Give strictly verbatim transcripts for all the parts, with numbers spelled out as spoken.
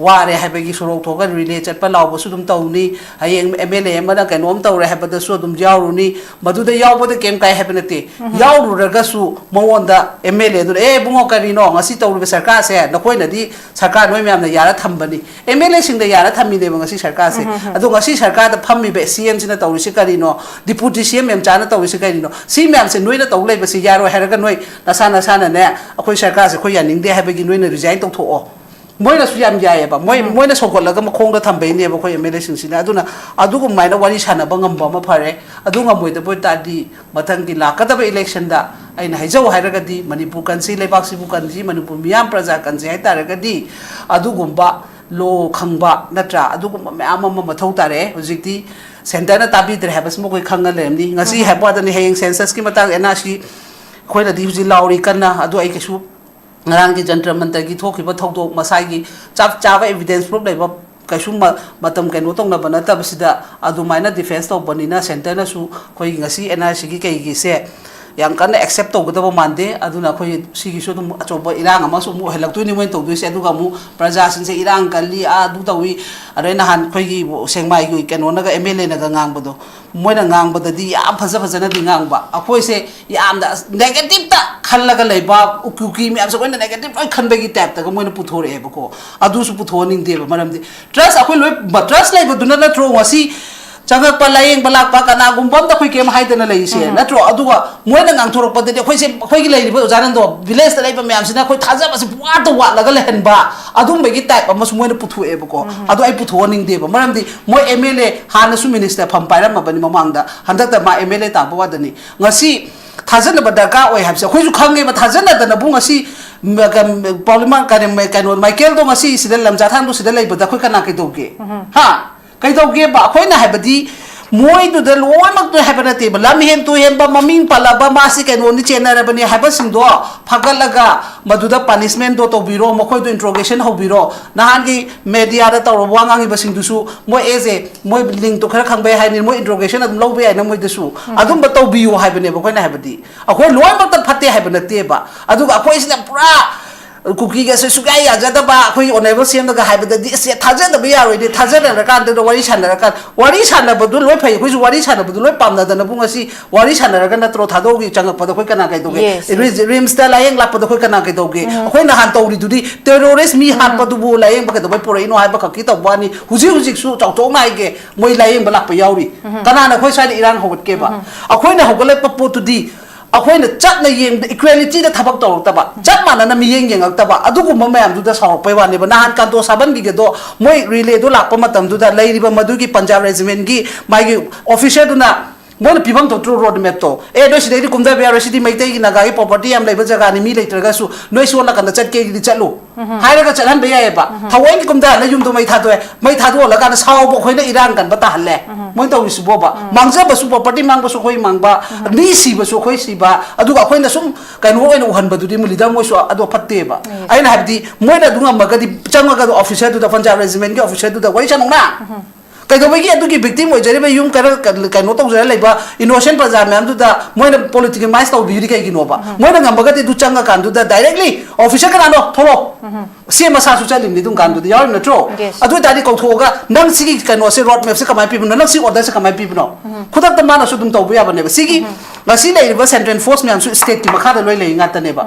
ꯋꯥꯔꯦ ꯍꯥꯏꯕꯒꯤ ꯁꯣꯔꯣꯛ ꯊꯣꯛꯑꯒ ꯔꯤꯂꯦ ꯆꯠꯄ ꯂꯥꯎꯕꯁꯨ ꯑꯗꯨꯝ ꯇꯧꯅꯤ꯫ ꯍꯌꯦꯡ ꯑꯦꯝ ꯑꯦꯜ ꯑꯦ ꯑꯃꯅ ꯀꯩꯅꯣꯝ ꯇꯧꯔꯦ ꯍꯥꯏꯕꯗꯁꯨ ꯑꯗꯨꯝ ꯌꯥꯎꯔꯨꯅꯤ꯫ ꯃꯗꯨꯗ ꯌꯥꯎꯕꯗ ꯀꯩꯝ ꯀꯥꯏ ꯍꯥꯏꯕ ꯅꯠꯇꯦ꯫ ꯌꯥꯎꯔꯨꯔꯒꯁꯨ ꯃꯉꯣꯟꯗ ꯑꯦꯝ ꯑꯦꯜ ꯑꯦꯗꯨꯅ, "ꯑꯦ ꯏꯕꯨꯡꯉꯣ, ꯀꯔꯤꯅꯣ ꯉꯁꯤ ꯇꯧꯔꯤꯕ ꯁꯔꯀꯥꯔꯁꯦ? ꯅꯈꯣꯏꯅꯗꯤ ꯁꯔꯀꯥꯔ ꯅꯣꯏ ꯃꯌꯥꯝꯅ ꯌꯥꯔ ꯊꯝꯕꯅꯤ, ꯑꯦꯝ ꯑꯦꯜ ꯑꯦꯁꯤꯡꯗ ꯌꯥꯔ ꯊꯝꯃꯤꯅꯦꯕ ꯉꯁꯤ ꯁꯔꯀꯥꯔꯁꯦ꯫ ꯑꯗꯣ ꯉꯁꯤ ꯁꯔꯀꯥꯔꯗ ꯐꯝꯃꯤꯕ ꯁꯤ ꯑꯦꯝꯁꯤꯅ ꯇꯧꯔꯤꯁꯤ ꯀꯔꯤꯅꯣ? ꯗꯤꯄꯨꯇꯤ ꯁꯤ ꯑꯦꯝ ꯃꯦꯝꯆꯥꯅ ꯇꯧꯔꯤꯁꯤ ꯀꯔꯤꯅꯣ? ꯁꯤ ꯃꯌꯥꯝꯁꯦ ꯅꯣꯏꯅ ꯇꯧ ꯂꯩꯕꯁꯤ ꯌꯥꯔꯣꯏ ꯍꯥꯏꯔꯒ ꯅꯣꯏ ꯅꯁꯥ ꯅꯁꯥꯅꯅꯦ, ꯑꯩꯈꯣꯏ ꯁꯔꯀꯥꯔꯁꯦ ꯑꯩꯈꯣꯏ ꯌꯥꯅꯤꯡꯗꯦ ꯍꯥꯏꯕꯒꯤ ꯅꯣꯏꯅ ꯔꯤꯖꯥꯏꯟ ꯇꯧꯊꯣꯛꯑꯣ"꯫ ꯃꯣꯏꯅꯁꯨ ꯌꯥꯝ ꯌꯥꯏꯌꯦꯕ꯫ ꯃꯣꯏ, ꯎꯝ꯫ ꯃꯣꯏꯅ ꯁꯧꯒꯠꯂꯒ ꯃꯈꯣꯡꯗ ꯊꯝꯕꯩꯅꯦꯕ ꯑꯩꯈꯣꯏ ꯑꯦꯝ ꯑꯦꯜ ꯑꯦꯁꯤꯡꯁꯤꯅ꯫ ꯑꯗꯨꯅ ꯑꯗꯨꯒꯨꯝꯃꯥꯏꯅ ꯋꯥꯔꯤ ꯁꯥꯟꯅꯕ ꯉꯝꯕ ꯑꯃ ꯐꯔꯦ꯫ ꯑꯗꯨ ꯉꯝꯃꯣꯏꯗꯕ ꯑꯣꯏ ꯇꯥꯔꯗꯤ ꯃꯊꯪꯒꯤ ꯂꯥꯛꯀꯗꯕ ꯏꯂꯦꯛꯁꯟꯗ ꯑꯩꯅ ꯍꯥꯏꯖꯧ ꯍꯥꯏꯔꯒꯗꯤ ꯃꯅꯤꯄꯨꯔ ꯀꯟꯁꯤ, ꯂꯩꯕꯥꯛꯁꯤꯕꯨ ꯀꯟꯁꯤ, ꯃꯅꯤꯄꯨꯔ ꯃꯤꯌꯥꯝ ꯄ꯭ꯔꯖꯥ ꯀꯟꯁꯤ ꯍꯥꯏ ꯇꯥꯔꯒꯗꯤ ꯑꯗꯨꯒꯨꯝꯕ ꯂꯣ ꯈꯪꯕ ꯅꯠꯇ꯭ꯔꯥ? ꯑꯗꯨꯒꯨꯝꯕ ꯃꯌꯥꯝ ꯑꯃ ꯃꯊꯧ ꯇꯥꯔꯛꯑꯦ꯫ ꯍꯧꯖꯤꯛꯇꯤ ꯁꯦꯟꯇꯔꯅ ꯇꯥꯕꯤꯗ꯭ꯔꯦ ꯍꯥꯏꯕꯁꯤꯃ ꯑꯩꯈꯣꯏ ꯈꯪꯉ ꯂꯩꯔꯝꯅꯤ꯫ ꯉꯁꯤ ꯎꯝ꯫ ꯍꯥꯏꯕ ꯋꯥꯗꯅꯤ, ꯍꯌꯦꯡ ꯁꯦꯟꯁꯁꯀꯤ ꯃꯇꯥꯡ ꯑꯦꯟ ꯑꯥꯔ ꯁꯤ ꯑꯩꯈꯣꯏꯅꯗꯤ ꯍꯧꯖꯤꯛ ꯂꯥꯎꯔꯤ ꯀꯟꯅ꯫ ꯑꯗꯨ ꯑꯩ ꯀꯩꯁꯨ ꯉꯔꯥꯡꯒꯤ ꯖꯟꯇ꯭ꯔ ꯃꯟꯇ꯭ꯔꯒꯤ ꯊꯣꯛꯈꯤꯕ ꯊꯧꯗꯣꯛ, ꯃꯁꯥꯒꯤ ꯆꯞ ꯆꯥꯕ ꯑꯦꯚꯤꯗꯦꯟꯁ ꯄ꯭ꯔꯨꯐ ꯂꯩꯕ ꯀꯩꯁꯨ ꯃ-, ꯃꯇꯝ ꯀꯩꯅꯣ ꯇꯧꯅꯕ ꯅꯠꯇꯕꯁꯤꯗ ꯑꯗꯨꯃꯥꯏꯅ ꯗꯤꯐꯦꯟꯁ ꯇꯧꯕꯅꯤꯅ ꯁꯦꯟꯇꯔꯅꯁꯨ ꯑꯩꯈꯣꯏꯒꯤ ꯉꯁꯤ ꯑꯦꯟ ꯑꯥꯔ ꯁꯤꯒꯤ ꯀꯩꯒꯤꯁꯦ ꯌꯥꯝ ꯀꯟꯅ ꯑꯦꯛꯁꯦꯞ ꯇꯧꯒꯗꯕ ꯃꯥꯟꯗꯦ꯫ ꯑꯗꯨꯅ ꯑꯩꯈꯣꯏ ꯁꯤꯒꯤꯁꯨ ꯑꯗꯨꯝ ꯑꯆꯧꯕ ꯏꯔꯥꯡ ꯑꯃꯁꯨ ꯑꯃꯨꯛ ꯑꯣꯏꯍꯜꯂꯛꯇꯣꯏꯅꯤ ꯃꯣꯏꯅ ꯇꯧꯗꯣꯏꯁꯦ꯫ ꯑꯗꯨꯒ ꯑꯃꯨꯛ ꯄ꯭ꯔꯖꯥꯁꯤꯡꯁꯦ ꯏꯔꯥꯡ ꯀꯜꯂꯤ, ꯑꯥ ꯑꯗꯨ ꯇꯧꯏ, ꯑꯗꯩ ꯅꯍꯥꯟ ꯑꯩꯈꯣꯏꯒꯤ ꯁꯦꯡꯃꯥꯏꯒꯤ ꯀꯩꯅꯣꯅꯒ ꯑꯦꯝ ꯑꯦꯜ ꯑꯦꯅꯒ ꯉꯥꯡꯕꯗꯣ, ꯃꯣꯏꯅ ꯉꯥꯡꯕꯗꯗꯤ ꯌꯥꯝ ꯐꯖ ꯐꯖꯅꯗꯤ ꯉꯥꯡꯕ, ꯑꯩꯈꯣꯏꯁꯦ ꯌꯥꯝꯅ ꯅꯦꯒꯦꯇꯤꯞꯇ ꯈꯜꯂꯒ ꯂꯩꯕ, ꯀꯨꯀꯤ ꯃꯌꯥꯝꯁꯦ ꯂꯣꯏꯅ ꯅꯦꯒꯦꯇꯤꯞ ꯂꯣꯏ ꯈꯟꯕꯒꯤ ꯇꯥꯏꯞꯇꯒ ꯃꯣꯏꯅ ꯄꯨꯊꯣꯔꯛꯑꯦꯕꯀꯣ꯫ ꯑꯗꯨꯁꯨ ꯄꯨꯊꯣꯛꯍꯟꯅꯤꯡꯗꯦꯕ꯫ ꯃꯔꯝꯗꯤ ꯇ꯭ꯔꯁ ꯑꯩꯈꯣꯏ ꯂꯣꯏ, ꯇ꯭ꯔꯁ ꯂꯩꯕꯗꯨꯅ ꯅꯠꯇ꯭ꯔꯣ ꯉꯁꯤ ꯆꯪꯉꯛꯄ, ꯂꯥꯏꯌꯦꯡꯕ ꯂꯥꯛꯄ ꯀꯅꯥꯒꯨꯝꯕ ꯑꯝꯗ ꯑꯩꯈꯣꯏ ꯀꯩꯝ ꯍꯥꯏꯗꯅ ꯂꯩꯔꯤꯁꯦ, ꯎꯝ꯫ ꯅꯠꯇ꯭ꯔꯣ? ꯑꯗꯨꯒ ꯃꯣꯏꯅ ꯉꯥꯡꯊꯣꯔꯛꯄꯗꯗꯤ ꯑꯩꯈꯣꯏꯁꯦ, ꯑꯩꯈꯣꯏꯒꯤ ꯂꯩꯔꯤꯕ ꯑꯣꯖꯥ ꯅꯟꯗꯣ, ꯚꯤꯂꯦꯖꯇ ꯂꯩꯕ ꯃꯌꯥꯝꯁꯤꯅ ꯑꯩꯈꯣꯏ ꯊꯥꯖꯕꯁꯦ ꯄꯨꯋꯥꯠꯇ ꯋꯥꯠꯂꯒ ꯂꯩꯍꯟꯕ, ꯑꯗꯨꯝꯕꯒꯤ ꯇꯥꯏꯞ ꯑꯃꯁꯨ ꯃꯣꯏꯅ ꯄꯨꯊꯣꯛꯑꯦꯕꯀꯣ꯫ ꯎꯝ꯫ ꯑꯗꯣ ꯑꯩ ꯄꯨꯊꯣꯛꯍꯟꯅꯤꯡꯗꯦꯕ꯫ ꯃꯔꯝꯗꯤ ꯃꯣꯏ ꯑꯦꯝ ꯑꯦꯜ ꯑꯦ ꯍꯥꯟꯅꯁꯨ ꯃꯤꯅꯤꯁꯇꯔ ꯐꯝ ꯄꯥꯏꯔꯝꯃꯕꯅꯤ ꯃꯃꯥꯡꯗ, ꯍꯟꯗꯛꯇ ꯃꯥ ꯑꯦꯝ ꯑꯦꯜ ꯑꯦ ꯇꯥꯕ ꯋꯥꯗꯅꯤ꯫ ꯉꯁꯤ ꯊꯥꯖꯅꯕ ꯗꯔꯀꯥꯔ ꯑꯣꯏ ꯍꯥꯏꯕꯁꯦ ꯑꯩꯈꯣꯏꯁꯨ ꯈꯪꯉꯦꯕ꯫ ꯊꯥꯖꯅꯗꯅꯕꯨ ꯉꯁꯤ ꯃ-, ꯀ-, ꯄꯥꯎꯂꯤꯃꯥ-, ꯀꯩꯅꯣ, ꯀꯩꯅꯣ, ꯃꯥꯏꯀꯦꯜꯗꯣ ꯉꯁꯤ ꯁꯤꯗ ꯂꯝꯖꯥꯊꯥꯡꯗꯣ ꯁꯤꯗ ꯂꯩꯕꯗ ꯑꯩꯈꯣꯏ ꯀꯅꯥ ꯀꯩꯗꯧꯒꯦ? ꯎꯝ꯫ ꯍꯥ? ꯀꯩꯗꯧꯒꯦꯕ? ꯑꯩꯈꯣꯏꯅ ꯍꯥꯏꯕꯗꯤ ꯃꯣꯏꯗꯨꯗ ꯂꯣꯏꯅꯃꯛꯇꯣ ꯍꯥꯏꯕ ꯅꯠꯇꯦꯕ, ꯂꯝ ꯍꯦꯟ ꯇꯨ ꯍꯦꯟꯕ, ꯃꯃꯤꯡ ꯄꯜꯂꯕ, ꯃꯥꯁꯤ ꯀꯩꯅꯣꯅꯤ, ꯆꯦꯟꯅꯔꯕꯅꯤ ꯍꯥꯏꯕꯁꯤꯡꯗꯣ ꯐꯒꯠꯂꯒ ꯃꯗꯨꯗ ꯄꯅꯤꯁꯃꯦꯟꯗꯣ ꯇꯧꯕꯤꯔꯣ, ꯃꯈꯣꯏꯗꯣ ꯏꯟꯇ꯭ꯔꯣꯒꯦꯁꯟ ꯍꯧꯕꯤꯔꯣ꯫ ꯅꯍꯥꯟꯒꯤ ꯃꯦꯗꯤꯌꯥꯗ ꯇꯧꯔꯕ ꯋꯥ ꯉꯥꯡꯉꯤꯕꯁꯤꯡꯗꯨꯁꯨ ꯃꯣꯏ ꯑꯦꯁ ꯑꯦ, ꯃꯣꯏ ꯂꯤꯡꯇꯣ ꯈꯔ ꯈꯪꯕꯩ ꯍꯥꯏꯅꯤ, ꯃꯣꯏ ꯏꯟꯇ꯭ꯔꯣꯒꯦꯁꯟ ꯑꯗꯨꯝ ꯂꯧꯕ ꯌꯥꯏꯅ ꯃꯣꯏꯗꯁꯨ꯫ ꯎꯝ꯫ ꯑꯗꯨꯝꯕ ꯇꯧꯕꯤꯌꯨ ꯍꯥꯏꯕꯅꯦꯕ ꯑꯩꯈꯣꯏꯅ ꯍꯥꯏꯕꯗꯤ꯫ ꯑꯩꯈꯣꯏ ꯂꯣꯏꯅꯃꯛꯇ ꯐꯠꯇꯦ ꯍꯥꯏꯕ ꯅꯠꯇꯦꯕ꯫ ꯑꯗꯨꯒ ꯑꯩꯈꯣꯏꯁꯤꯅ ꯄꯨꯔꯥ ꯀꯨꯀꯤꯒꯁꯦ ꯁꯨꯡꯌꯥ ꯌꯥꯖꯗꯕ, ꯑꯩꯈꯣꯏꯒꯤ ꯑꯣꯅꯔꯦꯕꯜ ꯁꯤ ꯑꯦꯝꯗꯒ ꯍꯥꯏꯕꯗꯗꯤ ꯑꯁ ꯊꯥꯖꯗꯕ ꯌꯥꯔꯣꯏꯅꯦ, ꯊꯥꯖꯅꯔꯀꯥꯟꯗ ꯋꯥꯔꯤ ꯁꯥꯟꯅꯔꯀꯥꯟ, ꯋꯥꯔꯤ ꯁꯥꯟꯅꯕꯗꯨ ꯂꯣꯏ ꯐꯩ, ꯑꯩꯈꯣꯏꯁꯨ ꯋꯥꯔꯤ ꯁꯥꯟꯅꯕꯗꯨ ꯂꯣꯏ ꯄꯥꯝꯅꯗꯅꯕꯨ ꯉꯁꯤ ꯋꯥꯔꯤ ꯁꯥꯟꯅꯔꯒ ꯅꯠꯇ꯭ꯔꯣ ꯊꯥꯗꯣꯛꯎꯒꯤ ꯆꯪꯉꯛꯄꯗ ꯑꯩꯈꯣꯏ ꯀꯅꯥ ꯀꯩꯗꯧꯒꯦ? Yes, yes. ꯔꯤꯝꯁꯇ ꯂꯥꯏꯌꯦꯡ ꯂꯥꯛꯄꯗ ꯑꯩꯈꯣꯏ ꯀꯅꯥ ꯀꯩꯗꯧꯒꯦ? ꯑꯩꯈꯣꯏ ꯅꯍꯥꯟ ꯇꯧꯔꯤꯗꯨꯗꯤ ꯇꯦꯔꯣꯔꯤꯁ ꯃꯤ ꯍꯥꯠꯄꯗꯨꯕꯨ ꯂꯥꯏꯌꯦꯡꯕ ꯀꯩꯗꯧꯕꯩ ꯄꯨꯔꯛꯏꯅꯣ ꯍꯥꯏꯕ ꯈꯛꯀꯤ ꯇꯧꯕ ꯋꯥꯅꯤ꯫ ꯍꯧꯖꯤꯛ ꯍꯧꯖꯤꯛꯁꯨ ꯆꯥꯎꯊꯣꯛꯅ ꯍꯥꯏꯒꯦ, ꯃꯣꯏ ꯂꯥꯏꯌꯦꯡꯕ ꯂꯥꯛꯄ ꯌꯥꯎꯔꯤ꯫ ꯀꯅꯥꯅ ꯑꯩꯈꯣꯏ ꯁ꯭ꯋꯥꯏꯗ ꯏꯔꯥꯡ ꯍꯧꯒꯠꯀꯦꯕ? ꯑꯩꯈꯣꯏꯅ ꯍꯧꯒꯠꯂꯛꯄ ꯄꯣꯠꯇꯨꯗꯤ ꯑꯩꯈꯣꯏꯅ ꯆꯠꯅ ꯌꯦꯡꯕꯗ ꯏꯀ꯭ꯋꯦꯂꯤꯇꯤꯗ ꯊꯕꯛ ꯇꯧꯔꯛꯇꯕ, ꯆꯞ ꯃꯥꯟꯅꯅ ꯃꯤꯠꯌꯦꯡ ꯌꯦꯡꯉꯛꯇꯕ, ꯑꯗꯨꯒꯨꯝꯕ ꯃꯌꯥꯝꯗꯨꯗ ꯁꯥꯎꯔꯛꯄꯩ ꯋꯥꯅꯦꯕ꯫ ꯅꯍꯥꯟ ꯀꯥꯟꯇꯣ ꯁꯥꯕꯟꯒꯤꯒꯗꯣ ꯃꯣꯏ ꯔꯤꯂꯦꯗꯣ ꯂꯥꯛꯄ ꯃꯇꯝꯗꯨꯗ ꯂꯩꯔꯤꯕ ꯃꯗꯨꯒꯤ ꯄꯟꯖꯥꯕ ꯔꯦꯖꯤꯃꯦꯟꯒꯤ ꯃꯥꯒꯤ ꯑꯣꯐꯤꯁꯔꯗꯨꯅ ꯃꯣꯏꯅ ꯄꯤꯐꯝ ꯊꯣꯛꯇ꯭ꯔꯣ ꯔꯣꯗ ꯃꯦꯞꯇꯣ? ꯑꯦ, ꯅꯣꯏ ꯁꯤꯗꯩꯗꯤ ꯀꯨꯝꯊꯕ ꯌꯥꯔꯣꯏ, ꯁꯤꯗꯤ ꯃꯩꯇꯩꯒꯤ ꯅꯥꯒꯥꯒꯤ ꯄ꯭ꯔꯣꯄꯔꯇꯤ ꯌꯥꯝ ꯂꯩꯕ ꯖꯒꯥꯅꯤ, ꯃꯤ ꯂꯩꯇ꯭ꯔꯒꯁꯨ ꯅꯣꯏ ꯁꯣꯝ ꯅꯥꯀꯟꯗ ꯆꯠꯀꯦꯒꯤꯗꯤ ꯆꯠꯂꯨ ꯍꯥꯏꯔꯒ ꯆꯠꯍꯟꯕ ꯌꯥꯏꯑꯕ꯫ ꯊꯑꯣꯏꯒꯤ ꯀꯨꯝꯊꯍꯜꯂ ꯌꯨꯝꯗꯣ ꯃꯩ ꯊꯥꯗꯣꯛꯑꯦ, ꯃꯩ ꯊꯥꯗꯣꯛꯍꯜꯂꯀꯥꯟꯗ ꯁꯥꯎꯕ ꯑꯩꯈꯣꯏꯅ ꯏꯔꯥꯡ ꯀꯟꯕ ꯇꯥꯍꯜꯂꯦ꯫ ꯃꯣꯏ ꯇꯧꯔꯤꯁꯤꯕꯣꯕ, ꯃꯥꯡꯖꯕꯁꯨ ꯄ꯭ꯔꯣꯄꯔꯇꯤ ꯃꯥꯡꯕꯁꯨ ꯑꯩꯈꯣꯏ ꯃꯥꯡꯕ, ꯃꯤ ꯁꯤꯕꯁꯨ ꯑꯩꯈꯣꯏ ꯁꯤꯕ, ꯑꯗꯨꯒ ꯑꯩꯈꯣꯏꯅ ꯁꯨꯝ ꯀꯩꯅꯣ ꯑꯣꯏꯅ ꯎꯍꯟꯕꯗꯨꯗꯤ ꯃꯨꯂꯤꯗ ꯃꯣꯏꯁꯨ ꯑꯗꯣ ꯐꯠꯇꯦꯕ꯫ ꯑꯩꯅ ꯍꯥꯏꯕꯗꯤ ꯃꯣꯏꯅ ꯑꯗꯨ ꯉꯝꯃꯒꯗꯤ ꯆꯪꯉꯒ ꯑꯗꯣ ꯑꯣꯐꯤꯁꯔꯗꯨꯗ, ꯄꯟꯖꯥꯕ ꯔꯦꯖꯤꯃꯦꯟꯒꯤ ꯑꯣꯐꯤꯁꯔꯗꯨꯗ ꯋꯥꯔꯤ ꯁꯥꯟꯅꯧꯅ꯫ ꯀꯩꯗꯧꯕꯒꯤ ꯑꯗꯨꯒꯤ ꯚꯤꯛꯇꯤꯝ ꯑꯣꯏꯖꯔꯤꯕ ꯌꯨꯝ ꯈꯔ ꯀ-, ꯀꯩꯅꯣ ꯇꯧꯖꯔ ꯂꯩꯕ ꯏꯅꯣꯁꯦꯟ ꯄ꯭ꯔꯖꯥ ꯃꯌꯥꯝꯗꯨꯗ ꯃꯣꯏꯅ ꯄꯣꯂꯤꯇꯤꯀꯦꯃꯥꯏꯁ ꯇꯧꯕꯤꯔꯤ ꯀꯩꯒꯤꯅꯣꯕ? ꯃꯣꯏꯅ ꯉꯝꯃꯒꯗꯤ ꯑꯗꯨ ꯆꯪꯉꯀꯥꯟꯗꯨꯗ ꯗꯥꯏꯔꯦꯛꯂꯤ ꯑꯣꯐꯤꯁꯔ ꯀꯅꯥꯅꯣ ꯊꯣꯛꯂꯛꯑꯣ꯫ ꯁꯤ ꯑꯦꯝ ꯃꯁꯥꯁꯨ ꯆꯠꯂꯤꯕꯅꯤ ꯑꯗꯨꯝ ꯀꯥꯟꯗꯨꯗꯤ, ꯌꯥꯎꯔꯤꯕ ꯅꯠꯇ꯭ꯔꯣ? Yes. ꯑꯗꯨ ꯑꯣꯏꯇꯥꯔꯗꯤ ꯀꯧꯊꯣꯛꯑꯒ ꯅꯪ ꯁꯤꯒꯤ ꯀꯩꯅꯣꯁꯦ, ꯔꯣꯗ ꯃꯦꯞꯁꯦ ꯀꯃꯥꯏꯅ ꯄꯤꯕꯅꯣ, ꯅꯪ ꯁꯤ ꯑꯣꯔꯗꯔꯁꯦ ꯀꯃꯥꯏꯅ ꯄꯤꯕꯅꯣ? ꯈꯨꯗꯛꯇ ꯃꯥꯅꯁꯨ ꯑꯗꯨꯝ ꯇꯧꯕ ꯌꯥꯕꯅꯦꯕ꯫ ꯁꯤꯒꯤ ꯉꯁꯤ ꯂꯩꯔꯤꯕ ꯁꯦꯟꯇ꯭ꯔꯦꯜ ꯐꯣꯔꯁ ꯃꯌꯥꯝꯁꯨ ꯁ꯭ꯇꯦꯠꯀꯤ ꯃꯈꯥꯗ ꯂꯣꯏ ꯂꯩ ꯉꯥꯛꯇꯅꯦꯕ꯫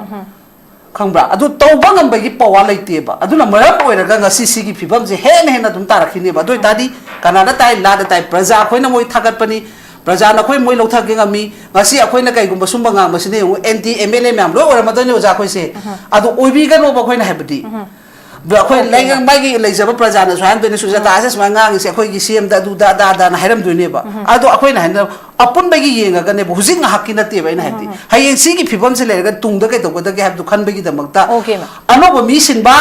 ꯈꯪꯕ꯭ꯔꯥ? ꯑꯗꯨ ꯇꯧꯕ ꯉꯝꯕꯒꯤ ꯄꯋꯥꯔ ꯂꯩꯇꯦꯕ꯫ ꯑꯗꯨꯅ ꯃꯔꯝ ꯑꯣꯏꯔꯒ ꯉꯁꯤ ꯁꯤꯒꯤ ꯐꯤꯕꯝꯁꯦ ꯍꯦꯟꯅ ꯍꯦꯟꯅ ꯑꯗꯨꯝ ꯇꯥꯔꯛꯈꯤꯅꯦꯕ꯫ ꯑꯗꯨ ꯑꯣꯏꯇꯥꯔꯗꯤ ꯀꯅꯥꯗ ꯇꯥꯏ? ꯂꯥꯗ ꯇꯥꯏ꯫ ꯄ꯭ꯔꯖꯥ ꯑꯩꯈꯣꯏꯅ ꯃꯣꯏ ꯊꯥꯒꯠꯄꯅꯤ, ꯄ꯭ꯔꯖꯥꯅ ꯑꯩꯈꯣꯏ ꯃꯣꯏ ꯂꯧꯊꯒꯦ ꯉꯝꯃꯤ꯫ ꯉꯁꯤ ꯑꯩꯈꯣꯏꯅ ꯀꯩꯒꯨꯝꯕ ꯁꯨꯝꯕ ꯉꯥꯡꯕꯁꯤꯅ ꯌꯦꯡꯉꯨ, ꯑꯦꯟꯇꯤ ꯑꯦꯝ ꯑꯦꯜ ꯑꯦ ꯃꯌꯥꯝ ꯂꯣꯏ ꯑꯣꯏꯔꯝꯃꯗꯣꯏꯅꯦ ꯑꯣꯖꯥ ꯑꯩꯈꯣꯏꯁꯦ꯫ ꯑꯗꯨ ꯑꯣꯏꯕꯤꯒꯅꯣꯕ ꯑꯩꯈꯣꯏꯅ ꯍꯥꯏꯕꯗꯤ꯫ ꯑꯩꯈꯣꯏ ꯑꯣꯀꯦ, ꯂꯩ-, ꯃꯥꯒꯤ ꯂꯩꯖꯕ ꯄ꯭ꯔꯖꯥꯅꯁꯨ ꯍꯥꯏꯔꯝꯗꯣꯏꯅꯤ, ꯁꯨꯖꯥꯇꯥꯁꯦ ꯁꯨꯃꯥꯏꯅ ꯉꯥꯡꯉꯤꯁꯦ ꯑꯩꯈꯣꯏꯒꯤ ꯁꯤ ꯑꯦꯝꯗ ꯑꯗꯨꯗ ꯑꯗꯥꯗꯥꯅ ꯍꯥꯏꯔꯝꯗꯣꯏꯅꯦꯕ꯫ ꯑꯗꯣ ꯑꯩꯈꯣꯏꯅ ꯍꯥꯏꯅ ꯑꯄꯨꯟꯕꯒꯤ ꯌꯦꯡꯉꯒꯅꯦꯕ, ꯍꯧꯖꯤꯛ ꯉꯥꯏꯍꯥꯛꯀꯤ ꯅꯠꯇꯦꯕ ꯑꯩꯅ ꯍꯥꯏꯕꯗꯤ꯫ ꯍꯌꯦꯡ ꯁꯤꯒꯤ ꯐꯤꯕꯝꯁꯤ ꯂꯩꯔꯒ ꯇꯨꯡꯗ ꯀꯩꯗꯧꯒꯗꯒꯦ ꯍꯥꯏꯕꯗꯨ ꯈꯟꯕꯒꯤꯗꯃꯛꯇ ꯑꯣꯀꯦ, ꯃꯥ꯫ ꯑꯅꯧꯕ ꯃꯤ ꯁꯤꯟꯕ,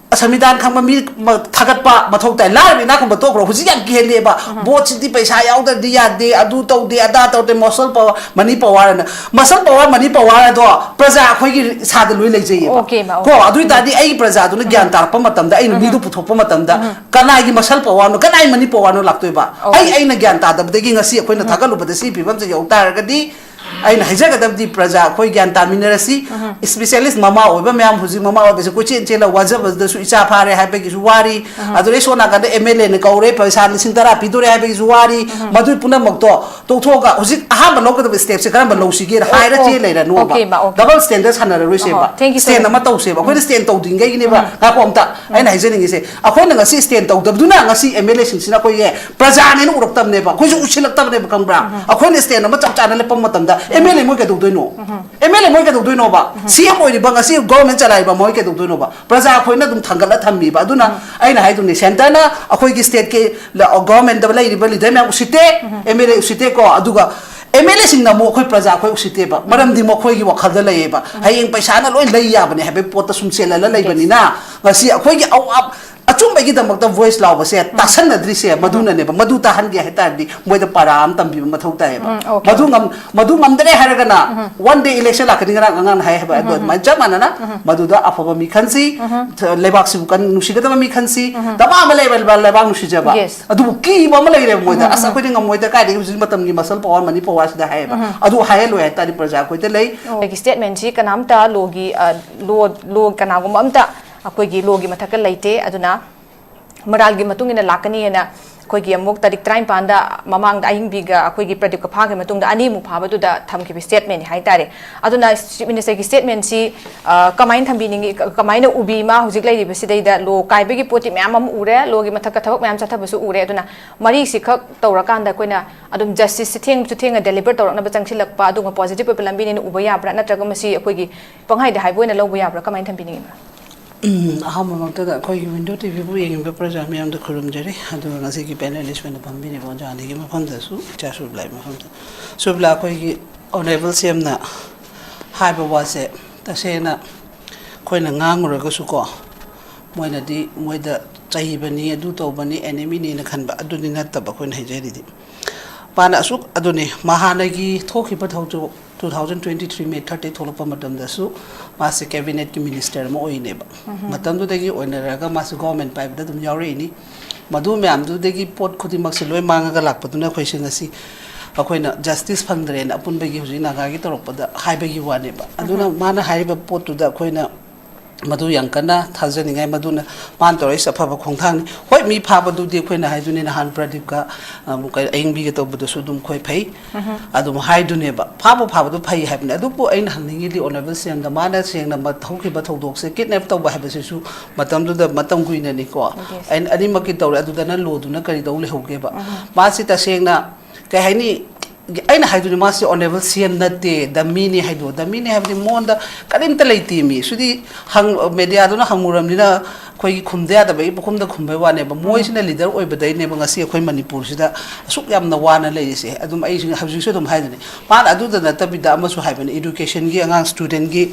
ꯁꯪꯕꯤꯙꯥꯟ ꯈꯪꯕ ꯃꯤ ꯃ-, ꯊꯥꯒꯠꯄ ꯃꯊꯧ ꯇꯥꯏ꯫ ꯂꯥꯏꯔꯕ ꯏꯅꯥꯛ ꯈꯨꯟꯕ ꯇꯣꯛꯈ꯭ꯔꯣ, ꯍꯧꯖꯤꯛ ꯌꯥꯝ ꯀꯤꯍꯜꯂꯦꯕ꯫ ꯚꯣꯠꯁꯤꯗꯤ ꯄꯩꯁꯥ ꯌꯥꯎꯗ꯭ꯔꯗꯤ ꯌꯥꯗꯦ, ꯑꯗꯨ ꯇꯧꯗꯦ, ꯑꯗꯥ ꯇꯧꯗꯦ, ꯃꯁꯜ ꯄꯋꯥꯔ, ꯃꯅꯤ ꯄꯋꯥꯔ ꯑꯅ꯫ ꯃꯁꯜ ꯄꯋꯥꯔ, ꯃꯅꯤ ꯄꯋꯥꯔ ꯑꯗꯣ ꯄ꯭ꯔꯖꯥ ꯑꯩꯈꯣꯏꯒꯤ ꯏꯁꯥꯗ ꯂꯣꯏ ꯂꯩꯖꯩꯌꯦꯕ꯫ ꯑꯣꯀꯦ, ꯃꯥ, ꯀꯣ, ꯑꯣꯀꯦ꯫ ꯑꯗꯨ ꯑꯣꯏ ꯇꯥꯔꯗꯤ ꯑꯩꯒꯤ ꯄ꯭ꯔꯖꯥꯗꯨꯅ ꯒ꯭ꯌꯥꯟ ꯇꯥꯔꯛꯄ ꯃꯇꯝꯗ ꯑꯩꯅ ꯃꯤꯗꯨ ꯄꯨꯊꯣꯛꯄ ꯃꯇꯝꯗ ꯀꯅꯥꯒꯤ ꯃꯁꯜ ꯄꯋꯥꯔꯅꯣ, ꯀꯅꯥꯒꯤ ꯃꯅꯤ ꯄꯋꯥꯔꯅꯣ ꯂꯥꯛꯇꯣꯏꯕ? ꯑꯣꯀꯦ꯫ ꯑꯩ, ꯑꯩꯅ ꯒ꯭ꯌꯥꯟ ꯇꯥꯗꯕꯗꯒꯤ ꯉꯁꯤ ꯑꯩꯈꯣꯏꯅ ꯊꯥꯒꯠꯂꯨꯕꯗ ꯁꯤ ꯐꯤꯕꯝꯁꯦ ꯌꯧ ꯇꯥꯔꯒꯗꯤ ꯑꯩꯅ ꯍꯥꯏꯖꯒꯗꯕꯗꯤ ꯄ꯭ꯔꯖꯥ ꯑꯩꯈꯣꯏ ꯒ꯭ꯌꯥꯟ ꯇꯥꯃꯤꯟꯅꯔꯁꯤ꯫ ꯏꯁꯄꯤꯁꯦꯂꯤꯁ ꯃꯃꯥ ꯑꯣꯏꯕ ꯃꯌꯥꯝ ꯍꯧꯖꯤꯛ ꯃꯃꯥ ꯑꯣꯏꯕꯁꯦ ꯀꯣꯏꯆꯦꯟ ꯆꯦꯜꯂ ꯋꯥꯖꯕꯗꯁꯨ ꯏꯆꯥ ꯐꯥꯔꯦ ꯍꯥꯏꯕꯒꯤꯁꯨ ꯋꯥꯔꯤ, ꯑꯗꯨꯗꯩ ꯁꯣꯝ ꯅꯥꯀꯟꯗ ꯑꯦꯝ ꯑꯦꯜ ꯑꯦꯅ ꯀꯧꯔꯦ, ꯄꯩꯁꯥ ꯂꯤꯁꯤꯡ ꯇꯔꯥ ꯄꯤꯗꯣꯔꯦ ꯍꯥꯏꯕꯒꯤꯁꯨ ꯋꯥꯔꯤ꯫ ꯃꯗꯨꯒꯤ ꯄꯨꯝꯅꯃꯛꯇꯣ ꯇꯣꯛꯊꯣꯛꯑꯒ ꯍꯧꯖꯤꯛ ꯑꯍꯥꯟꯕ ꯂꯧꯒꯗꯕ ꯁ꯭ꯇꯦꯞꯁꯦ ꯀꯔꯝꯕ ꯂꯧꯁꯤꯒꯦꯅ ꯑꯣ, ꯍꯥꯏꯔ ꯑꯣ, ꯆꯦ ꯂꯩꯔꯅꯣꯕ꯫ ꯑꯣꯀꯦꯕ, ꯑꯣꯀꯦ꯫ ꯗꯕꯜ ꯁ꯭ꯇꯦꯟꯗꯔ ꯁꯥꯟꯅꯔꯔꯣꯏꯁꯦꯕ꯫ ꯑꯍꯣ, thank you so ꯁ꯭ꯇꯦꯟ ꯑꯃ much꯫ ꯇꯧꯁꯦꯕ꯫ ꯑꯩꯈꯣꯏꯅ ꯁ꯭ꯇꯦꯟ ꯇꯧꯗ꯭ꯔꯤꯉꯩꯒꯤꯅꯦꯕ꯫ ꯉꯥꯏꯈꯣ ꯑꯝꯇ꯫ ꯑꯩꯅ ꯍꯥꯏꯖꯅꯤꯡꯉꯤꯁꯦ, ꯑꯩꯈꯣꯏꯅ ꯉꯁꯤ ꯁ꯭ꯇꯦꯟ ꯇꯧꯗꯕꯗꯨꯅ ꯉꯁꯤ ꯑꯦꯝ ꯑꯦꯜ ꯑꯦꯁꯤꯡꯁꯤꯅ ꯑꯩꯈꯣꯏꯒꯤ ꯄ꯭ꯔꯖꯥꯅꯦꯅ ꯎꯔꯛꯇꯕꯅꯦꯕ, ꯑꯩꯈꯣꯏꯁꯨ ꯎꯁꯤꯜꯂꯛꯇꯕꯅꯦꯕ, ꯈꯪꯕ꯭ꯔꯥ? ꯑꯩꯈꯣꯏꯅ ꯁ꯭ꯇꯦꯟ ꯑꯃ ꯆꯞ ꯆꯥꯅ ꯂꯦꯞꯄ ꯃꯇꯝꯗ ꯑꯦꯝ ꯑꯦꯜ ꯑꯦ ꯃꯣꯏ ꯀꯩꯗꯧꯗꯣꯏꯅꯣ? ꯑꯦꯝ ꯑꯦꯜ ꯑꯦ ꯃꯣꯏ ꯀꯩꯗꯧꯗꯣꯏꯅꯣꯕ? ꯁꯤ ꯑꯦꯝ ꯑꯣꯏꯔꯤꯕ, ꯉꯁꯤ ꯒꯣꯚꯔꯟꯃꯦꯟ ꯆꯂꯥꯏꯔꯤꯕ ꯃꯣꯏ ꯀꯩꯗꯧꯗꯣꯏꯅꯣꯕ? ꯄ꯭ꯔꯖꯥ ꯑꯩꯈꯣꯏꯅ ꯑꯗꯨꯝ ꯊꯥꯡꯒꯠꯂ ꯊꯝꯃꯤꯕ꯫ ꯑꯗꯨꯅ ꯑꯩꯅ ꯍꯥꯏꯗꯨꯅꯦ, ꯁꯦꯟꯇꯔꯅ ꯑꯩꯈꯣꯏꯒꯤ ꯁ꯭ꯇꯦꯠꯀꯤ ꯒꯣꯚꯔꯟꯃꯦꯟꯗ ꯂꯩꯔꯤꯕ ꯂꯤꯗꯔ ꯃꯌꯥꯝ ꯎꯁꯤꯠꯇꯦ, ꯑꯦꯝ ꯑꯦꯜ ꯑꯦ ꯎꯁꯤꯠꯇꯦꯀꯣ, ꯑꯗꯨꯒ ꯑꯦꯝ ꯑꯦꯜ ꯑꯦꯁꯤꯡꯅ ꯑꯃꯨꯛ ꯑꯩꯈꯣꯏ ꯄ꯭ꯔꯖꯥ ꯑꯩꯈꯣꯏ ꯎꯁꯤꯠꯇꯦꯕ꯫ ꯃꯔꯝꯗꯤ ꯃꯈꯣꯏꯒꯤ ꯋꯥꯈꯜꯗ ꯂꯩꯌꯦꯕ, ꯍꯌꯦꯡ ꯄꯩꯁꯥꯅ ꯂꯣꯏ ꯂꯩ ꯌꯥꯕꯅꯦ ꯍꯥꯏꯕꯒꯤ ꯄꯣꯠꯇ ꯁꯨꯝ ꯆꯦꯜꯍꯜꯂ ꯂꯩꯕꯅꯤꯅ, ꯉꯁꯤ ꯑꯩꯈꯣꯏꯒꯤ ꯑꯋꯥ-, ꯑꯆꯨꯝꯕꯒꯤꯗꯃꯛꯇ ꯚꯣꯏꯁ ꯂꯥꯎꯕꯁꯦ ꯇꯥꯁꯟꯅꯗ꯭ꯔꯤꯁꯦ ꯃꯗꯨꯅꯅꯦꯕ꯫ ꯃꯗꯨ ꯇꯥꯍꯟꯒꯦ ꯍꯥꯏ ꯇꯥꯔꯗꯤ ꯃꯣꯏꯗ ꯄꯥꯔꯥ ꯑꯃ ꯇꯝꯕꯤꯕ ꯃꯊꯧ ꯇꯥꯏꯌꯦꯕ꯫ ꯎꯝ, ꯑꯣꯀꯦ꯫ ꯃꯗꯨ ꯉꯝ-, ꯃꯗꯨ ꯉꯝꯗ꯭ꯔꯦ ꯍꯥꯏꯔꯒꯅ ꯋꯥꯟ ꯗꯦ ꯏꯂꯦꯛꯁꯟ ꯂꯥꯛꯀꯅꯤ, ꯉꯔꯥꯡ ꯑꯉꯥꯡꯅ ꯍꯥꯏ ꯍꯥꯏꯕ ꯑꯗꯣ ꯑꯗꯨꯃꯥꯏꯅ ꯆꯞ ꯃꯥꯟꯅꯅ ꯃꯗꯨꯗ ꯑꯐꯕ ꯃꯤ ꯈꯟꯁꯤ, ꯂꯩꯕꯥꯛꯁꯤꯕꯨ ꯀꯟ-, ꯅꯨꯡꯁꯤꯒꯗꯕ ꯃꯤ ꯈꯟꯁꯤ꯫ ꯗꯃꯥ ꯑꯃ ꯂꯩꯕ ꯂꯩꯕꯥꯛ ꯅꯨꯡꯁꯤꯖꯕ꯫ ꯌꯦꯁ꯫ ꯑꯗꯨꯕꯨ ꯀꯤꯕ ꯑꯃ ꯂꯩꯔꯦꯕ ꯃꯣꯏꯗ꯫ "ꯑꯁ, ꯑꯩꯈꯣꯏꯗꯤ ꯉꯝꯃꯣꯏꯗ, ꯀꯥꯏꯗꯒꯤ ꯍꯧꯖꯤꯛ ꯃꯇꯝꯒꯤ ꯃꯁꯜ ꯄꯋꯥꯔ, ꯃꯅꯤ ꯄꯋꯥꯔꯁꯤꯗ" ꯍꯥꯏꯌꯦꯕ꯫ ꯑꯗꯨ ꯍꯥꯏꯍꯜꯂꯣꯏ ꯍꯥꯏ ꯇꯥꯔꯗꯤ ꯄ꯭ꯔꯖꯥ ꯑꯩꯈꯣꯏꯗ ꯂꯩ꯫ ꯑꯣ, ꯑꯩꯒꯤ ꯁ꯭ꯇꯦꯠꯃꯦꯟꯁꯤ ꯀꯅꯥꯝꯇ ꯂꯣꯒꯤ, ꯑ, ꯂꯣ, ꯂꯣ ꯀꯅꯥꯒꯨꯝꯕ ꯑꯝꯇ ꯑꯩꯈꯣꯏꯒꯤ ꯂꯣꯒꯤ ꯃꯊꯛꯇ ꯂꯩꯇꯦ꯫ ꯑꯗꯨꯅ ꯃꯔꯥꯜꯒꯤ ꯃꯇꯨꯡ ꯏꯟꯅ ꯂꯥꯛꯀꯅꯤ ꯍꯥꯏꯅ ꯑꯩꯈꯣꯏꯒꯤ ꯑꯃꯨꯛ ꯇꯥꯔꯤꯛ ꯇꯔꯥꯅꯤꯄꯥꯟꯗ ꯃꯃꯥꯡꯗ ꯑꯍꯤꯡꯕꯤꯒ ꯑꯩꯈꯣꯏꯒꯤ ꯄ꯭ꯔꯗꯤꯞꯀ ꯐꯥꯈ꯭ꯔ ꯃꯇꯨꯡꯗ ꯑꯅꯤꯃꯨꯛ ꯐꯥꯕꯗꯨꯗ ꯊꯝꯈꯤꯕ ꯁ꯭ꯇꯦꯠꯃꯦꯟꯅꯤ ꯍꯥꯏꯇꯥꯔꯦ꯫ ꯑꯗꯨꯅ ꯆꯤꯐ ꯃꯤꯅꯤꯁꯇꯔꯒꯤ ꯁ꯭ꯇꯦꯠꯃꯦꯟꯁꯤ, ꯑ, ꯀꯃꯥꯏꯅ ꯊꯝꯕꯤꯅꯤꯡꯉꯤ, ꯀ-, ꯀꯃꯥꯏꯅ ꯎꯕꯤ? ꯃꯥ ꯍꯧꯖꯤꯛ ꯂꯩꯔꯤꯕꯁꯤꯗꯩꯗ ꯂꯣ ꯀꯥꯏꯕꯒꯤ ꯄꯣꯠꯇꯤ ꯃꯌꯥꯝ ꯑꯃ ꯎꯔꯦ, ꯂꯣꯒꯤ ꯃꯊꯛꯇ ꯊꯕꯛ ꯃꯌꯥꯝ ꯆꯠꯊꯕꯁꯨ ꯎꯔꯦ꯫ ꯑꯗꯨꯅ ꯃꯔꯤꯁꯤꯈꯛ ꯇꯧꯔꯀꯥꯟꯗ ꯑꯩꯈꯣꯏꯅ ꯑꯗꯨꯝ ꯖꯁꯇꯤꯁꯁꯤ ꯊꯦꯡꯁꯨ ꯊꯦꯡꯅ ꯗꯦꯂꯤꯚꯔ ꯇꯧꯔꯛꯅꯕ ꯆꯪꯁꯤꯜꯂꯛꯄ, ꯑꯗꯨꯒꯨꯝꯕ ꯄꯣꯖꯤꯇꯤꯚ ꯑꯣꯏꯕ ꯂꯝꯕꯤꯅꯦꯅ ꯎꯕ ꯌꯥꯕ꯭ꯔꯥ, ꯅꯠꯇ꯭ꯔꯒ ꯃꯁꯤ ꯑꯩꯈꯣꯏꯒꯤ ꯄꯪꯍꯥꯏꯗ ꯍꯥꯏꯕ ꯑꯣꯏꯅ ꯂꯧꯕ ꯌꯥꯕ꯭ꯔꯥ? ꯀꯃꯥꯏꯅ ꯊꯝꯕꯤꯅꯤꯡꯉꯤ, ꯃꯦꯝ? ꯎꯝ, ꯑꯍꯥꯟꯕꯃꯛꯇꯗ ꯑꯩꯈꯣꯏꯒꯤ ꯋꯤꯟꯗꯣ ꯇꯤꯚꯤꯕꯨ ꯌꯦꯡꯉꯤꯕ ꯄ꯭ꯔꯖꯥ ꯃꯤꯌꯥꯝꯗ ꯈꯨꯔꯨꯝꯖꯔꯤ꯫ ꯑꯗꯨꯒ ꯉꯁꯤꯒꯤ ꯄꯦꯅꯦꯂꯤꯁ ꯑꯣꯏꯅ ꯐꯝꯕꯤꯔꯤꯕ ꯑꯣꯖꯥ ꯑꯅꯤꯒꯤ ꯃꯐꯝꯗꯁꯨ, ꯏꯆꯥ ꯁꯨꯕꯤꯂꯥꯒꯤ ꯃꯐꯝꯗ, ꯁꯨꯕꯤꯂꯥ, ꯑꯩꯈꯣꯏꯒꯤ ꯑꯣꯅꯔꯦꯕꯜ ꯁꯤ ꯑꯦꯝꯅ ꯍꯥꯏꯕ ꯋꯥꯁꯦ ꯇꯁꯦꯡꯅ ꯑꯩꯈꯣꯏꯅ ꯉꯥꯡꯉꯨꯔꯒꯁꯨꯀꯣ, ꯃꯣꯏꯅꯗꯤ ꯃꯣꯏꯗ ꯆꯩꯕꯅꯤ, ꯑꯗꯨ ꯇꯧꯕꯅꯤ, ꯑꯦꯅꯤꯃꯤꯅꯦꯅ ꯈꯟꯕ, ꯑꯗꯨꯗꯤ ꯅꯠꯇꯕ ꯑꯩꯈꯣꯏꯅ ꯍꯥꯏꯖꯔꯤꯗꯤ꯫ ꯃꯥꯅ ꯑꯁꯨꯛ, ꯑꯗꯨꯅꯤ, ꯃꯥ ꯍꯥꯟꯅꯒꯤ ꯊꯣꯛꯈꯤꯕ ꯊꯧꯗꯣꯛ, two thousand twenty three May thirty ꯊꯣꯛꯂꯛꯄ ꯃꯇꯝꯗꯁꯨ ꯃꯥꯁꯦ ꯀꯦꯕꯤꯅꯦꯠꯀꯤ ꯃꯤꯅꯤꯁꯇꯔ ꯑꯃ ꯑꯣꯏꯅꯦꯕ꯫ ꯃꯇꯝꯗꯨꯗꯒꯤ ꯑꯣꯏꯅꯔꯒ ꯃꯥꯁꯦ ꯒꯣꯚꯔꯟꯃꯦꯟ ꯄꯥꯏꯕꯗ ꯑꯗꯨꯝ ꯌꯥꯎꯔꯛꯏꯅꯤ꯫ ꯃꯗꯨ ꯃꯌꯥꯝꯗꯨꯗꯒꯤ ꯄꯣꯠ ꯈꯨꯗꯤꯡꯃꯛꯁꯦ ꯂꯣꯏ ꯃꯥꯡꯉꯒ ꯂꯥꯛꯄꯗꯨꯅ ꯑꯩꯈꯣꯏꯁꯦ ꯉꯁꯤ ꯑꯩꯈꯣꯏꯅ ꯖꯁꯇꯤꯁ ꯐꯪꯗ꯭ꯔꯦꯅ ꯑꯄꯨꯟꯕꯒꯤ ꯍꯧꯖꯤꯛ ꯅꯥꯒꯥꯒꯤ ꯇꯧꯔꯛꯄꯗ ꯍꯥꯏꯕꯒꯤ ꯋꯥꯅꯦꯕ꯫ ꯑꯗꯨꯅ ꯃꯥꯅ ꯍꯥꯏꯔꯤꯕ ꯄꯣꯠꯇꯨꯗ ꯑꯩꯈꯣꯏꯅ ꯃꯗꯨ ꯌꯥꯝ ꯀꯟꯅ ꯊꯥꯖꯅꯤꯡꯉꯥꯏ, ꯃꯗꯨꯅ ꯃꯥꯅ ꯇꯧꯔꯛꯏꯁꯦ ꯑꯐꯕ ꯈꯣꯡꯊꯥꯡꯅꯤ꯫ ꯍꯣꯏ, ꯃꯤ ꯐꯥꯕꯗꯨꯗꯤ ꯑꯩꯈꯣꯏꯅ ꯍꯥꯏꯗꯨꯅꯤ, ꯅꯍꯥꯟ ꯄ꯭ꯔꯗꯤꯞꯀ, ꯑꯃꯨꯛ ꯀꯩ, ꯑꯌꯤꯡꯕꯤꯒ ꯇꯧꯕꯗꯁꯨ ꯑꯗꯨꯝ ꯑꯩꯈꯣꯏ ꯐꯩ꯫ ꯑꯗꯨꯝ ꯍꯥꯏꯗꯨꯅꯦꯕ, ꯐꯥꯕꯨ ꯐꯥꯕꯗꯨ ꯐꯩ ꯍꯥꯏꯕꯅꯤ꯫ ꯑꯗꯨꯕꯨ ꯑꯩꯅ ꯍꯪꯅꯤꯡꯉꯤꯗꯤ ꯑꯣꯅꯔꯦꯕꯜ ꯁꯤ ꯑꯦꯝꯗ ꯃꯥꯅ ꯁꯦꯡꯅ ꯃ-, ꯍꯧꯈꯤꯕ ꯊꯧꯗꯣꯛꯁꯦ, ꯀꯤꯗꯅꯦꯞ ꯇꯧꯕ ꯍꯥꯏꯕꯁꯤꯁꯨ ꯃꯇꯝꯗꯨꯗ ꯃꯇꯝ ꯀꯨꯏꯅꯅꯤꯀꯣ꯫ ꯑꯩꯅ ꯑꯅꯤꯃꯛꯀꯤ ꯇꯧꯔꯦ, ꯑꯗꯨꯗꯅ ꯂꯣꯗꯨꯅ ꯀꯔꯤ ꯇꯧ ꯂꯩꯍꯧꯒꯦꯕ? ꯃꯥꯁꯤ ꯇꯁꯦꯡꯅ ꯀꯩ ꯍꯥꯏꯅꯤ? ꯑꯩꯅ ꯍꯥꯏꯗꯨꯅꯤ, ꯃꯥꯁꯤ ꯑꯣꯅꯔꯦꯕꯜ ꯁꯤ ꯑꯦꯝ ꯅꯠꯇꯦ, ꯗꯃꯤꯅꯤ ꯍꯥꯏꯗꯣ꯫ ꯗꯃꯤꯅꯤ ꯍꯥꯏꯕꯗꯤ ꯃꯉꯣꯟꯗ ꯀꯔꯤꯝꯇ ꯂꯩꯇꯦ ꯃꯤ꯫ ꯁꯤꯗꯤ ꯍꯪ-, ꯃꯦꯗꯤꯌꯥꯗꯨꯅ ꯍꯪꯉꯨꯔꯕꯅꯤꯅ ꯑꯩꯈꯣꯏꯒꯤ ꯈꯨꯝꯗ ꯌꯥꯗꯕꯒꯤ ꯄꯨꯈꯨꯝꯗ ꯈꯨꯝꯕꯩ ꯋꯥꯅꯦꯕ꯫ ꯃꯣꯏꯁꯤꯅ ꯂꯤꯗꯔ ꯑꯣꯏꯕꯗꯩꯅꯦꯕ ꯉꯁꯤ ꯑꯩꯈꯣꯏ ꯃꯅꯤꯄꯨꯔꯁꯤꯗ ꯑꯁꯨꯛ ꯌꯥꯝꯅ ꯋꯥꯅ ꯂꯩꯔꯤꯁꯦ꯫ ꯑꯗꯨꯝ ꯑꯩꯁꯨ ꯍꯧꯖꯤꯛꯁꯨ ꯑꯗꯨꯝ ꯍꯥꯏꯗꯨꯅꯤ꯫ ꯃꯥꯅ ꯑꯗꯨꯗ ꯅꯠꯇꯕꯤꯗ ꯑꯃꯁꯨ ꯍꯥꯏꯕꯅꯤ, ꯏꯗꯨꯀꯦꯁꯟꯒꯤ, ꯑꯉꯥꯡ ꯁ꯭ꯇꯨꯗꯦꯟꯒꯤ,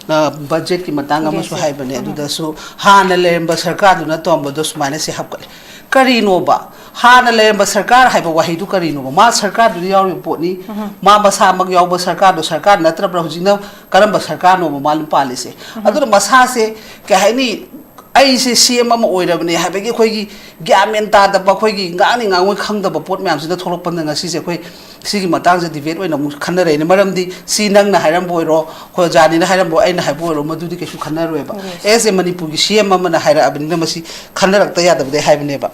ꯑ, ꯕꯖꯦꯠꯀꯤ ꯃꯇꯥꯡ ꯑꯃꯁꯨ ꯍꯥꯏꯕꯅꯦ꯫ ꯑꯗꯨꯗꯁꯨ ꯍꯥꯟꯅ ꯂꯩꯔꯝꯕ ꯁꯔꯀꯥꯔꯗꯨꯅ ꯇꯧꯔꯝꯕꯗꯣ ꯁꯨꯃꯥꯏꯅ ꯁꯤ ꯍꯥꯞꯀꯠꯂꯦ꯫ ꯀꯔꯤꯅꯣꯕ? ꯍꯥꯟꯅ ꯂꯩꯔꯝꯕ ꯁꯔꯀꯥꯔ ꯍꯥꯏꯕ ꯋꯥꯍꯩꯗꯨ ꯀꯔꯤꯅꯣꯕ? ꯃꯥ ꯁꯔꯀꯥꯔꯗꯨꯗ ꯌꯥꯎꯔꯤꯕ ꯄꯣꯠꯅꯤ꯫ ꯃꯥ ꯃꯁꯥꯃꯛ ꯌꯥꯎꯕ ꯁꯔꯀꯥꯔꯗꯣ ꯁꯔꯀꯥꯔ ꯅꯠꯇ꯭ꯔꯕ꯭ꯔꯥ? ꯍꯧꯖꯤꯛꯅ ꯀꯔꯝꯕ ꯁꯔꯀꯥꯔꯅꯣꯕ ꯃꯥꯅ ꯄꯥꯜꯂꯤꯁꯦ? ꯑꯗꯨꯅ ꯃꯁꯥꯁꯦ, ꯀꯩ ꯍꯥꯏꯅꯤ, ꯑꯩꯁꯦ ꯁꯤ ꯑꯦꯝ ꯑꯃ ꯑꯣꯏꯔꯕꯅꯦ ꯍꯥꯏꯕꯒꯤ ꯑꯩꯈꯣꯏꯒꯤ ꯒ꯭ꯌꯥꯟ ꯃꯦꯟ ꯇꯥꯗꯕ, ꯑꯩꯈꯣꯏꯒꯤ ꯉꯥꯡꯅꯤ ꯉꯥꯡꯉꯣꯏ ꯈꯪꯗꯕ ꯄꯣꯠ ꯃꯌꯥꯝꯁꯤꯅ ꯊꯣꯛꯂꯛꯄꯅ ꯉꯁꯤꯁꯦ ꯑꯩꯈꯣꯏ ꯁꯤꯒꯤ ꯃꯇꯥꯡꯁꯦ ꯗꯤꯕꯦꯠ ꯑꯣꯏꯅ ꯑꯃꯨꯛ ꯈꯟꯅꯔꯛꯏꯅꯦ꯫ ꯃꯔꯝꯗꯤ ꯁꯤ ꯅꯪꯅ ꯍꯥꯏꯔꯝꯕ ꯑꯣꯏꯔꯣ, ꯑꯩꯈꯣꯏ ꯑꯣꯖꯥꯅꯤꯅ ꯍꯥꯏꯔꯝꯕ ꯑꯣꯏꯔꯣ, ꯑꯩꯅ ꯍꯥꯏꯕ ꯑꯣꯏꯔꯣ, ꯃꯗꯨꯗꯤ ꯀꯩꯁꯨ ꯈꯟꯅꯔꯣꯏꯕ꯫ ꯑꯦꯁ ꯑꯦ ꯃꯅꯤꯄꯨꯔꯒꯤ ꯁꯤ ꯑꯦꯝ ꯑꯃꯅ ꯍꯥꯏꯔꯛꯑꯕꯅꯤꯅ ꯃꯁꯤ ꯈꯟꯅꯔꯛꯇ ꯌꯥꯗꯕꯗꯤ ꯍꯥꯏꯕꯅꯦꯕ꯫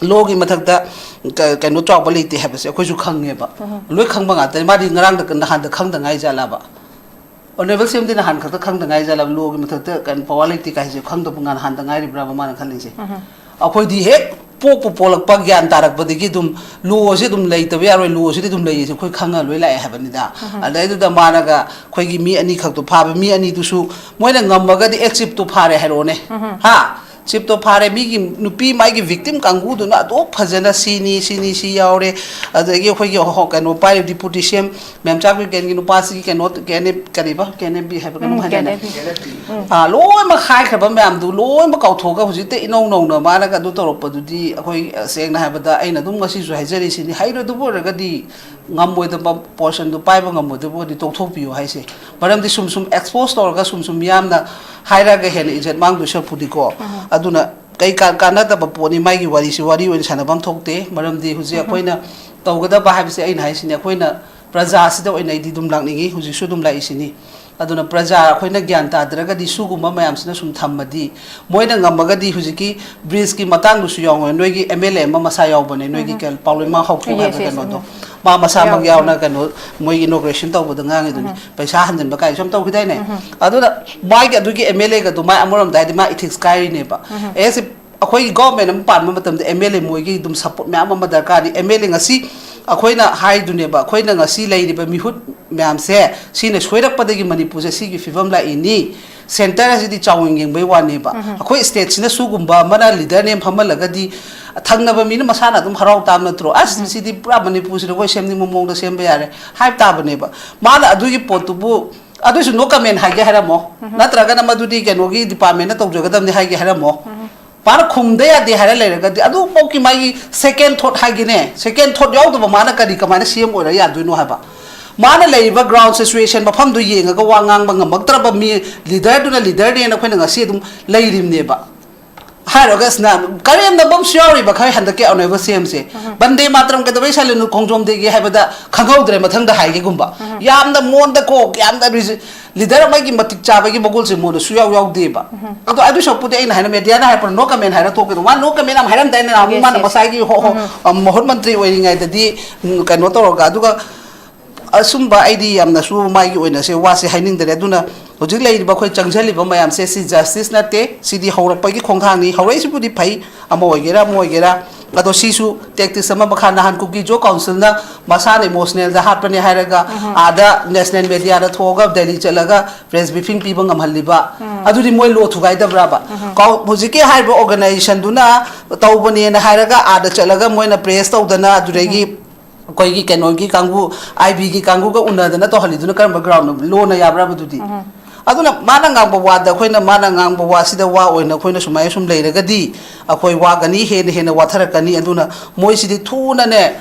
ꯂꯣꯒꯤ ꯃꯊꯛꯇ ꯀ-, ꯀꯩꯅꯣ ꯆꯥꯎꯕ ꯂꯩꯇꯦ ꯍꯥꯏꯕꯁꯦ ꯑꯩꯈꯣꯏꯁꯨ ꯈꯪꯉꯦꯕ꯫ ꯂꯣꯏ ꯈꯪꯕ ꯉꯥꯛꯇꯅꯤ꯫ ꯃꯥꯗꯤ ꯉꯔꯥꯡꯗ, ꯅꯍꯥꯟꯗ ꯈꯪꯗ ꯉꯥꯏ ꯖꯥꯠꯂꯕ? ꯑꯣꯅꯔꯦꯕꯜ ꯁꯤ ꯑꯦꯝꯗꯤ ꯅꯍꯥꯟ ꯈꯛꯇ ꯈꯪꯗ ꯉꯥꯏ ꯖꯥꯠꯂꯕ? ꯂꯣꯒꯤ ꯃꯊꯛꯇ ꯀꯩꯅꯣ ꯄꯋꯥꯔ ꯂꯩꯇꯦ ꯀꯥꯏꯁꯦ ꯈꯪꯗꯕ ꯉꯥ-, ꯅꯍꯥꯟꯗ ꯉꯥꯏꯔꯤꯕ꯭ꯔꯕ ꯃꯥꯅ ꯈꯜꯂꯤꯁꯦ? ꯑꯩꯈꯣꯏꯗꯤ ꯍꯦꯛ ꯄꯣꯛꯄ ꯄꯣꯛꯂꯛꯄ ꯒ꯭ꯌꯥꯟ ꯇꯥꯔꯛꯄꯗꯒꯤ ꯑꯗꯨꯝ ꯂꯣꯁꯤ ꯑꯗꯨꯝ ꯂꯩꯇꯕ ꯌꯥꯔꯣꯏ, ꯂꯣꯁꯤꯗꯤ ꯑꯗꯨꯝ ꯂꯩꯔꯤꯁꯦ ꯑꯩꯈꯣꯏ ꯈꯪꯉ ꯂꯣꯏ ꯂꯥꯛꯑꯦ ꯍꯥꯏꯕꯅꯤꯗ꯫ ꯑꯗꯩꯗꯨꯗ ꯃꯥꯅꯒ ꯑꯩꯈꯣꯏꯒꯤ ꯃꯤ ꯑꯅꯤꯈꯛꯇꯣ ꯐꯥꯕ, ꯃꯤ ꯑꯅꯤꯗꯨꯁꯨ ꯃꯣꯏꯅ ꯉꯝꯃꯒꯗꯤ, "ꯑꯦ, ꯆꯤꯞꯇꯣ ꯐꯥꯔꯦ" ꯍꯥꯏꯔꯛꯑꯣꯅꯦ꯫ ꯍꯥ? ꯆꯤꯞꯇꯣ ꯐꯥꯔꯦ, ꯃꯤꯒꯤ ꯅꯨꯄꯤ, ꯃꯥꯒꯤ ꯚꯤꯛꯇꯤꯝ ꯀꯥꯡꯕꯨꯗꯨꯅ ꯑꯗꯨꯛ ꯐꯖꯅ ꯁꯤꯅꯤ, ꯁꯤꯅꯤ, ꯁꯤ ꯌꯥꯎꯔꯦ, ꯑꯗꯒꯤ ꯑꯩꯈꯣꯏꯒꯤ ꯍꯣ-, ꯀꯩꯅꯣ ꯄꯥꯏꯔꯤꯕ ꯗꯤꯄꯨꯇꯤ ꯁꯤ ꯑꯦꯝ ꯃꯦꯝꯆꯥ ꯕꯤꯔꯦꯟꯒꯤ ꯅꯨꯄꯥꯁꯤꯒꯤ ꯀꯩꯅꯣ, ꯀꯦ ꯑꯦꯟ ꯑꯦꯐ, ꯀꯔꯤꯕ, ꯀꯦ ꯑꯦꯟ ꯑꯦꯐ ꯕꯤ ꯍꯥꯏꯕ ꯀꯩꯅꯣꯝ ꯎꯝ, ꯍꯥꯏꯗꯥꯏꯅꯦ? ꯀꯦ ꯑꯦꯟ ꯑꯦꯐ ꯕꯤ꯫ ꯎꯝ꯫ ꯑꯥ, ꯂꯣꯏꯅꯃꯛ ꯍꯥꯏꯈ꯭ꯔꯕ ꯃꯌꯥꯝꯗꯨ ꯂꯣꯏꯅꯃꯛ ꯀꯥꯎꯊꯣꯛꯑꯒ ꯍꯧꯖꯤꯛꯇ ꯏꯅꯧ ꯅꯧꯅ ꯃꯥꯅꯒ ꯑꯗꯨ ꯇꯧꯔꯛꯄꯗꯨꯗꯤ ꯑꯩꯈꯣꯏ, ꯑ, ꯁꯦꯡꯅ ꯍꯥꯏꯕꯗ ꯑꯩꯅ ꯑꯗꯨꯝ ꯉꯁꯤꯁꯨ ꯍꯥꯏꯖꯔꯤꯁꯤꯅꯤ, ꯍꯩꯔꯣꯏꯗꯕ ꯑꯣꯏꯔꯒꯗꯤ, ꯉꯝꯃꯣꯏꯗꯕ ꯄꯣꯔꯁꯟꯗꯨ ꯄꯥꯏꯕ ꯉꯝꯃꯣꯏꯗꯕ ꯑꯣꯏꯔꯗꯤ ꯇꯣꯛꯊꯣꯛꯄꯤꯌꯨ ꯍꯥꯏꯁꯦ꯫ ꯃꯔꯝꯗꯤ ꯁꯨꯝ ꯁꯨꯝ ꯑꯦꯛꯁꯄꯣꯖ ꯇꯧꯔꯒ ꯁꯨꯝ ꯁꯨꯝ ꯃꯤꯌꯥꯝꯅ ꯍꯥꯏꯔꯛꯑꯒ ꯍꯦꯟꯅ ꯏꯖꯠ ꯃꯥꯡꯗꯣꯏ ꯁꯔꯨꯛꯄꯨꯗꯤꯀꯣ꯫ ꯎꯝ꯫ ꯑꯗꯨꯅ ꯀꯩ ꯀꯥ-, ꯀꯥꯟꯅꯗꯕ ꯄꯣꯠꯅꯤ, ꯃꯥꯒꯤ ꯋꯥꯔꯤꯁꯤ ꯋꯥꯔꯤ ꯑꯣꯏꯅ ꯁꯥꯟꯅꯐꯝ ꯊꯣꯛꯇꯦ꯫ ꯃꯔꯝꯗꯤ ꯍꯧꯖꯤꯛ ꯎꯝ꯫ ꯑꯩꯈꯣꯏꯅ ꯇꯧꯒꯗꯕ ꯍꯥꯏꯕꯁꯦ ꯑꯩꯅ ꯍꯥꯏꯁꯤꯅꯦ, ꯑꯩꯈꯣꯏꯅ ꯄ꯭ꯔꯖꯥꯁꯤꯗ ꯑꯣꯏꯅ ꯑꯩꯗꯤ ꯑꯗꯨꯝ ꯂꯥꯛꯅꯤꯡꯉꯤ, ꯍꯧꯖꯤꯛꯁꯨ ꯑꯗꯨꯝ ꯂꯥꯛꯏꯁꯤꯅꯤ꯫ ꯑꯗꯨꯅ ꯄ꯭ꯔꯖꯥ ꯑꯩꯈꯣꯏꯅ ꯒ꯭ꯌꯥꯟ ꯇꯥꯗ꯭ꯔꯒꯗꯤ ꯁꯤꯒꯨꯝꯕ ꯃꯌꯥꯝꯁꯤꯅ ꯁꯨꯝ ꯊꯝꯃꯗꯤ, ꯃꯣꯏꯅ ꯉꯝꯃꯒꯗꯤ ꯍꯧꯖꯤꯛꯀꯤ ꯕ꯭ꯔꯤꯖꯀꯤ ꯃꯇꯥꯡꯗꯨꯁꯨ ꯌꯥꯎꯋꯦ, ꯅꯣꯏꯒꯤ ꯑꯦꯝ ꯑꯦꯜ ꯑꯦ ꯑꯃ ꯃꯁꯥ ꯌꯥꯎꯕꯅꯦ, ꯅꯣꯏꯒꯤ ꯎꯝ꯫ ꯀꯩ-, ꯄꯥꯎꯂꯣꯏꯃꯥꯡ ꯍꯥꯎꯈꯣꯡ ꯍꯥꯏꯕ ꯌꯦꯁ, ꯌꯦꯁ, ꯀꯩꯅꯣꯗꯣ, ꯎꯝ꯫ ꯃꯥ ꯃꯁꯥꯃꯛ ꯌꯥꯎꯋꯦ, ꯌꯥꯎꯅ ꯎꯝ꯫ ꯀꯩꯅꯣ, ꯃꯣꯏꯒꯤ ꯏꯅꯣꯒ꯭ꯔꯦꯁꯟ ꯇꯧꯕꯗ ꯉꯥꯡꯉꯤꯗꯨꯅꯤ꯫ ꯎꯝ꯫ ꯄꯩꯁꯥ ꯍꯟꯖꯤꯟꯕ ꯀꯥꯏꯁꯨ ꯌꯥꯝ ꯇꯧꯈꯤꯗꯥꯏꯅꯦ? ꯎꯝ꯫ ꯑꯗꯨꯅ ꯃꯥꯒꯤ ꯑꯗꯨꯒꯤ ꯑꯦꯝ ꯑꯦꯜ ꯑꯦꯒꯗꯣ ꯃꯥꯏ ꯑꯃꯔꯣꯝꯗ ꯍꯥꯏꯗꯤ ꯃꯥ ꯏꯊꯤꯛꯁ ꯀꯥꯏꯔꯤꯅꯦꯕ꯫ ꯎꯝ꯫ ꯑꯦꯁ ꯑꯩꯈꯣꯏꯒꯤ ꯒꯣꯚꯔꯟꯃꯦꯟꯠ ꯑꯃ ꯄꯥꯟꯕ ꯃꯇꯝꯗ ꯑꯦꯝ ꯑꯦꯜ ꯑꯦ ꯃꯣꯏꯒꯤ ꯑꯗꯨꯝ ꯁꯄꯣꯔꯠ ꯃꯌꯥꯝ ꯑꯃ ꯗꯔꯀꯥꯔꯅꯤ꯫ ꯑꯦꯝ ꯑꯦꯜ ꯑꯦ ꯉꯁꯤ ꯑꯩꯈꯣꯏꯅ ꯍꯥꯏꯗꯨꯅꯦꯕ, ꯑꯩꯈꯣꯏꯅ ꯉꯁꯤ ꯂꯩꯔꯤꯕ ꯃꯤꯍꯨꯠ ꯃꯌꯥꯝꯁꯦ ꯁꯤꯅ ꯁꯣꯏꯔꯛꯄꯗꯒꯤ ꯃꯅꯤꯄꯨꯔꯁꯦ ꯁꯤꯒꯤ ꯐꯤꯕꯝ ꯂꯥꯛꯏꯅꯤ꯫ ꯁꯦꯟꯇꯔ ꯑꯁꯤꯗꯤ ꯆꯥꯎꯅ ꯌꯦꯡꯕꯩ ꯋꯥꯅꯦꯕ꯫ ꯎꯝ꯫ ꯑꯩꯈꯣꯏ ꯁ꯭ꯇꯦꯠꯁꯤꯅ ꯁꯤꯒꯨꯝꯕ ꯑꯃꯅ ꯂꯤꯗꯔ ꯅꯦꯝ ꯐꯝꯍꯜꯂꯒꯗꯤ ꯊꯪꯅꯕ ꯃꯤꯅ ꯃꯁꯥꯅ ꯑꯗꯨꯝ ꯍꯔꯥꯎ ꯇꯥꯕ ꯅꯠꯇ꯭ꯔꯣ? "ꯑꯁ, ꯎꯝ꯫ ꯁꯤꯗꯤ ꯄꯨꯔꯥ ꯃꯅꯤꯄꯨꯔꯁꯤꯗ ꯑꯩꯈꯣꯏ ꯁꯦꯝꯅꯤꯡꯕ ꯃꯑꯣꯡꯗ ꯁꯦꯝꯕ ꯌꯥꯔꯦ" ꯍꯥꯏꯕ ꯇꯥꯕꯅꯦꯕ꯫ ꯃꯥꯅ ꯑꯗꯨꯒꯤ ꯄꯣꯠꯇꯨꯕꯨ, ꯑꯗꯨꯏꯁꯨ no comment ꯍꯥꯏꯒꯦ ꯍꯥꯏꯔꯝꯃꯣ꯫ ꯎꯝ꯫ ꯅꯠꯇ꯭ꯔꯒꯅ ꯃꯗꯨꯗꯤ ꯀꯩꯅꯣꯒꯤ ꯗꯤꯄꯥꯔꯠꯃꯦꯟꯠꯅ ꯇꯧꯖꯒꯗꯕꯅꯤ ꯍꯥꯏꯒꯦ ꯍꯥꯏꯔꯝꯃꯣ꯫ ꯎꯝ꯫ ꯃꯥꯅ ꯈꯨꯝꯗ ꯌꯥꯗꯦ ꯍꯥꯏꯔ ꯂꯩꯔꯒꯗꯤ, ꯑꯗꯨꯐꯥꯎꯒꯤ ꯃꯥꯒꯤ second thought ꯍꯥꯏꯒꯦꯅꯦ, second thought ꯌꯥꯎꯗꯕ ꯃꯥꯅ ꯀꯔꯤ, ꯀꯃꯥꯏꯅ ꯁꯤ ꯑꯦꯝ ꯑꯣꯏꯔ ꯌꯥꯗꯣꯏꯅꯣ ꯍꯥꯏꯕ? ꯃꯥꯅ ꯂꯩꯔꯤꯕ ground situation ꯃꯐꯝꯗꯨ ꯌꯦꯡꯉꯒ ꯋꯥ ꯉꯥꯡꯕ ꯉꯝꯃꯛꯇ꯭ꯔꯕ ꯃꯤ, ꯂꯤꯗꯔꯗꯨꯅ ꯂꯤꯗꯔꯅꯦꯅ ꯑꯩꯈꯣꯏꯅ ꯉꯁꯤ ꯑꯗꯨꯝ ꯂꯩꯔꯤꯕꯅꯦꯕ꯫ ꯍꯥꯏꯔꯒ ꯑꯁꯤꯅ ꯀꯔꯦꯝꯅꯕ ꯑꯃꯁꯨ ꯌꯥꯎꯔꯤꯕ ꯈꯔ ꯍꯟꯗꯛꯀꯤ ꯑꯅꯧꯕ ꯁꯤ ꯑꯦꯝꯁꯦ꯫ ꯎꯝ꯫ ꯕꯟꯗꯦ ꯃꯥꯇꯔꯝ ꯀꯩꯗꯧꯕꯩ ꯁꯥꯏꯂꯦꯟ ꯈꯣꯡꯖꯣꯝ ꯗꯦꯒꯤ ꯍꯥꯏꯕꯗ ꯈꯪꯍꯧꯗ꯭ꯔꯦ, ꯃꯊꯪꯗ ꯍꯥꯏꯒꯦꯒꯨꯝꯕ꯫ ꯎꯝ꯫ ꯌꯥꯝꯅ ꯃꯣꯟꯗ ꯀꯣ, ꯌꯥꯝꯅ ꯔꯤꯖ-, ꯂꯤꯗꯔ ꯑꯃꯒꯤ ꯃꯇꯤꯛ ꯆꯥꯕꯒꯤ ꯃꯒꯨꯜꯁꯦ ꯃꯉꯣꯟꯗ ꯁꯨꯡꯌꯥꯎ ꯌꯥꯎꯗꯦꯕ꯫ ꯎꯝ꯫ ꯑꯗꯣ ꯑꯗꯨ ꯁꯔꯨꯛꯄꯨꯗꯤ ꯑꯩꯅ ꯍꯥꯏꯅ ꯃꯦꯗꯤꯌꯥꯅ ꯍꯥꯏꯔꯛꯄꯗ no comment ꯍꯥꯏꯔ ꯊꯣꯛꯀꯦꯗꯣ꯫ ꯃꯥ no comment ꯌꯥꯝ ꯍꯥꯏꯔꯝꯗꯥꯏꯅꯦ, ꯅꯍꯥꯟꯃꯨꯛ ꯌꯦꯁ, ꯃꯥꯅ ꯌꯦꯁ꯫ ꯃꯁꯥꯒꯤ ꯍꯣ-, ꯍꯣ-, ꯎꯝ꯫ ꯑ, ꯃꯍꯨꯠ ꯃꯟꯇ꯭ꯔꯤ ꯑꯣꯏꯔꯤꯉꯩꯗꯗꯤ, ꯎꯝ, ꯀꯩꯅꯣ ꯇꯧꯔꯒ, ꯑꯗꯨꯒ ꯑꯁꯨꯝꯕ ꯑꯩꯗꯤ ꯌꯥꯝꯅꯁꯨ ꯃꯥꯒꯤ ꯑꯣꯏꯅꯁꯦ ꯋꯥꯁꯦ ꯍꯥꯏꯅꯤꯡꯗꯔꯦ꯫ ꯑꯗꯨꯅ ꯍꯧꯖꯤꯛ ꯂꯩꯔꯤꯕ ꯑꯩꯈꯣꯏ ꯆꯪꯁꯤꯜꯂꯤꯕ ꯃꯌꯥꯝꯁꯦ ꯁꯤ justice ꯅꯠꯇꯦ, ꯁꯤꯗꯤ ꯍꯧꯔꯛꯄꯒꯤ ꯈꯣꯡꯊꯥꯡꯅꯤ꯫ ꯍꯧꯔꯛꯏꯁꯤꯕꯨꯗꯤ ꯐꯩ, ꯑꯃ ꯑꯣꯏꯒꯦꯔꯥ ꯑꯃ ꯑꯣꯏꯒꯦꯔꯥ, ꯑꯗꯣ ꯁꯤꯁꯨ tactics ꯑꯃ ꯃꯈꯥ ꯅꯍꯥꯟ ꯀꯨꯀꯤ ꯖꯣ ꯀꯥꯎꯟꯁꯤꯜꯅ ꯃꯁꯥꯅ emotional ꯗ ꯍꯥꯠꯄꯅꯦ ꯍꯥꯏꯔꯒ ꯎꯝ꯫ ꯑꯥꯗ national media ꯗ ꯊꯣꯛꯑꯒ ꯗꯦꯜꯂꯤ ꯆꯠꯂꯒ press briefing ꯄꯤꯕ ꯉꯝꯍꯜꯂꯤꯕ, ꯎꯝ꯫ ꯑꯗꯨꯗꯤ ꯃꯣꯏ law ꯊꯨꯒꯥꯏꯗꯕ꯭ꯔꯕ? ꯎꯝ꯫ ꯀꯥꯎ-, ꯍꯧꯖꯤꯛꯀꯤ ꯍꯥꯏꯔꯤꯕ organization ꯗꯨꯅ ꯇꯧꯕꯅꯦꯅ ꯍꯥꯏꯔꯒ ꯑꯥꯗ ꯆꯠꯂꯒ ꯃꯣꯏꯅ press ꯇꯧꯗꯅ ꯑꯗꯨꯗꯒꯤ ꯎꯝ꯫ ꯑꯩꯈꯣꯏꯒꯤ ꯀꯩꯅꯣꯒꯤ ꯀꯥꯡꯕꯨ, ꯑꯥꯏ ꯕꯤꯒꯤ ꯀꯥꯡꯕꯨꯒ ꯎꯅꯗꯅ ꯇꯧꯍꯜꯂꯤꯗꯨꯅ ꯀꯔꯝꯕ ground ꯅꯣ? Law ꯅ ꯌꯥꯕ꯭ꯔꯕ ꯑꯗꯨꯗꯤ? ꯎꯝ꯫ ꯑꯗꯨꯅ ꯃꯥꯅ ꯉꯥꯡꯕ ꯋꯥꯗ ꯑꯩꯈꯣꯏꯅ, ꯃꯥꯅ ꯉꯥꯡꯕ ꯋꯥꯁꯤꯗ ꯋꯥ ꯑꯣꯏꯅ ꯑꯩꯈꯣꯏꯅ ꯁꯨꯃꯥꯏꯅ ꯁꯨꯝ ꯂꯩꯔꯒꯗꯤ ꯑꯩꯈꯣꯏ ꯋꯥꯒꯅꯤ, ꯍꯦꯟꯅ ꯍꯦꯟꯅ ꯋꯥꯊꯔꯛꯀꯅꯤ꯫ ꯑꯗꯨꯅ ꯃꯣꯏꯁꯤꯗꯤ ꯊꯨꯅꯅꯦ,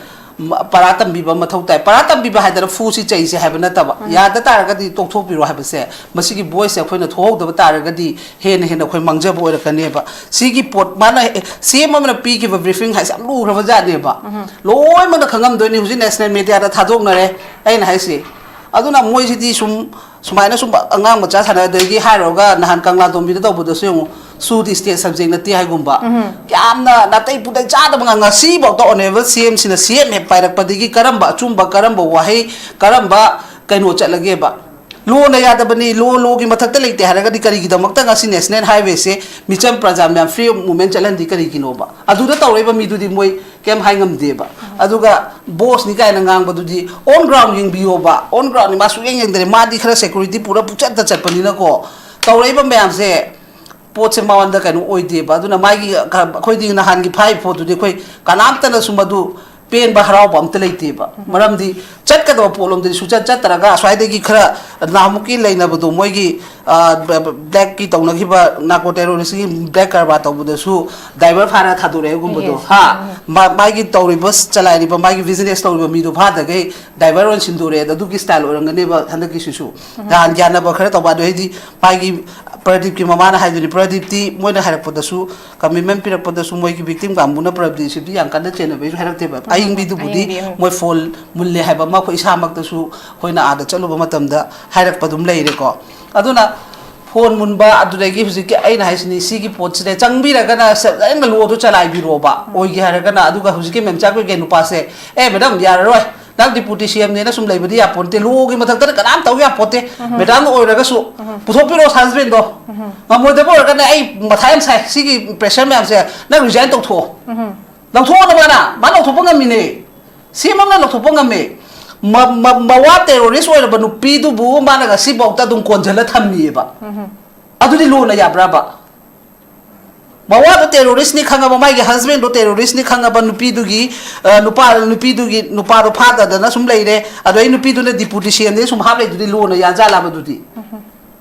ꯄꯔꯥ ꯇꯝꯕꯤꯕ ꯃꯊꯧ ꯇꯥꯏ꯫ ꯄꯔꯥ ꯇꯝꯕꯤꯕ ꯍꯥꯏꯗꯅ ꯐꯨꯁꯤ ꯆꯩꯁꯦ ꯍꯥꯏꯕ ꯅꯠꯇꯕ, ꯌꯥꯗ ꯇꯥꯔꯒꯗꯤ ꯇꯣꯛꯊꯣꯛꯄꯤꯔꯣ ꯍꯥꯏꯕꯁꯦ, ꯃꯁꯤꯒꯤ ꯚꯣꯏꯁꯁꯦ ꯑꯩꯈꯣꯏꯅ ꯊꯣꯛꯍꯧꯗꯕ ꯇꯥꯔꯒꯗꯤ ꯍꯦꯟꯅ ꯍꯦꯟꯅ ꯑꯩꯈꯣꯏ ꯃꯥꯡꯖꯕ ꯑꯣꯏꯔꯛꯀꯅꯦꯕ꯫ ꯁꯤꯒꯤ ꯄꯣꯠ ꯃꯥꯅ, ꯁꯤ ꯑꯦꯝ ꯑꯃꯅ ꯄꯤꯈꯤꯕ ꯕ꯭ꯔꯤꯐꯤꯡ ꯍꯥꯏꯁꯦ ꯌꯥꯝ ꯂꯨꯈ꯭ꯔꯕ ꯖꯥꯠꯅꯦꯕ꯫ ꯂꯣꯏꯅꯃꯛꯅ ꯈꯪꯉꯝꯗꯣꯏꯅꯤ꯫ ꯍꯧꯖꯤꯛ ꯅꯦꯁꯅꯦꯜ ꯃꯦꯗꯤꯌꯥꯗ ꯊꯥꯗꯣꯛꯅꯔꯦ꯫ ꯑꯩꯅ ꯍꯥꯏꯁꯤ, ꯑꯗꯨꯅ ꯃꯣꯏꯁꯤꯗꯤ ꯁꯨꯝ ꯁꯨꯃꯥꯏꯅ ꯁꯨꯝ ꯑꯉꯥꯡ ꯃꯆꯥ ꯁꯥꯟꯅ, ꯑꯗꯒꯤ ꯍꯥꯏꯔꯨꯔꯒ ꯅꯍꯥꯟ ꯀꯪꯂꯥꯇꯣꯝꯕꯤꯗ ꯇꯧꯕꯗꯁꯨ ꯌꯦꯡꯉꯨ, ꯁꯨꯗꯤ ꯁ꯭ꯇꯦꯠ ꯁꯕꯖꯦꯛ ꯅꯠꯇꯦ ꯍꯥꯏꯒꯨꯝꯕ꯫ ꯌꯥꯝꯅ ꯅꯥꯇꯩ ꯄꯨꯇꯩ ꯆꯥꯗꯕ ꯉꯥꯡ-, ꯉꯁꯤꯐꯥꯎꯗ ꯑꯣꯅꯔꯦꯕꯜ ꯁꯤ ꯑꯦꯝꯁꯤꯅ ꯁꯤ ꯑꯦꯝ ꯍꯦꯛ ꯄꯥꯏꯔꯛꯄꯗꯒꯤ ꯀꯔꯝꯕ ꯑꯆꯨꯝꯕ, ꯀꯔꯝꯕ ꯋꯥꯍꯩ, ꯀꯔꯝꯕ ꯀꯩꯅꯣ ꯆꯠꯂꯒꯦꯕ? ꯂꯣꯅ ꯌꯥꯗꯕꯅꯤ, ꯂꯣ, ꯂꯣꯒꯤ ꯃꯊꯛꯇ ꯂꯩꯇꯦ ꯍꯥꯏꯔꯒꯗꯤ ꯀꯔꯤꯒꯤꯗꯃꯛꯇ ꯉꯁꯤ ꯅꯦꯁꯅꯦꯜ ꯍꯥꯏꯋꯦꯁꯦ ꯃꯤꯆꯝ ꯄ꯭ꯔꯖꯥ ꯃꯌꯥꯝ ꯐ꯭ꯔꯤ ꯑꯣꯐ ꯃꯨꯚꯃꯦꯟ ꯆꯠꯍꯟꯗꯤ ꯀꯔꯤꯒꯤꯅꯣꯕ? ꯑꯗꯨꯗ ꯇꯧꯔꯛꯏꯕ ꯃꯤꯗꯨꯗꯤ ꯃꯣꯏ ꯀꯩꯝ ꯍꯥꯏ ꯉꯝꯗꯦꯕ꯫ ꯑꯗꯨꯒ ꯕꯣꯁꯅꯤ ꯀꯥꯏꯅ ꯉꯥꯡꯕꯗꯨꯗꯤ ꯑꯣꯟ ꯒ꯭ꯔꯥꯎꯟ ꯌꯦꯡꯕꯤꯌꯣꯕ, ꯑꯣꯟ ꯒ꯭ꯔꯥꯎꯟꯗꯤ ꯃꯥ ꯁꯨꯛꯌꯦꯡ ꯌꯦꯡꯗꯔꯦ꯫ ꯃꯥꯗꯤ ꯈꯔ ꯁꯦꯀ꯭ꯌꯨꯔꯤꯇꯤ ꯄꯨꯔ ꯄꯨꯆꯠꯇ ꯆꯠꯄꯅꯤꯅꯀꯣ, ꯇꯧꯔꯛꯏꯕ ꯃꯌꯥꯝꯁꯦ ꯄꯣꯠꯁꯦ ꯃꯉꯣꯟꯗ ꯀꯩꯅꯣ ꯑꯣꯏꯗꯦꯕ꯫ ꯑꯗꯨꯅ ꯃꯥꯒꯤ ꯈ-, ꯑꯩꯈꯣꯏꯗꯤ ꯅꯍꯥꯟꯒꯤ ꯐꯥꯏꯚ ꯐꯣꯔꯗꯨꯗꯤ ꯑꯩꯈꯣꯏ ꯀꯅꯥꯝꯇꯅꯁꯨ ꯃꯗꯨ ꯄꯦꯟꯕ ꯍꯔꯥꯎꯕ ꯑꯝꯇ ꯂꯩꯇꯦꯕ꯫ ꯃꯔꯝꯗꯤ ꯆꯠꯀꯗꯕ ꯄꯣꯠꯂꯣꯝꯗꯗꯤ ꯁꯨꯆꯠ ꯆꯠꯇ꯭ꯔꯒ ꯑꯁ꯭ꯋꯥꯏꯗꯒꯤ ꯈꯔ ꯅꯍꯥꯟꯃꯨꯛꯀꯤ ꯂꯩꯅꯕꯗꯣ, ꯃꯣꯏꯒꯤ, ꯑ, ꯕ-, ꯕ-, ꯕ꯭ꯂꯦꯛꯀꯤ ꯇꯧꯅꯈꯤꯕ, ꯅꯥꯔꯀꯣ ꯇꯦꯔꯣꯔꯤꯁꯀꯤ ꯕ꯭ꯂꯦꯛ ꯀꯔꯕꯥꯔ ꯇꯧꯕꯗꯁꯨ ꯗ꯭ꯔꯥꯏꯚꯔ ꯐꯥꯔ ꯊꯥꯗꯣꯔꯛꯑꯦꯒꯨꯝꯕꯗꯣ, ꯌꯦꯁ꯫ ꯍꯥ? ꯎꯝ꯫ ꯃꯥ-, ꯃꯥꯒꯤ ꯇꯧꯔꯤꯕ, ꯆꯂꯥꯏꯔꯤꯕ ꯃꯥꯒꯤ ꯕꯤꯖꯤꯅꯦꯁ ꯇꯧꯔꯤꯕ ꯃꯤꯗꯣ ꯐꯥꯗꯈꯩ ꯗ꯭ꯔꯥꯏꯚꯔ ꯑꯣꯏꯅ ꯁꯤꯟꯗꯣꯔꯛꯑꯦ꯫ ꯑꯗꯨꯒꯤ ꯁ꯭ꯇꯥꯏꯜ ꯑꯣꯏꯔꯝꯒꯅꯦꯕ ꯍꯟꯗꯛꯀꯤꯁꯤꯁꯨ꯫ ꯎꯝ꯫ ꯅꯍꯥꯟ ꯌꯥꯅꯕ ꯈꯔ ꯇꯧꯕ, ꯑꯗꯨ ꯍꯥꯏꯗꯤ ꯃꯥꯒꯤ ꯄ꯭ꯔꯗꯤꯞꯀꯤ ꯃꯃꯥꯅ ꯍꯥꯏꯗꯨꯅꯤ, ꯄ꯭ꯔꯗꯤꯞꯇꯤ ꯃꯣꯏꯅ ꯍꯥꯏꯔꯛꯄꯗꯁꯨ, ꯀꯃꯤꯠꯃꯦꯟ ꯄꯤꯔꯛꯄꯗꯁꯨ ꯃꯣꯏꯒꯤ ꯚꯤꯛꯇꯤꯝ ꯀꯥꯡꯕꯨꯅ ꯄ꯭ꯔꯗꯤꯞꯁꯤꯗꯤ ꯌꯥꯝ ꯀꯟꯅ ꯆꯦꯟꯅꯕꯩꯁꯨ ꯍꯥꯏꯔꯛꯇꯦꯕ꯫ ꯎꯝ, ꯑꯌꯤꯡꯕꯤꯗꯨꯕꯨꯗꯤ ꯑꯌꯤꯡꯕꯤ, ꯎꯝ꯫ ꯃꯣꯏ ꯐꯣꯟ ꯃꯨꯜꯂꯦ ꯍꯥꯏꯕ ꯑꯃ ꯑꯩꯈꯣꯏ ꯏꯁꯥꯃꯛꯇꯁꯨ ꯑꯩꯈꯣꯏꯅ ꯑꯥꯗ ꯆꯠꯂꯨꯕ ꯃꯇꯝꯗ ꯍꯥꯏꯔꯛꯄ ꯑꯗꯨꯝ ꯂꯩꯔꯦꯀꯣ꯫ ꯑꯗꯨꯅ ꯐꯣꯟ ꯃꯨꯟꯕ, ꯑꯗꯨꯗꯒꯤ ꯍꯧꯖꯤꯛꯀꯤ ꯑꯩꯅ ꯍꯥꯏꯁꯤꯅꯤ, ꯁꯤꯒꯤ ꯄꯣꯠꯁꯤꯗ ꯆꯪꯕꯤꯔꯒꯅ ꯁ-, ꯂꯣꯏꯅ ꯂꯣꯗꯣ ꯆꯂꯥꯏꯕꯤꯔꯣꯕ, ꯎꯝ꯫ ꯑꯣꯏꯒꯦ ꯍꯥꯏꯔꯒꯅ꯫ ꯑꯗꯨꯒ ꯍꯧꯖꯤꯛꯀꯤ ꯃꯦꯝꯆꯥ ꯀꯩꯀꯩ ꯅꯨꯄꯥꯁꯦ, "ꯑꯦ, ꯃꯦꯗꯥꯝ, ꯌꯥꯔꯔꯣꯏ, ꯅꯪ ꯗꯤꯄꯨꯇꯤ ꯁꯤ ꯑꯦꯝꯅꯦꯅ ꯁꯨꯝ ꯂꯩꯕꯗꯤ ꯌꯥꯄꯣꯟꯇꯦ, ꯂꯣꯒꯤ ꯃꯊꯛꯇꯅ ꯀꯅꯥꯝ ꯇꯧ ꯌꯥꯄꯣꯟꯇꯦ, ꯎꯝ꯫ ꯃꯦꯗꯥꯝ ꯑꯣꯏꯔꯒꯁꯨ ꯎꯝ꯫ ꯄꯨꯊꯣꯛꯄꯤꯔꯣ ꯁꯥꯟꯁꯕꯦꯟꯗꯣ꯫ ꯎꯝ꯫ ꯉꯝꯃꯣꯏꯗꯕ ꯑꯣꯏꯔꯒꯅ ꯑꯩ ꯃꯊꯥ ꯌꯥꯝ ꯁꯥꯏ, ꯁꯤꯒꯤ ꯄ꯭ꯔꯦꯁꯔ ꯃꯌꯥꯝꯁꯦ ꯅꯪ ꯔꯤꯖꯥꯏꯟ ꯇꯧꯊꯣꯛꯑꯣ"꯫ ꯎꯝ꯫ ꯂꯧꯊꯣꯛꯑꯣꯅ ꯃꯥꯅ, ꯃꯥ ꯂꯧꯊꯣꯛꯄ ꯉꯝꯃꯤꯅꯦ꯫ ꯁꯤ ꯑꯦꯝ ꯑꯃꯅ ꯂꯧꯊꯣꯛꯄ ꯉꯝꯃꯦ꯫ ꯃ-, ꯃ-, ꯃꯋꯥ ꯇꯦꯔꯣꯔꯤꯁ ꯑꯣꯏꯔꯕ ꯅꯨꯄꯤꯗꯨꯕꯨ ꯃꯥꯅ ꯉꯁꯤꯐꯥꯎꯗ ꯑꯗꯨꯝ ꯀꯣꯟꯁꯤꯜꯂ ꯊꯝꯃꯤꯑꯕ꯫ ꯎꯝ꯫ ꯑꯗꯨꯗꯤ ꯂꯣꯅ ꯌꯥꯕ꯭ꯔꯕ? ꯃꯋꯥꯗꯣ ꯇꯦꯔꯣꯔꯤꯁꯅꯤ ꯈꯪꯉꯕ, ꯃꯥꯒꯤ ꯍꯁꯕꯦꯟꯗꯣ ꯇꯦꯔꯣꯔꯤꯁꯅꯤ ꯈꯪꯉꯕ ꯅꯨꯄꯤꯗꯨꯒꯤ, ꯑ, ꯅꯨꯄꯥ, ꯅꯨꯄꯤꯗꯨꯒꯤ ꯅꯨꯄꯥꯗꯣ ꯐꯥꯗꯗꯅ ꯁꯨꯝ ꯂꯩꯔꯦ꯫ ꯑꯗꯣ ꯑꯩ ꯅꯨꯄꯤꯗꯨꯅ ꯗꯤꯄꯨꯇꯤ ꯁꯤ ꯑꯦꯝꯗ ꯁꯨꯝ ꯍꯥꯞ ꯂꯩꯗꯨꯗꯤ ꯂꯣꯅ ꯌꯥꯖꯥꯠꯂꯕ ꯑꯗꯨꯗꯤ? ꯎꯝ꯫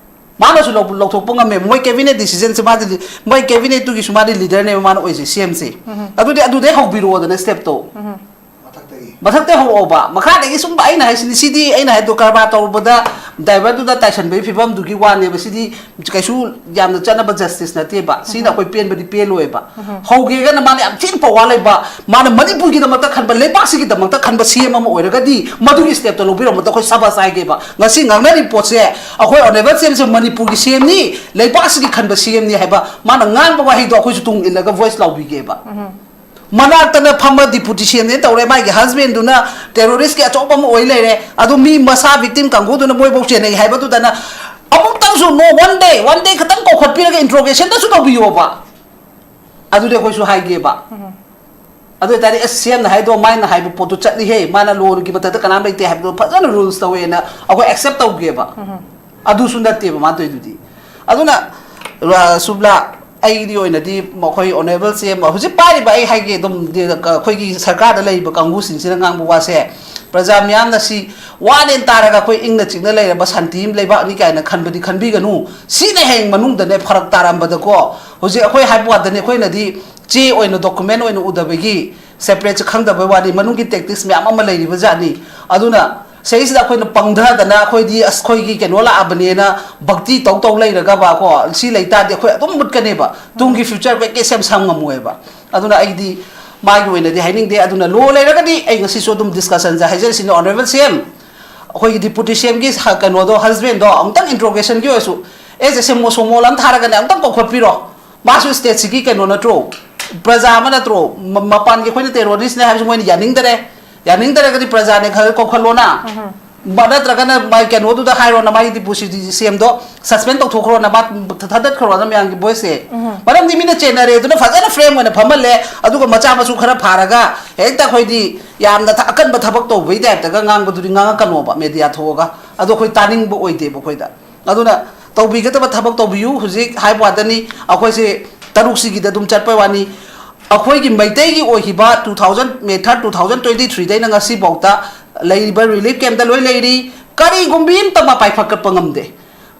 ꯃꯥꯅꯁꯨ ꯂꯧ-, ꯂꯧꯊꯣꯛꯄ ꯉꯝꯃꯦ꯫ ꯃꯣꯏ ꯀꯦꯕꯤꯅꯦꯠ ꯗꯤꯁꯤꯖꯟꯁꯦ ꯃꯥꯗꯤ, ꯃꯣꯏ ꯀꯦꯕꯤꯅꯦꯠꯇꯨꯒꯤꯁꯨ ꯃꯥꯗꯤ ꯂꯤꯗꯔꯅꯦꯕ ꯃꯥꯅ ꯑꯣꯏꯁꯦ, ꯁꯤ ꯑꯦꯝꯁꯦ꯫ ꯎꯝ꯫ ꯑꯗꯨꯗꯤ ꯑꯗꯨꯗꯩ ꯍꯧꯕꯤꯔꯛꯑꯣꯗꯅ ꯁ꯭ꯇꯦꯞꯇꯣ꯫ ꯎꯝ꯫ ꯃꯊꯛꯇꯒꯤ꯫ ꯃꯊꯛꯇ ꯍꯧꯔꯛꯑꯣꯕ, ꯃꯈꯥꯗꯒꯤ ꯁꯨꯝ ꯑꯩꯅ ꯍꯥꯏꯁꯤꯅꯤ, ꯁꯤꯗꯤ ꯑꯩꯅ ꯍꯥꯏꯗꯣ ꯀꯔꯕꯥꯔ ꯇꯧꯔꯨꯕꯗ ꯗ꯭ꯔꯥꯏꯚꯔꯗꯨꯗ ꯇꯥꯏꯁꯟꯕꯒꯤ ꯐꯤꯕꯝꯗꯨꯒꯤ ꯋꯥꯅꯦꯕ, ꯁꯤꯗꯤ ꯀꯩꯁꯨ ꯌꯥꯝꯅ ꯆꯠꯅꯕ ꯖꯁꯇꯤꯁ ꯅꯠꯇꯦꯕ, ꯁꯤꯅ ꯑꯩꯈꯣꯏ ꯄꯦꯟꯕꯗꯤ ꯄꯦꯜꯂꯣꯏꯕ꯫ ꯍꯧꯒꯦꯒꯅ ꯃꯥꯅ ꯌꯥꯝ ꯊꯤꯅ ꯄꯋꯥꯔ ꯂꯩꯕ, ꯃꯥꯅ ꯃꯅꯤꯄꯨꯔꯒꯤꯗꯃꯛꯇ ꯈꯟꯕ, ꯂꯩꯕꯥꯛꯁꯤꯒꯤꯗꯃꯛꯇ ꯈꯟꯕ ꯁꯤ ꯑꯦꯝ ꯑꯃ ꯑꯣꯏꯔꯒꯗꯤ ꯃꯗꯨꯒꯤ ꯁ꯭ꯇꯦꯞꯇꯣ ꯂꯧꯕꯤꯔꯝꯕꯗ ꯑꯩꯈꯣꯏ ꯁꯕꯥꯁ ꯍꯥꯏꯒꯦꯕ꯫ ꯉꯁꯤ ꯉꯥꯡꯅꯔꯤꯕ ꯄꯣꯠꯁꯦ ꯑꯩꯈꯣꯏ ꯑꯣꯅꯔꯦꯕꯜ ꯁꯤ ꯑꯦꯝꯁꯦ ꯃꯅꯤꯄꯨꯔꯒꯤ ꯁꯤ ꯑꯦꯝꯅꯤ, ꯂꯩꯕꯥꯛꯁꯤꯒꯤ ꯈꯟꯕ ꯁꯤ ꯑꯦꯝꯅꯤ ꯍꯥꯏꯕ ꯃꯥꯅ ꯉꯥꯡꯕ ꯋꯥꯍꯩꯗꯣ ꯑꯩꯈꯣꯏꯁꯨ ꯇꯨꯡ ꯏꯜꯂꯒ ꯚꯣꯏꯁ ꯂꯥꯎꯕꯤꯒꯦꯕ꯫ ꯃꯅꯥꯛꯇꯅ ꯐꯝꯕ ꯗꯤꯄꯨꯇꯤ ꯁꯤ ꯑꯦꯝꯅꯦ ꯇꯧꯔꯦ, ꯃꯥꯒꯤ ꯍꯁꯕꯦꯟꯗꯨꯅ ꯇꯦꯔꯣꯔꯤꯁꯀꯤ ꯑꯆꯧꯕ ꯑꯃ ꯑꯣꯏ ꯂꯩꯔꯦ, ꯑꯗꯨ ꯃꯤ ꯃꯁꯥ victim ꯀꯥꯡꯕꯨꯗꯨꯅ ꯃꯣꯏꯐꯧ ꯆꯦꯟꯅꯩ ꯍꯥꯏꯕꯗꯨꯗꯅ ꯑꯃꯨꯛꯇꯪꯁꯨ, no, one day, one day ꯈꯛꯇꯪ ꯀꯧꯈꯠꯄꯤꯔꯒ ꯏꯟꯇ꯭ꯔꯣꯒꯦꯁꯟꯗꯁꯨ ꯇꯧꯕꯤꯌꯣꯕ꯫ ꯑꯗꯨꯗꯤ ꯑꯩꯈꯣꯏꯁꯨ ꯍꯥꯏꯒꯦꯕ꯫ ꯑꯗꯨ ꯑꯣꯏꯇꯥꯔꯗꯤ ꯑꯁ ꯁꯤ ꯑꯦꯝꯅ ꯍꯥꯏꯗꯣ ꯃꯥꯅ ꯍꯥꯏꯕ ꯄꯣꯠꯇꯨ ꯆꯠꯂꯤꯍꯦ, ꯃꯥꯅ ꯂꯣꯒꯤ ꯃꯊꯛꯇ ꯀꯅꯥꯝ ꯂꯩꯇꯦ ꯍꯥꯏꯕꯗꯣ ꯐꯖꯅ ꯔꯨꯜꯁ ꯇꯧꯋꯦꯅ ꯑꯩꯈꯣꯏ ꯑꯦꯛꯁꯦꯞ ꯇꯧꯒꯦꯕ꯫ ꯑꯗꯨꯁꯨ ꯅꯠꯇꯦꯕ ꯃꯥ ꯇꯧꯔꯤꯗꯨꯗꯤ꯫ ꯑꯗꯨꯅ, ꯑ, ꯁꯨꯕ꯭ꯂꯥ, ꯑꯩꯒꯤ ꯑꯣꯏꯅꯗꯤ ꯃꯈꯣꯏ ꯑꯣꯅꯔꯦꯕꯜ ꯁꯤ ꯑꯦꯝ, ꯍꯧꯖꯤꯛ ꯄꯥꯏꯔꯤꯕ, ꯑꯩ ꯍꯥꯏꯒꯦ ꯑꯗꯨꯝ, ꯑꯩꯈꯣꯏꯒꯤ ꯁꯔꯀꯥꯔꯗ ꯂꯩꯔꯤꯕ ꯀꯥꯡꯕꯨꯁꯤꯡꯁꯤꯅ ꯉꯥꯡꯕ ꯋꯥꯁꯦ ꯄ꯭ꯔꯖꯥ ꯃꯤꯌꯥꯝꯅ ꯁꯤ ꯋꯥꯅꯦꯅ ꯇꯥꯔꯒ ꯑꯩꯈꯣꯏ ꯏꯪꯅ ꯆꯤꯛꯅ ꯂꯩꯔꯕ ꯁꯥꯟꯇꯤ ꯑꯃ ꯂꯩꯕꯥꯛꯅꯤ ꯀꯥꯏꯅ ꯈꯟꯕꯗꯤ ꯈꯟꯕꯤꯒꯅꯨ꯫ ꯁꯤꯅ ꯍꯌꯦꯡ ꯃꯅꯨꯡꯗꯅꯦ ꯐꯔꯛ ꯇꯥꯔꯝꯕꯗꯀꯣ, ꯍꯧꯖꯤꯛ ꯑꯩꯈꯣꯏ ꯍꯥꯏꯕ ꯋꯥꯗꯅꯤ, ꯑꯩꯈꯣꯏꯅꯗꯤ ꯆꯦ ꯑꯣꯏꯅ, ꯗꯣꯀꯨꯃꯦꯟ ꯑꯣꯏꯅ ꯎꯗꯕꯒꯤ ꯁꯦꯄꯔꯦꯠꯁꯦ ꯈꯪꯗꯕꯩ ꯋꯥꯅꯤ, ꯃꯅꯨꯡꯒꯤ ꯇꯦꯛꯇꯤꯛꯁ ꯃꯌꯥꯝ ꯑꯃ ꯂꯩꯔꯤꯕ ꯖꯥꯠꯅꯤ꯫ ꯑꯗꯨꯅ ꯁꯤꯗꯩꯁꯤꯗ ꯑꯩꯈꯣꯏꯅ ꯄꯪꯊꯗꯅ ꯑꯩꯈꯣꯏꯗꯤ ꯑꯁ ꯑꯩꯈꯣꯏꯒꯤ ꯀꯩꯅꯣ ꯂꯥꯛꯑꯕꯅꯦꯅ ꯚꯛꯇꯤ ꯇꯧ ꯇꯧ ꯂꯩꯔꯒꯕ ꯀꯣ, ꯁꯤ ꯂꯩꯇꯥꯔꯗꯤ ꯑꯩꯈꯣꯏ ꯑꯗꯨꯝ ꯃꯨꯠꯀꯅꯦꯕ, ꯇꯨꯡꯒꯤ ꯐ꯭ꯌꯨꯆꯔ ꯀꯩꯀꯩ ꯁꯦꯝ ꯁꯥ ꯉꯝꯃꯣꯏꯕ꯫ ꯑꯗꯨꯅ ꯑꯩꯗꯤ ꯃꯥꯒꯤ ꯑꯣꯏꯅꯗꯤ ꯍꯥꯏꯅꯤꯡꯗꯦ꯫ ꯑꯗꯨꯅ ꯂꯣ ꯂꯩꯔꯒꯗꯤ ꯑꯩ ꯉꯁꯤꯁꯨ ꯑꯗꯨꯝ ꯗꯤꯁꯀꯁꯟꯁꯦ ꯍꯥꯏꯖꯔꯤꯁꯤꯅꯤ, ꯑꯣꯅꯔꯦꯕꯜ ꯁꯤ ꯑꯦꯝ, ꯑꯩꯈꯣꯏꯒꯤ ꯗꯤꯄꯨꯇꯤ ꯁꯤ ꯑꯦꯝꯒꯤ ꯀꯩꯅꯣꯗꯣ, ꯍꯁꯕꯦꯟꯗꯣ ꯑꯃꯨꯛꯇꯪ ꯏꯟꯇ꯭ꯔꯣꯒꯦꯁꯟꯒꯤ ꯑꯣꯏꯔꯁꯨ, ꯑꯦꯁ ꯑꯦ ꯁꯦꯃꯣ ꯁꯣꯃꯣꯜ ꯑꯃ ꯊꯥꯔꯒꯅꯦ ꯑꯃꯨꯛꯇꯪ ꯀꯧꯈꯠꯄꯤꯔꯣ꯫ ꯃꯥꯁꯨ ꯁ꯭ꯇꯦꯠꯁꯤꯒꯤ ꯀꯩꯅꯣ ꯅꯠꯇ꯭ꯔꯣ? ꯄ꯭ꯔꯖꯥ ꯑꯃ ꯅꯠꯇ꯭ꯔꯣ? ꯃ-, ꯃꯄꯥꯟꯒꯤ ꯑꯩꯈꯣꯏꯅ ꯇꯦꯔꯣꯔꯤꯁꯅꯦ ꯍꯥꯏꯕꯁꯨ ꯃꯣꯏꯅ ꯌꯥꯅꯤꯡꯗꯔꯦ꯫ ꯌꯥꯅꯤꯡꯗꯔꯒꯗꯤ ꯄ꯭ꯔꯖꯥꯅꯦ ꯈꯔ ꯀꯧꯈꯠꯂꯣꯅ꯫ ꯃ-, ꯅꯠꯇ꯭ꯔꯒꯅ ꯃꯥꯏ ꯀꯩꯅꯣꯗꯨꯗ ꯍꯥꯏꯔꯣꯅ, ꯃꯥꯒꯤ ꯗꯤꯄꯨꯇꯤ ꯁꯤ ꯑꯦꯝꯗꯣ ꯁꯁꯄꯦꯟ ꯇꯧꯊꯣꯛꯈ꯭ꯔꯣꯅ, ꯃꯥ ꯊꯥꯗꯠꯈ꯭ꯔꯣꯅ ꯃꯌꯥꯝꯒꯤ ꯚꯣꯏꯁꯁꯦ꯫ ꯃꯔꯝꯗꯤ ꯃꯤꯅ ꯆꯦꯟꯅꯔꯦ ꯑꯗꯨꯅ ꯐꯖꯅ ꯐ꯭ꯔꯦꯝ ꯑꯣꯏꯅ ꯐꯝꯍꯜꯂꯦ, ꯑꯗꯨꯒ ꯃꯆꯥ ꯃꯁꯨ ꯈꯔ ꯐꯥꯔꯒ ꯍꯦꯛꯇ ꯑꯩꯈꯣꯏꯗꯤ ꯌꯥꯝꯅ ꯊ-, ꯑꯀꯟꯕ ꯊꯕꯛ ꯇꯧꯕꯒꯤ ꯇꯥꯏꯞꯇꯒ ꯉꯥꯡꯕꯗꯨꯗꯤ ꯉꯥꯡꯉꯛꯀꯅꯣꯕ ꯃꯦꯗꯤꯌꯥ ꯊꯣꯛꯑꯒ꯫ ꯑꯗꯣ ꯑꯩꯈꯣꯏ ꯇꯥꯅꯤꯡꯕ ꯑꯣꯏꯗꯦꯕ ꯑꯩꯈꯣꯏꯗ꯫ ꯑꯗꯨꯅ ꯇꯧꯕꯤꯒꯗꯕ ꯊꯕꯛ ꯇꯧꯕꯤꯌꯨ꯫ ꯍꯧꯖꯤꯛ ꯍꯥꯏꯕ ꯋꯥꯗꯅꯤ, ꯑꯩꯈꯣꯏꯁꯦ ꯇꯔꯨꯛꯁꯤꯒꯤꯗ ꯑꯗꯨꯝ ꯆꯠꯄꯩ ꯋꯥꯅꯤ꯫ ꯑꯩꯈꯣꯏꯒꯤ ꯃꯩꯇꯩꯒꯤ ꯑꯣꯏꯈꯤꯕ two thousand, May third, two thousand twenty threeꯗꯩꯅ ꯉꯁꯤꯐꯥꯎꯗ ꯂꯩꯔꯤꯕ ꯔꯤꯂꯤꯐ ꯀꯦꯝꯞꯇ ꯂꯣꯏ ꯂꯩꯔꯤ, ꯀꯔꯤꯒꯨꯝꯕꯤ ꯑꯝꯇ ꯃꯄꯥꯏ ꯐꯀꯠꯄ ꯉꯝꯗꯦ꯫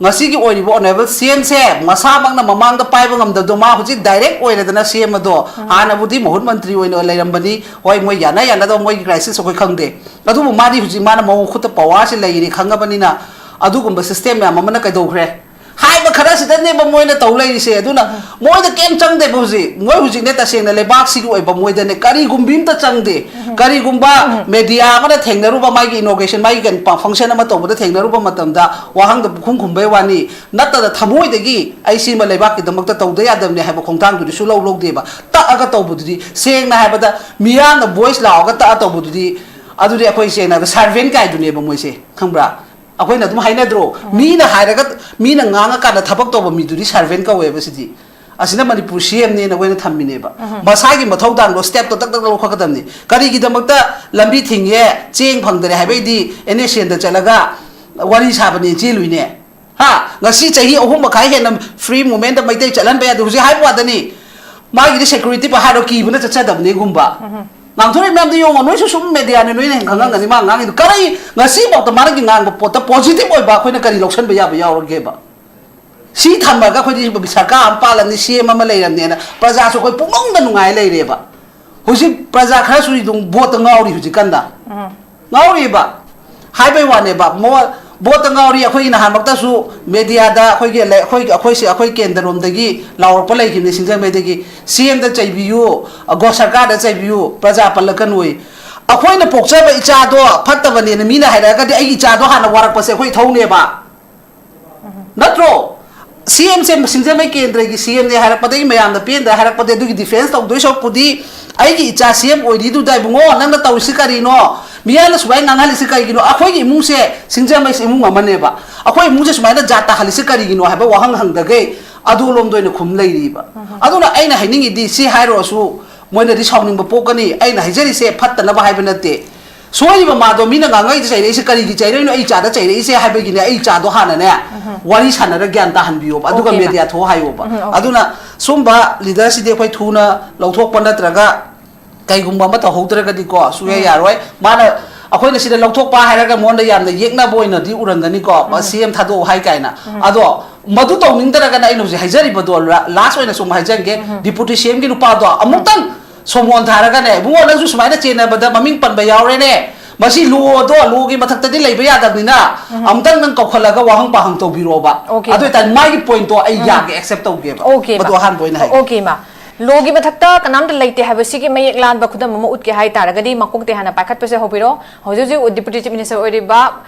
ꯉꯁꯤꯒꯤ ꯑꯣꯏꯔꯤꯕ ꯑꯣꯅꯔꯦꯕꯜ ꯁꯤ ꯑꯦꯝꯁꯦ ꯃꯁꯥꯃꯛꯅ ꯃꯃꯥꯡꯗ ꯄꯥꯏꯕ ꯉꯝꯗꯕꯗꯣ, ꯃꯥ ꯍꯧꯖꯤꯛ ꯗꯥꯏꯔꯦꯛ ꯑꯣꯏꯔꯦꯗꯅ ꯁꯤ ꯑꯦꯝ ꯑꯗꯣ꯫ ꯍꯥꯟꯅꯕꯨꯗꯤ ꯃꯍꯨꯠ ꯃꯟꯇ꯭ꯔꯤ ꯑꯣꯏꯅ ꯂꯩꯔꯝꯕꯅꯤ꯫ ꯍꯣꯏ, ꯃꯣꯏ ꯌꯥꯅ ꯌꯥꯅꯗꯕ, ꯃꯣꯏꯒꯤ ꯀ꯭ꯔꯥꯏꯁꯤꯁ ꯑꯩꯈꯣꯏ ꯈꯪꯗꯦ꯫ ꯑꯗꯨꯕꯨ ꯃꯥꯗꯤ ꯍꯧꯖꯤꯛ ꯃꯥꯅ ꯃꯉꯣꯟ ꯈꯨꯠꯇ ꯄꯋꯥꯔꯁꯦ ꯂꯩꯔꯦ ꯈꯪꯉꯕꯅꯤꯅ, ꯑꯗꯨꯒꯨꯝꯕ ꯁꯤꯁꯇꯦꯝ ꯃꯌꯥꯝ ꯑꯃꯅ ꯀꯩꯗꯧꯈ꯭ꯔꯦ? ꯍꯥꯏꯕ ꯈꯔꯁꯤꯗꯅꯦꯕ ꯃꯣꯏꯅ ꯇꯧ ꯂꯩꯔꯤꯁꯦ꯫ ꯑꯗꯨꯅ ꯃꯣꯏꯗ ꯀꯩꯝ ꯆꯪꯗꯦꯕ ꯍꯧꯖꯤꯛ꯫ ꯃꯣꯏ ꯍꯧꯖꯤꯛꯅꯦ, ꯇꯁꯦꯡꯅ ꯂꯩꯕꯥꯛꯁꯤꯒꯤ ꯑꯣꯏꯕ ꯃꯣꯏꯗꯅꯦ ꯀꯔꯤꯒꯨꯝꯕꯤ ꯑꯝꯇ ꯆꯪꯗꯦ꯫ ꯀꯔꯤꯒꯨꯝꯕ ꯃꯦꯗꯤꯌꯥ ꯑꯃꯅ ꯊꯦꯡꯅꯔꯨꯕ, ꯃꯥꯒꯤ ꯏꯅꯣꯒ꯭ꯔꯦꯁꯟ, ꯃꯥꯒꯤ ꯀꯩꯅꯣ ꯐꯪꯁꯟ ꯑꯃ ꯇꯧꯕꯗ ꯊꯦꯡꯅꯔꯨꯕ ꯃꯇꯝꯗ ꯋꯥꯍꯪꯗ ꯄꯨꯈꯨꯝ ꯈꯨꯝꯕꯩ ꯋꯥꯅꯤ꯫ ꯅꯠꯇꯅ ꯊꯃꯣꯏꯗꯒꯤ ꯑꯩ ꯁꯤꯃ ꯂꯩꯕꯥꯛꯀꯤꯗꯃꯛꯇ ꯇꯧꯗ ꯌꯥꯗꯕꯅꯦ ꯍꯥꯏꯕ ꯈꯣꯡꯊꯥꯡꯗꯨꯗꯤ ꯁꯨꯂꯧ ꯂꯧꯗꯦꯕ꯫ ꯇꯛꯑꯒ ꯇꯧꯕꯗꯨꯗꯤ, ꯁꯦꯡꯅ ꯍꯥꯏꯕꯗ, ꯃꯤꯌꯥꯝꯅ ꯚꯣꯏꯁ ꯂꯥꯎꯔꯒ ꯇꯛꯑ ꯇꯧꯕꯗꯨꯗꯤ, ꯑꯗꯨꯗꯤ ꯑꯩꯈꯣꯏ ꯁꯦꯡꯅ ꯍꯥꯏꯕꯗ ꯁꯥꯔꯚꯦꯟ ꯀꯥꯏꯗꯨꯅꯦꯕ ꯃꯣꯏꯁꯦ, ꯈꯪꯕ꯭ꯔꯥ? ꯑꯩꯈꯣꯏꯅ ꯑꯗꯨꯝ ꯍꯥꯏꯅꯗ꯭ꯔꯣ? ꯃꯤꯅ ꯍꯥꯏꯔꯒ, ꯃꯤꯅ ꯉꯥꯡꯉꯀꯥꯟꯗ ꯊꯕꯛ ꯇꯧꯕ ꯃꯤꯗꯨꯗꯤ ꯁꯥꯔꯚꯦꯟ ꯀꯧꯋꯦꯕ꯫ ꯁꯤꯗꯤ, ꯑꯁꯤꯅ ꯃꯅꯤꯄꯨꯔ ꯁꯤ ꯑꯦꯝꯅꯦꯅ ꯑꯩꯈꯣꯏꯅ ꯊꯝꯃꯤꯅꯦꯕ꯫ ꯃꯁꯥꯒꯤ ꯃꯊꯧꯗꯥꯡꯗꯣ ꯁ꯭ꯇꯦꯞꯇꯣ ꯇꯛ ꯇꯛ ꯂꯧꯈꯠꯀꯗꯕꯅꯤ꯫ ꯀꯔꯤꯒꯤꯗꯃꯛꯇ ꯂꯝꯕꯤ ꯊꯤꯡꯉꯦ, ꯆꯦꯡ ꯐꯪꯗꯔꯦ ꯍꯥꯏꯕꯩꯗꯤ ꯑꯦꯟ ꯑꯦꯁ ꯑꯦꯟꯗ ꯆꯠꯂꯒ ꯋꯥꯔꯤ ꯁꯥꯕꯅꯦ ꯆꯦꯜꯂꯨꯏꯅꯦ? ꯍꯥ? ꯉꯁꯤ ꯆꯍꯤ ꯑꯍꯨꯝ ꯃꯈꯥꯏ ꯍꯦꯟꯅ ꯐ꯭ꯔꯤ ꯃꯨꯚꯃꯦꯟꯗ ꯃꯩꯇꯩ ꯆꯠꯍꯟꯕ ꯌꯥꯗꯦ꯫ ꯍꯧꯖꯤꯛ ꯍꯥꯏꯕ ꯋꯥꯗꯅꯤ, ꯃꯥꯒꯤꯗꯤ ꯁꯦꯀ꯭ꯌꯨꯔꯤꯇꯤꯕꯨ ꯍꯥꯏꯔꯣ, ꯀꯤꯕꯅ ꯆꯠꯆꯗꯕꯅꯦꯒꯨꯝꯕ꯫ ꯉꯥꯡꯊꯣꯔꯛꯏ ꯃꯌꯥꯝꯗꯣ ꯌꯦꯡꯉꯣ, ꯅꯣꯏꯁꯨ ꯁꯨꯝ ꯃꯦꯗꯤꯌꯥꯅ ꯅꯣꯏꯅ ꯍꯦꯟꯅ ꯈꯪꯉꯝꯒꯅꯤ ꯃꯥ ꯉꯥꯡꯉꯤꯗꯣ꯫ ꯀꯔꯤ, ꯉꯁꯤꯐꯥꯎꯗ ꯃꯥꯅꯒꯤ ꯉꯥꯡꯕ ꯄꯣꯠꯇ ꯄꯣꯖꯤꯇꯤꯕ ꯑꯣꯏꯕ ꯑꯩꯈꯣꯏꯅ ꯀꯔꯤ ꯂꯧꯁꯟꯕ ꯌꯥꯕ ꯌꯥꯎꯔꯒꯦꯕ? ꯁꯤ ꯊꯝꯃꯒ ꯑꯩꯈꯣꯏꯗꯤ ꯁꯔꯀꯥꯔ ꯑꯃ ꯄꯥꯜꯂꯝꯅꯤ, ꯁꯤ ꯑꯦꯝ ꯑꯃ ꯂꯩꯔꯝꯅꯦꯅ ꯄ꯭ꯔꯖꯥꯁꯨ ꯑꯩꯈꯣꯏ ꯄꯨꯡꯅꯨꯡꯗ ꯅꯨꯡꯉꯥꯏ ꯂꯩꯔꯦꯕ꯫ ꯍꯧꯖꯤꯛ ꯄ꯭ꯔꯖꯥ ꯈꯔꯁꯨ ꯑꯗꯨꯝ ꯚꯣꯠꯇ ꯉꯥꯎꯔꯤ ꯍꯧꯖꯤꯛꯀꯥꯟꯗ꯫ ꯉꯥꯎꯔꯤꯕ꯫ ꯍꯥꯏꯕꯩ ꯋꯥꯅꯦꯕ꯫ ꯃꯣ-, ꯚꯣꯠꯇ ꯉꯥꯎꯔꯤ꯫ ꯑꯩꯈꯣꯏꯒꯤ ꯅꯍꯥꯟꯃꯛꯇꯁꯨ ꯃꯦꯗꯤꯌꯥꯗ ꯑꯩꯈꯣꯏꯒꯤ ꯂꯩ-, ꯑꯩꯈꯣꯏ, ꯑꯩꯈꯣꯏꯁꯦ, ꯑꯩꯈꯣꯏ ꯀꯦꯟꯗ꯭ꯔꯣꯝꯗꯒꯤ ꯂꯥꯎꯔꯛꯄ ꯂꯩꯈꯤꯕꯅꯤ ꯁꯤꯡꯖꯃꯩꯗꯒꯤ, "ꯁꯤ ꯑꯦꯝꯗ ꯆꯩꯕꯤꯌꯨ, ꯒꯣ-, ꯁꯔꯀꯥꯔꯗ ꯆꯩꯕꯤꯌꯨ, ꯄ꯭ꯔꯖꯥ ꯄꯜꯂꯛꯀꯅꯨ"ꯌꯦ꯫ ꯑꯩꯈꯣꯏꯅ ꯄꯣꯛꯆꯕ ꯏꯆꯥꯗꯣ ꯐꯠꯇꯕꯅꯦꯅ ꯃꯤꯅ ꯍꯥꯏꯔꯛꯑꯒꯗꯤ ꯑꯩꯒꯤ ꯏꯆꯥꯗꯣ ꯍꯥꯟꯅ ꯋꯥꯔꯛꯄꯁꯦ ꯑꯩꯈꯣꯏ ꯏꯊꯧꯅꯦꯕ꯫ ꯅꯠꯇ꯭ꯔꯣ? ꯁꯤ ꯑꯦꯝꯁꯦ ꯁꯤꯡꯖꯃꯩ ꯀꯦꯟꯗ꯭ꯔꯒꯤ ꯁꯤ ꯑꯦꯝꯅꯦ ꯍꯥꯏꯔꯛꯄꯗꯒꯤ, ꯃꯌꯥꯝꯅ ꯄꯦꯟꯗ ꯍꯥꯏꯔꯛꯄꯗꯒꯤ, ꯑꯗꯨꯒꯤ ꯗꯤꯐꯦꯟꯁ ꯇꯧꯗꯣꯏ ꯁꯔꯨꯛꯄꯨꯗꯤ, ꯑꯩꯒꯤ ꯏꯆꯥ ꯁꯤ ꯑꯦꯝ ꯑꯣꯏꯔꯤꯗꯨꯗ, "ꯏꯕꯨꯡꯉꯣ, ꯅꯪꯅ ꯇꯧꯔꯤꯁꯤ ꯀꯔꯤꯅꯣ? ꯃꯤꯌꯥꯝꯅ ꯁꯨꯃꯥꯏꯅ ꯉꯥꯡꯍꯜꯂꯤꯁꯤ ꯀꯔꯤꯒꯤꯅꯣ?" ꯑꯩꯈꯣꯏꯒꯤ ꯏꯃꯨꯡꯁꯦ, ꯁꯤꯡꯖꯃꯩꯁꯦ ꯏꯃꯨꯡ ꯑꯃꯅꯦꯕ꯫ ꯑꯩꯈꯣꯏ ꯏꯃꯨꯡꯁꯦ ꯁꯨꯃꯥꯏꯅ ꯖꯥꯠ ꯇꯥꯍꯜꯂꯤꯁꯤ ꯀꯔꯤꯒꯤꯅꯣ ꯍꯥꯏꯕ ꯋꯥꯍꯪ ꯍꯪꯗꯈꯩ ꯑꯗꯣꯂꯣꯝꯗ ꯑꯣꯏꯅ ꯈꯨꯝ ꯂꯩꯔꯤꯕ꯫ ꯑꯗꯨꯅ ꯑꯩꯅ ꯍꯥꯏꯅꯤꯡꯉꯤꯗꯤ, ꯁꯤ ꯍꯥꯏꯔꯨꯔꯁꯨ ꯃꯣꯏꯅꯗꯤ ꯁꯥꯎꯅꯤꯡꯕ ꯄꯣꯛꯀꯅꯤ꯫ ꯑꯩꯅ ꯍꯥꯏꯖꯔꯤꯁꯦ ꯐꯠꯇꯅꯕ ꯍꯥꯏꯕ ꯅꯠꯇꯦ꯫ ꯁꯣꯏꯔꯤꯕ ꯃꯥꯗꯣ, ꯃꯤꯅ ꯉꯥꯡꯉꯛꯏꯁꯦ, ꯆꯩꯔꯛꯏꯁꯦ ꯀꯔꯤꯒꯤ ꯆꯩꯔꯛꯏꯅꯣ? ꯑꯩ ꯏꯆꯥꯗ ꯆꯩꯔꯛꯏꯁꯦ ꯍꯥꯏꯕꯒꯤꯅꯦ꯫ ꯑꯩ ꯏꯆꯥꯗꯣ ꯍꯥꯟꯅꯅꯦ, ꯋꯥꯔꯤ ꯁꯥꯟꯅꯔ ꯒ꯭ꯌꯥꯟ ꯇꯥꯍꯟꯕꯤꯌꯣꯕ, ꯑꯗꯨꯒ okay, ma'am꯫ ꯃꯦꯗꯤꯌꯥ ꯊꯣꯛꯑ ꯍꯥꯏꯌꯣꯕ꯫ ꯎꯝ, okay꯫ ꯑꯗꯨꯅ ꯁꯨꯝꯕ ꯂꯤꯗꯔꯁꯤꯗꯤ ꯑꯩꯈꯣꯏ ꯊꯨꯅ ꯂꯧꯊꯣꯛꯄ ꯅꯠꯇ꯭ꯔꯒ ꯀꯩꯒꯨꯝꯕ ꯑꯃ ꯇꯧꯍꯧꯗ꯭ꯔꯒꯗꯤꯀꯣ ꯁꯨꯡꯌꯥ ꯎꯝ꯫ ꯌꯥꯔꯣꯏ꯫ ꯃꯥꯅ ꯑꯩꯈꯣꯏꯅ ꯁꯤꯗ ꯂꯧꯊꯣꯛꯄ ꯍꯥꯏꯔꯒ ꯃꯉꯣꯟꯗ ꯌꯥꯝꯅ ꯌꯦꯛꯅꯕ ꯑꯣꯏꯅꯗꯤ ꯎꯔꯝꯒꯅꯤꯀꯣ, ꯁꯤ ꯑꯦꯝ ꯊꯥꯗꯣꯛꯎ ꯍꯥꯏ ꯀꯥꯏꯅ꯫ ꯑꯗꯣ ꯃꯗꯨ ꯇꯧꯅꯤꯡꯗ꯭ꯔꯒꯅ ꯑꯩꯅ ꯍꯧꯖꯤꯛ ꯍꯥꯏꯖꯔꯤꯕꯗꯣ, ꯂꯥꯁ ꯑꯣꯏꯅ ꯁꯨꯝ ꯍꯥꯏꯖꯔꯒꯦ, ꯗꯤꯄꯨꯇꯤ ꯁꯤ ꯑꯦꯝꯒꯤ ꯅꯨꯄꯥꯗꯣ ꯑꯃꯨꯛꯇꯪ ꯁꯣꯃꯣꯟ ꯊꯥꯔꯒꯅꯦ, "ꯏꯕꯨꯡꯉꯣ, ꯅꯪꯁꯨ ꯁꯨꯃꯥꯏꯅ ꯆꯦꯟꯅꯕꯗ ꯃꯃꯤꯡ ꯄꯟꯕ ꯌꯥꯎꯔꯦꯅꯦ, ꯃꯁꯤ ꯂꯣꯗꯣ, ꯂꯣꯒꯤ ꯃꯊꯛꯇꯗꯤ ꯂꯩꯕ ꯌꯥꯗꯕꯅꯤꯅ ꯑꯃꯨꯛꯇꯪ ꯅꯪ ꯀꯧꯈꯠꯂꯒ ꯋꯥꯍꯪ ꯄꯥꯍꯪ ꯇꯧꯕꯤꯔꯣꯕ꯫ ꯑꯗꯨ ꯑꯣꯏꯇꯥꯔꯗꯤ ꯃꯥꯒꯤ ꯄꯣꯏꯟꯠꯇꯣ ꯑꯩ ꯌꯥꯒꯦ, ꯑꯦꯛꯁꯦꯞ ꯇꯧꯒꯦꯕ꯫ ꯃꯗꯨ ꯑꯍꯥꯟꯕ ꯑꯣꯏꯅ ꯍꯥꯏꯒꯦ꯫ ꯑꯣꯀꯦ ꯃꯥ, ꯂꯣꯒꯤ ꯃꯊꯛꯇ ꯀꯅꯥꯝꯇ ꯂꯩꯇꯦ ꯍꯥꯏꯕꯁꯤꯒꯤ ꯃꯌꯦꯛ ꯂꯥꯟꯕ ꯈꯨꯗꯝ ꯑꯃ ꯎꯠꯀꯦ ꯍꯥꯏ ꯇꯥꯔꯒꯗꯤ, ꯃꯀꯣꯛꯇꯩ ꯍꯥꯟꯅ ꯄꯥꯏꯈꯠꯄꯁꯦ ꯍꯧꯕꯤꯔꯣ꯫ ꯍꯧꯖꯤꯛ ꯍꯧꯖꯤꯛ ꯗꯤꯄꯨꯇꯤ ꯆꯤꯐ ꯃꯤꯅꯤꯁꯇꯔ ꯑꯣꯏꯔꯤꯕ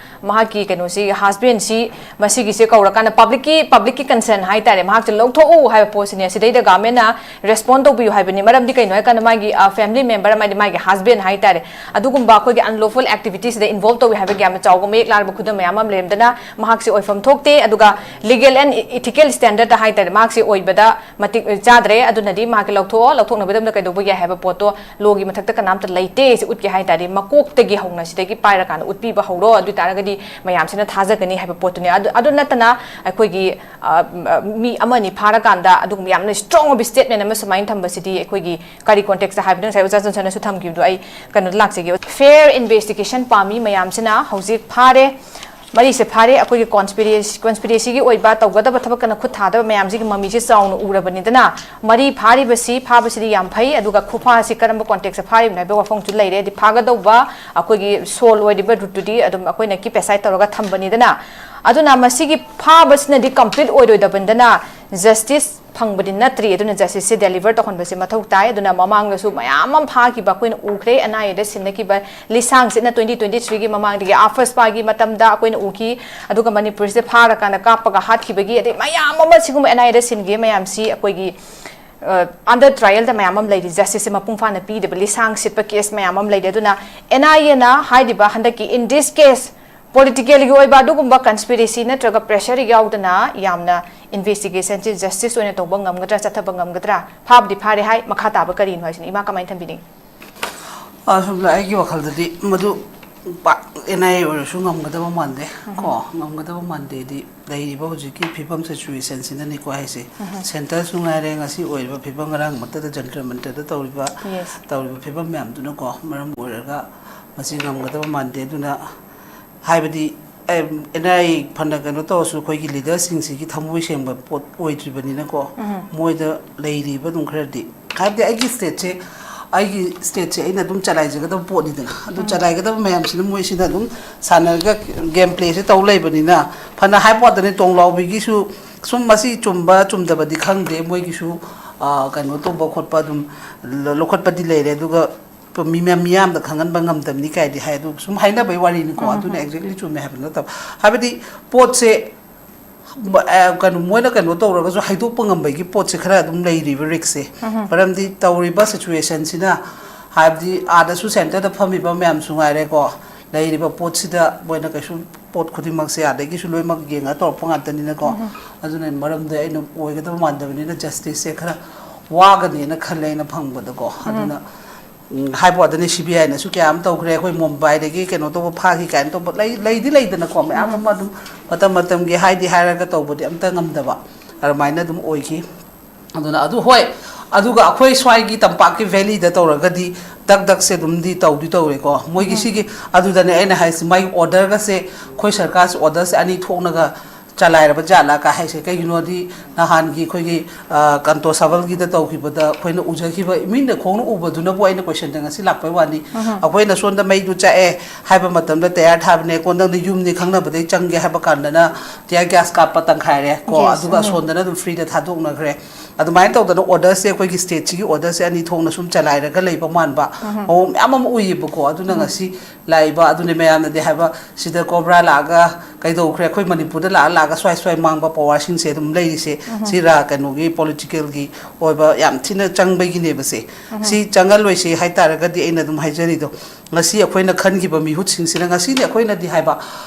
ꯃꯍꯥꯛꯀꯤ ꯀꯩꯅꯣꯁꯤ, ꯍꯁꯕꯦꯟꯁꯤ, ꯃꯁꯤꯒꯤꯁꯦ ꯀꯧꯔꯀꯥꯟꯗ ꯄꯕ꯭ꯂꯤꯛꯀꯤ, ꯄꯕ꯭ꯂꯤꯛꯀꯤ ꯀꯟꯁꯔꯟ ꯍꯥꯏ ꯇꯥꯔꯦ, ꯃꯍꯥꯛꯁꯦ ꯂꯧꯊꯣꯛꯎ ꯍꯥꯏꯕ ꯄꯣꯠꯁꯤꯅꯦ꯫ ꯁꯤꯗꯩꯗ ꯒꯚꯔꯟꯃꯦꯟꯠꯅ ꯔꯦꯁꯄꯣꯟ ꯇꯧꯕꯤꯌꯨ ꯍꯥꯏꯕꯅꯤ꯫ ꯃꯔꯝꯗꯤ ꯀꯩꯅꯣ ꯍꯥꯏꯀꯥꯟꯗ, ꯃꯥꯒꯤ ꯐꯦꯃꯤꯂꯤ ꯃꯦꯝꯕꯔ ꯑꯃꯗꯤ ꯃꯥꯒꯤ ꯍꯁꯕꯦꯟ ꯍꯥꯏ ꯇꯥꯔꯦ, ꯑꯗꯨꯒꯨꯝꯕ ꯑꯩꯈꯣꯏꯒꯤ ꯑꯟꯂꯣꯐꯨꯜ ꯑꯦꯛꯇꯤꯚꯤꯇꯤꯁꯤꯗ ꯏꯟꯚꯣꯜꯕ ꯇꯧꯏ ꯍꯥꯏꯕꯒꯤ ꯌꯥꯝꯅ ꯆꯥꯎꯕ ꯃꯌꯦꯛ ꯂꯥꯔꯕ ꯈꯨꯗꯝ ꯃꯌꯥꯝ ꯑꯃ ꯂꯩꯔꯝꯗꯅ, ꯃꯍꯥꯛꯁꯦ ꯑꯣꯏꯐꯝ ꯊꯣꯛꯇꯦ꯫ ꯑꯗꯨꯒ ꯂꯤꯒꯦꯜ ꯑꯦꯟ ꯏꯊꯤꯀꯦꯜ ꯁ꯭ꯇꯦꯟꯗꯔꯗ ꯍꯥꯏ ꯇꯥꯔꯦ, ꯃꯍꯥꯛꯁꯦ ꯑꯣꯏꯕꯗ ꯃꯇꯤꯛ ꯆꯥꯗ꯭ꯔꯦ꯫ ꯑꯗꯨꯅꯗꯤ ꯃꯍꯥꯛꯀꯤ ꯂꯧꯊꯣꯛꯑꯣ, ꯂꯧꯊꯣꯛꯅꯕꯗꯝꯗ ꯀꯩꯗꯧꯕ ꯌꯥꯏ ꯍꯥꯏꯕ ꯄꯣꯠꯇꯣ ꯂꯣꯒꯤ ꯃꯊꯛꯇ ꯀꯅꯥꯝꯇ ꯂꯩꯇꯦ꯫ ꯁꯤ ꯎꯠꯀꯦ ꯍꯥꯏ ꯇꯥꯔꯗꯤ, ꯃꯀꯣꯛꯇꯒꯤ ꯍꯧꯅ ꯁꯤꯗꯒꯤ ꯄꯥꯏꯔꯀꯥꯟꯗ ꯎꯠꯄꯤꯕ ꯍꯧꯔꯣ, ꯑꯗꯨ ꯑꯣꯏ ꯇꯥꯔꯒꯗꯤ ꯃꯌꯥꯝꯁꯤꯅ ꯊꯥꯖꯒꯅꯤ ꯍꯥꯏꯕ ꯄꯣꯠꯇꯨꯅꯦ꯫ ꯑꯗꯨ, ꯑꯗꯨ ꯅꯠꯇꯅ ꯑꯩꯈꯣꯏꯒꯤ, ꯑ, ꯑ, ꯃꯤ ꯑꯃ ꯑꯅꯤ ꯐꯥꯔꯀꯥꯟꯗ ꯑꯗꯨꯒꯨꯝꯕ ꯌꯥꯝꯅ ꯁ꯭ꯇꯔꯣꯡ ꯑꯣꯏꯕ ꯁ꯭ꯇꯦꯠꯃꯦꯟ ꯑꯃ ꯁꯨꯃꯥꯏꯅ ꯊꯝꯕꯁꯤꯗꯤ ꯑꯩꯈꯣꯏꯒꯤ ꯀꯔꯤ ꯀꯣꯟꯇꯦꯛꯁꯇ ꯍꯥꯏꯕꯅꯣ? ꯉꯁꯥꯏ ꯑꯣꯖꯥ ꯖꯣꯟꯁꯟꯅꯁꯨ ꯊꯝꯈꯤꯕꯗꯣ ꯑꯩ ꯀꯩꯅꯣꯗ ꯂꯥꯛꯆꯒꯦ꯫ ꯐꯦꯌꯔ ꯏꯟꯚꯦꯁꯇꯤꯒꯦꯁꯟ ꯄꯥꯝꯃꯤ ꯃꯌꯥꯝꯁꯤꯅ ꯍꯧꯖꯤꯛ ꯐꯥꯔꯦ, ꯃꯔꯤꯁꯦ ꯐꯥꯔꯦ꯫ ꯑꯩꯈꯣꯏꯒꯤ ꯀꯣꯟꯁꯄꯤꯔꯦꯁꯤ, ꯀꯣꯟꯁꯄꯤꯔꯦꯁꯤꯒꯤ ꯑꯣꯏꯕ ꯇꯧꯒꯗꯕ ꯊꯕꯛ ꯀꯟꯅ ꯈꯨꯠ ꯊꯥꯗꯕ ꯃꯌꯥꯝꯁꯤꯒꯤ ꯃꯃꯤꯁꯦ ꯆꯥꯎꯅ ꯎꯔꯕꯅꯤꯗꯅ, ꯃꯔꯤ ꯐꯥꯔꯤꯕꯁꯤ, ꯐꯥꯕꯁꯤꯗꯤ ꯌꯥꯝ ꯐꯩ, ꯑꯗꯨꯒ ꯈꯨꯐꯥꯁꯤ ꯀꯔꯝꯕ ꯀꯣꯟꯇꯦꯛꯁꯇ ꯐꯥꯔꯤꯕꯅꯣ ꯍꯥꯏꯕ ꯋꯥꯐꯝꯁꯨ ꯂꯩꯔꯦ꯫ ꯍꯥꯏꯗꯤ ꯐꯥꯒꯗꯧꯕ ꯑꯩꯈꯣꯏꯒꯤ ꯁꯣꯜ ꯑꯣꯏꯔꯤꯕ ꯔꯨꯠꯇꯨꯗꯤ ꯑꯗꯨꯝ ꯑꯩꯈꯣꯏꯅ ꯀꯤꯞ ꯑꯦꯁꯥꯏꯠ ꯇꯧꯔꯒ ꯊꯝꯕꯅꯤꯗꯅ, ꯑꯗꯨꯅ ꯃꯁꯤꯒꯤ ꯐꯥꯕꯁꯤꯅꯗꯤ ꯀꯝꯄ꯭ꯂꯤꯠ ꯑꯣꯏꯔꯣꯏꯗꯕꯅꯤꯗꯅ, ꯖꯁꯇꯤꯁ ꯐꯪꯕꯗꯤ ꯅꯠꯇ꯭ꯔꯤ꯫ ꯑꯗꯨꯅ ꯖꯁꯇꯤꯁꯁꯦ ꯗꯦꯂꯤꯚꯔ ꯇꯧꯍꯟꯕꯁꯦ ꯃꯊꯧ ꯇꯥꯏ꯫ ꯑꯗꯨꯅ ꯃꯃꯥꯡꯗꯁꯨ ꯃꯌꯥꯝ ꯑꯃ ꯐꯥꯈꯤꯕ ꯑꯩꯈꯣꯏꯅ ꯎꯈ꯭ꯔꯦ, ꯑꯦꯟ ꯑꯥꯏ ꯑꯦꯗ ꯁꯤꯟꯅꯈꯤꯕ ꯂꯤꯁꯥꯡꯁꯤꯠꯅ ꯇ꯭ꯋꯦꯟꯇꯤ ꯇ꯭ꯋꯦꯟꯇꯤ ꯊ꯭ꯔꯤꯒꯤ ꯃꯃꯥꯡꯗꯒꯤ ꯑꯥꯐꯁꯄꯥꯒꯤ ꯃꯇꯝꯗ ꯑꯩꯈꯣꯏꯅ ꯎꯈꯤ꯫ ꯑꯗꯨꯒ ꯃꯅꯤꯄꯨꯔꯁꯤꯗ ꯐꯥꯔꯀꯥꯟꯗ ꯀꯥꯞꯄꯒ ꯍꯥꯠꯈꯤꯕꯒꯤ, ꯑꯗꯩ ꯃꯌꯥꯝ ꯑꯃ ꯁꯤꯒꯨꯝꯕ ꯑꯦꯟ ꯑꯥꯏ ꯑꯦꯗ ꯁꯤꯟꯈꯤꯕ ꯃꯌꯥꯝꯁꯤ ꯑꯩꯈꯣꯏꯒꯤ, ꯑ, ꯑꯟꯗꯔ ꯇ꯭ꯔꯥꯏꯌꯦꯜꯗ ꯃꯌꯥꯝ ꯑꯃ ꯂꯩꯔꯤ, ꯖꯁꯇꯤꯁꯁꯦ ꯃꯄꯨꯡ ꯐꯥꯅ ꯄꯤꯗꯕ, ꯂꯤꯁꯥꯡ ꯁꯤꯠꯄ ꯀꯦꯁ ꯃꯌꯥꯝ ꯑꯃ ꯂꯩꯔꯤ꯫ ꯑꯗꯨꯅ ꯑꯦꯟ ꯑꯥꯏ ꯑꯦꯅ ꯍꯥꯏꯔꯤꯕ ꯍꯟꯗꯛꯀꯤ in this case ꯄꯣꯂꯤꯇꯤꯀꯦꯜꯒꯤ ꯑꯣꯏꯕ ꯑꯗꯨꯒꯨꯝꯕ ꯀꯟꯁꯄꯤꯔꯦꯁꯤ ꯅꯠꯇ꯭ꯔꯒ ꯄ꯭ꯔꯦꯁꯔ ꯌꯥꯎꯗꯅ ꯌꯥꯝꯅ ꯏꯟꯚꯦꯁꯇꯤꯒꯦꯁꯟꯁꯤ ꯖꯁꯇꯤꯁ ꯑꯣꯏꯅ ꯇꯧꯕ ꯉꯝꯒꯗ꯭ꯔꯥ, ꯆꯠꯊꯕ ꯉꯝꯒꯗ꯭ꯔꯥ? ꯐꯥꯕꯗꯤ ꯐꯥꯔꯦ ꯍꯥꯏ, ꯃꯈꯥ ꯇꯥꯕ ꯀꯔꯤꯅꯣ ꯍꯥꯏꯁꯤꯅ ꯏꯃꯥ ꯀꯃꯥꯏꯅ ꯊꯝꯕꯤꯅꯤꯡꯉꯤ? ꯑꯁꯣꯝꯗ ꯑꯩꯒꯤ ꯋꯥꯈꯜꯗꯗꯤ ꯃꯗꯨ ꯄꯥꯛ ꯑꯦꯟ ꯑꯥꯏ ꯑꯦ ꯑꯣꯏꯔꯁꯨ ꯉꯝꯒꯗꯕ ꯃꯥꯟꯗꯦ꯫ ꯀꯣ, ꯉꯝꯒꯗꯕ ꯃꯥꯟꯗꯦꯗꯤ, ꯂꯩꯔꯤꯕ ꯍꯧꯖꯤꯛꯀꯤ ꯐꯤꯕꯝ ꯁꯤꯆꯨꯋꯦꯁꯟꯁꯤꯅꯅꯤꯀꯣ ꯍꯥꯏꯁꯦ꯫ ꯁꯦꯟꯇꯔꯁꯨ ꯉꯥꯏꯔꯦ, ꯉꯁꯤ ꯑꯣꯏꯔꯤꯕ ꯐꯤꯕꯝ, ꯉꯔꯥꯡ ꯃꯛꯇꯗ ꯖꯟꯇꯔ ꯃꯟꯇꯔꯗ ꯇꯧꯔꯤꯕ, ꯌꯦꯁ꯫ ꯇꯧꯔꯤꯕ ꯐꯤꯕꯝ ꯃꯌꯥꯝꯗꯨꯅꯀꯣ ꯃꯔꯝ ꯑꯣꯏꯔꯒ ꯃꯁꯤ ꯉꯝꯒꯗꯕ ꯃꯥꯟꯗꯦ꯫ ꯑꯗꯨꯅ ꯍꯥꯏꯕꯗꯤ ꯑꯦꯟ ꯑꯥꯏ ꯑꯦ ꯐꯅ ꯀꯩꯅꯣ ꯇꯧꯔꯁꯨ, ꯑꯩꯈꯣꯏꯒꯤ ꯂꯤꯗꯔꯁꯤꯡꯁꯤꯒꯤ ꯊꯃꯣꯏ ꯁꯦꯡꯕ ꯄꯣꯠ ꯑꯣꯏꯗ꯭ꯔꯤꯕꯅꯤꯅꯀꯣ, ꯃꯣꯏꯗ ꯂꯩꯔꯤꯕ ꯑꯗꯨꯝ ꯈꯔꯗꯤ, ꯍꯥꯏꯕꯗꯤ ꯑꯩꯒꯤ ꯁ꯭ꯇꯦꯠꯁꯦ, ꯑꯩꯒꯤ ꯁ꯭ꯇꯦꯠꯁꯦ ꯑꯩꯅ ꯑꯗꯨꯝ ꯆꯂꯥꯏꯖꯒꯗꯕ ꯄꯣꯠꯅꯤꯗꯅ, ꯑꯗꯨ ꯆꯂꯥꯏꯒꯗꯕ ꯃꯌꯥꯝꯁꯤꯅ ꯃꯣꯏꯁꯤꯅ ꯑꯗꯨꯝ ꯁꯥꯟꯅꯔꯒ ꯒꯦꯝ ꯄ꯭ꯂꯦꯁꯦ ꯇꯧ ꯂꯩꯕꯅꯤꯅ, ꯐꯅ ꯍꯥꯏꯕ ꯋꯥꯗꯅꯤ, ꯇꯣꯡꯂꯥꯎꯕꯤꯒꯤꯁꯨ ꯁꯨꯝ ꯃꯁꯤ ꯆꯨꯝꯕ ꯆꯨꯝꯗꯕꯗꯤ ꯈꯪꯗꯦ, ꯃꯣꯏꯒꯤꯁꯨ ꯑ, ꯀꯩꯅꯣ ꯇꯧꯕ ꯈꯣꯠꯄ ꯑꯗꯨꯝ ꯂ-, ꯂꯧꯈꯠꯄꯗꯤ ꯂꯩꯔꯦ꯫ ꯑꯗꯨꯒ ꯃꯤ-, ꯃꯤꯌꯥꯝꯗ ꯈꯪꯍꯟꯕ ꯉꯝꯗꯕꯅꯤ ꯀꯥꯏꯗꯤ ꯍꯥꯏ, ꯑꯗꯨ ꯁꯨꯝ ꯍꯥꯏꯅꯕꯩ ꯋꯥꯔꯤꯅꯤꯀꯣ꯫ ꯑꯗꯨꯅ exactly ꯆꯨꯝꯃꯦ ꯍꯥꯏꯕ ꯅꯠꯇꯕ, ꯍꯥꯏꯕꯗꯤ ꯄꯣꯠꯁꯦ ꯕ-, ꯑ, ꯀꯩꯅꯣ, ꯃꯣꯏꯅ ꯀꯩꯅꯣ ꯇꯧꯔꯒꯁꯨ ꯍꯥꯏꯗꯣꯛꯄ ꯉꯝꯕꯒꯤ ꯄꯣꯠꯁꯦ ꯈꯔ ꯑꯗꯨꯝ ꯂꯩꯔꯤꯕ ꯔꯤꯛꯁꯁꯦ꯫ ꯃꯔꯝꯗꯤ ꯇꯧꯔꯤꯕ ꯁꯤꯆꯨꯋꯦꯁꯟꯁꯤꯅ, ꯍꯥꯏꯕꯗꯤ ꯑꯥꯗꯁꯨ ꯁꯦꯟꯇꯔꯗ ꯐꯝꯃꯤꯕ ꯃꯌꯥꯝꯁꯨ ꯉꯥꯏꯔꯦꯀꯣ, ꯂꯩꯔꯤꯕ ꯄꯣꯠꯁꯤꯗ ꯃꯣꯏꯅ ꯀꯩꯁꯨ ꯄꯣꯠ ꯈꯨꯗꯤꯡꯃꯛꯁꯦ ꯑꯥꯗꯒꯤꯁꯨ ꯂꯣꯏꯅꯃꯛ ꯌꯦꯡꯉꯒ ꯇꯧꯔꯛꯄ ꯉꯥꯛꯇꯅꯤꯅꯀꯣ꯫ ꯑꯗꯨꯅ ꯃꯔꯝꯗ ꯑꯩꯅ ꯑꯣꯏꯒꯗꯕ ꯃꯥꯟꯗꯕꯅꯤꯅ ꯖꯁꯇꯤꯁꯁꯦ ꯈꯔ ꯋꯥꯒꯅꯦꯅ ꯈꯜꯂꯦ ꯑꯩꯅ ꯐꯪꯕꯗꯀꯣ꯫ ꯑꯗꯨꯅ ꯎꯝ, ꯍꯥꯏꯕ ꯋꯥꯗꯅꯤ, ꯁꯤ ꯕꯤ ꯑꯥꯏꯅꯁꯨ ꯀꯌꯥ ꯑꯃ ꯇꯧꯈ꯭ꯔꯦ, ꯑꯩꯈꯣꯏ ꯃꯨꯝꯕꯥꯏꯗꯒꯤ ꯀꯩꯅꯣ ꯇꯧꯕ ꯐꯥꯈꯤ ꯀꯥꯏꯅ ꯇꯧꯕ ꯂꯩ, ꯂꯩꯗꯤ ꯂꯩꯗꯅꯀꯣ, ꯃꯌꯥꯝ ꯑꯃ ꯑꯗꯨꯝ ꯃꯇꯝ ꯃꯇꯝꯒꯤ ꯍꯥꯏꯗꯤ ꯍꯥꯏꯔꯒ ꯇꯧꯕꯗꯤ ꯑꯝꯇ ꯉꯝꯗꯕ, ꯑꯗꯨꯃꯥꯏꯅ ꯑꯗꯨꯝ ꯑꯣꯏꯈꯤ꯫ ꯑꯗꯨꯅ ꯑꯗꯨ ꯍꯣꯏ, ꯑꯗꯨꯒ ꯑꯩꯈꯣꯏ ꯁ꯭ꯋꯥꯏꯒꯤ ꯇꯝꯄꯥꯛꯀꯤ ꯚꯦꯂꯤꯗ ꯇꯧꯔꯒꯗꯤ ꯗꯛ ꯗꯛꯁꯦ ꯑꯗꯨꯝꯗꯤ ꯇꯧꯗꯤ ꯇꯧꯔꯦꯀꯣ꯫ ꯃꯣꯏꯒꯤ ꯁꯤꯒꯤ, ꯑꯗꯨꯗꯅꯦ ꯑꯩꯅ ꯍꯥꯏꯁꯤ, ꯃꯥꯒꯤ ꯑꯣꯔꯗꯔꯒꯁꯦ ꯑꯩꯈꯣꯏ ꯁꯔꯀꯥꯔꯁꯤ ꯑꯣꯔꯗꯔꯁꯦ ꯑꯅꯤ ꯊꯣꯛꯅꯒ ꯆꯂꯥꯏꯔꯕ ꯖꯥꯠꯂꯥ ꯀꯥ ꯍꯥꯏꯁꯦ꯫ ꯀꯩꯒꯤꯅꯣꯗꯤ ꯅꯍꯥꯟꯒꯤ ꯑꯩꯈꯣꯏꯒꯤ, ꯑ, ꯀꯟꯇꯣ ꯁꯕꯜꯒꯤꯗ ꯇꯧꯈꯤꯕꯗ ꯑꯩꯈꯣꯏꯅ ꯎꯖꯈꯤꯕ, ꯃꯤꯠꯅ ꯈꯣꯡꯅ ꯎꯕꯗꯨꯅꯕꯨ ꯑꯩꯅ ꯀꯣꯏꯁꯟꯗ ꯉꯁꯤ ꯂꯥꯛꯄꯩ ꯋꯥꯅꯤ꯫ ꯑꯩꯈꯣꯏꯅ ꯁꯣꯝꯗ ꯃꯩꯗꯨ ꯆꯥꯛꯑꯦ ꯍꯥꯏꯕ ꯃꯇꯝꯗ ꯇꯌꯥꯔ ꯊꯥꯕꯅꯦ, ꯀꯣꯟꯗꯪꯗ ꯌꯨꯝꯅꯤ ꯈꯪꯅꯕꯗꯩ ꯆꯪꯒꯦ ꯍꯥꯏꯕ ꯀꯥꯟꯗꯅ ꯇꯤꯌꯥꯔ ꯒ꯭ꯌꯥꯁ ꯀꯥꯞꯄ ꯇꯪꯈꯥꯏꯔꯦ ꯀꯣ꯫ Yes. ꯑꯗꯨꯒ ꯑꯁꯣꯝꯗꯅ ꯑꯗꯨꯝ ꯐ꯭ꯔꯤꯗ ꯊꯥꯗꯣꯛꯅꯈ꯭ꯔꯦ꯫ ꯑꯗꯨꯃꯥꯏꯅ ꯇꯧꯗꯅ ꯑꯣꯔꯗꯔꯁꯦ, ꯑꯩꯈꯣꯏꯒꯤ ꯁ꯭ꯇꯦꯠꯁꯤꯒꯤ ꯑꯣꯔꯗꯔꯁꯦ ꯑꯅꯤ ꯊꯣꯛꯅ ꯁꯨꯝ ꯆꯂꯥꯏꯔꯒ ꯂꯩꯕ ꯃꯥꯟꯕ ꯃꯑꯣꯡ ꯃꯌꯥꯝ ꯑꯃ ꯎꯏꯌꯦꯕꯀꯣ꯫ ꯑꯗꯨꯅ ꯉꯁꯤ ꯂꯥꯛꯏꯕ, ꯑꯗꯨꯅ ꯃꯌꯥꯝꯅꯗꯤ ꯍꯥꯏꯕ, ꯁꯤꯗ ꯀꯣꯕ꯭ꯔꯥ ꯂꯥꯛꯑꯒ ꯀꯩꯗꯧꯈ꯭ꯔꯦ, ꯑꯩꯈꯣꯏ ꯃꯅꯤꯄꯨꯔꯗ ꯂꯥꯛꯑ ꯂꯥꯛꯑꯒ ꯁ꯭ꯋꯥꯏ ꯁ꯭ꯋꯥꯏ ꯃꯥꯡꯕ ꯄꯋꯥꯔꯁꯤꯡꯁꯦ ꯑꯗꯨꯝ ꯂꯩꯔꯤꯁꯦ, ꯁꯤꯔꯥ ꯀꯩꯅꯣꯒꯤ ꯄꯣꯂꯤꯇꯤꯀꯦꯜꯒꯤ ꯑꯣꯏꯕ ꯌꯥꯝ ꯊꯤꯅ ꯆꯪꯕꯒꯤꯅꯦꯕꯁꯦ꯫ ꯁꯤ ꯆꯪꯍꯜꯂꯣꯏꯁꯤ ꯍꯥꯏꯇꯥꯔꯒꯗꯤ ꯑꯩꯅ ꯑꯗꯨꯝ ꯍꯥꯏꯖꯔꯤꯗꯣ, ꯉꯁꯤ ꯑꯩꯈꯣꯏꯅ ꯈꯟꯈꯤꯕ ꯃꯤꯍꯨꯠꯁꯤꯡꯁꯤꯅ, ꯉꯁꯤꯅꯤ ꯑꯩꯈꯣꯏꯅꯗꯤ ꯍꯥꯏꯕ,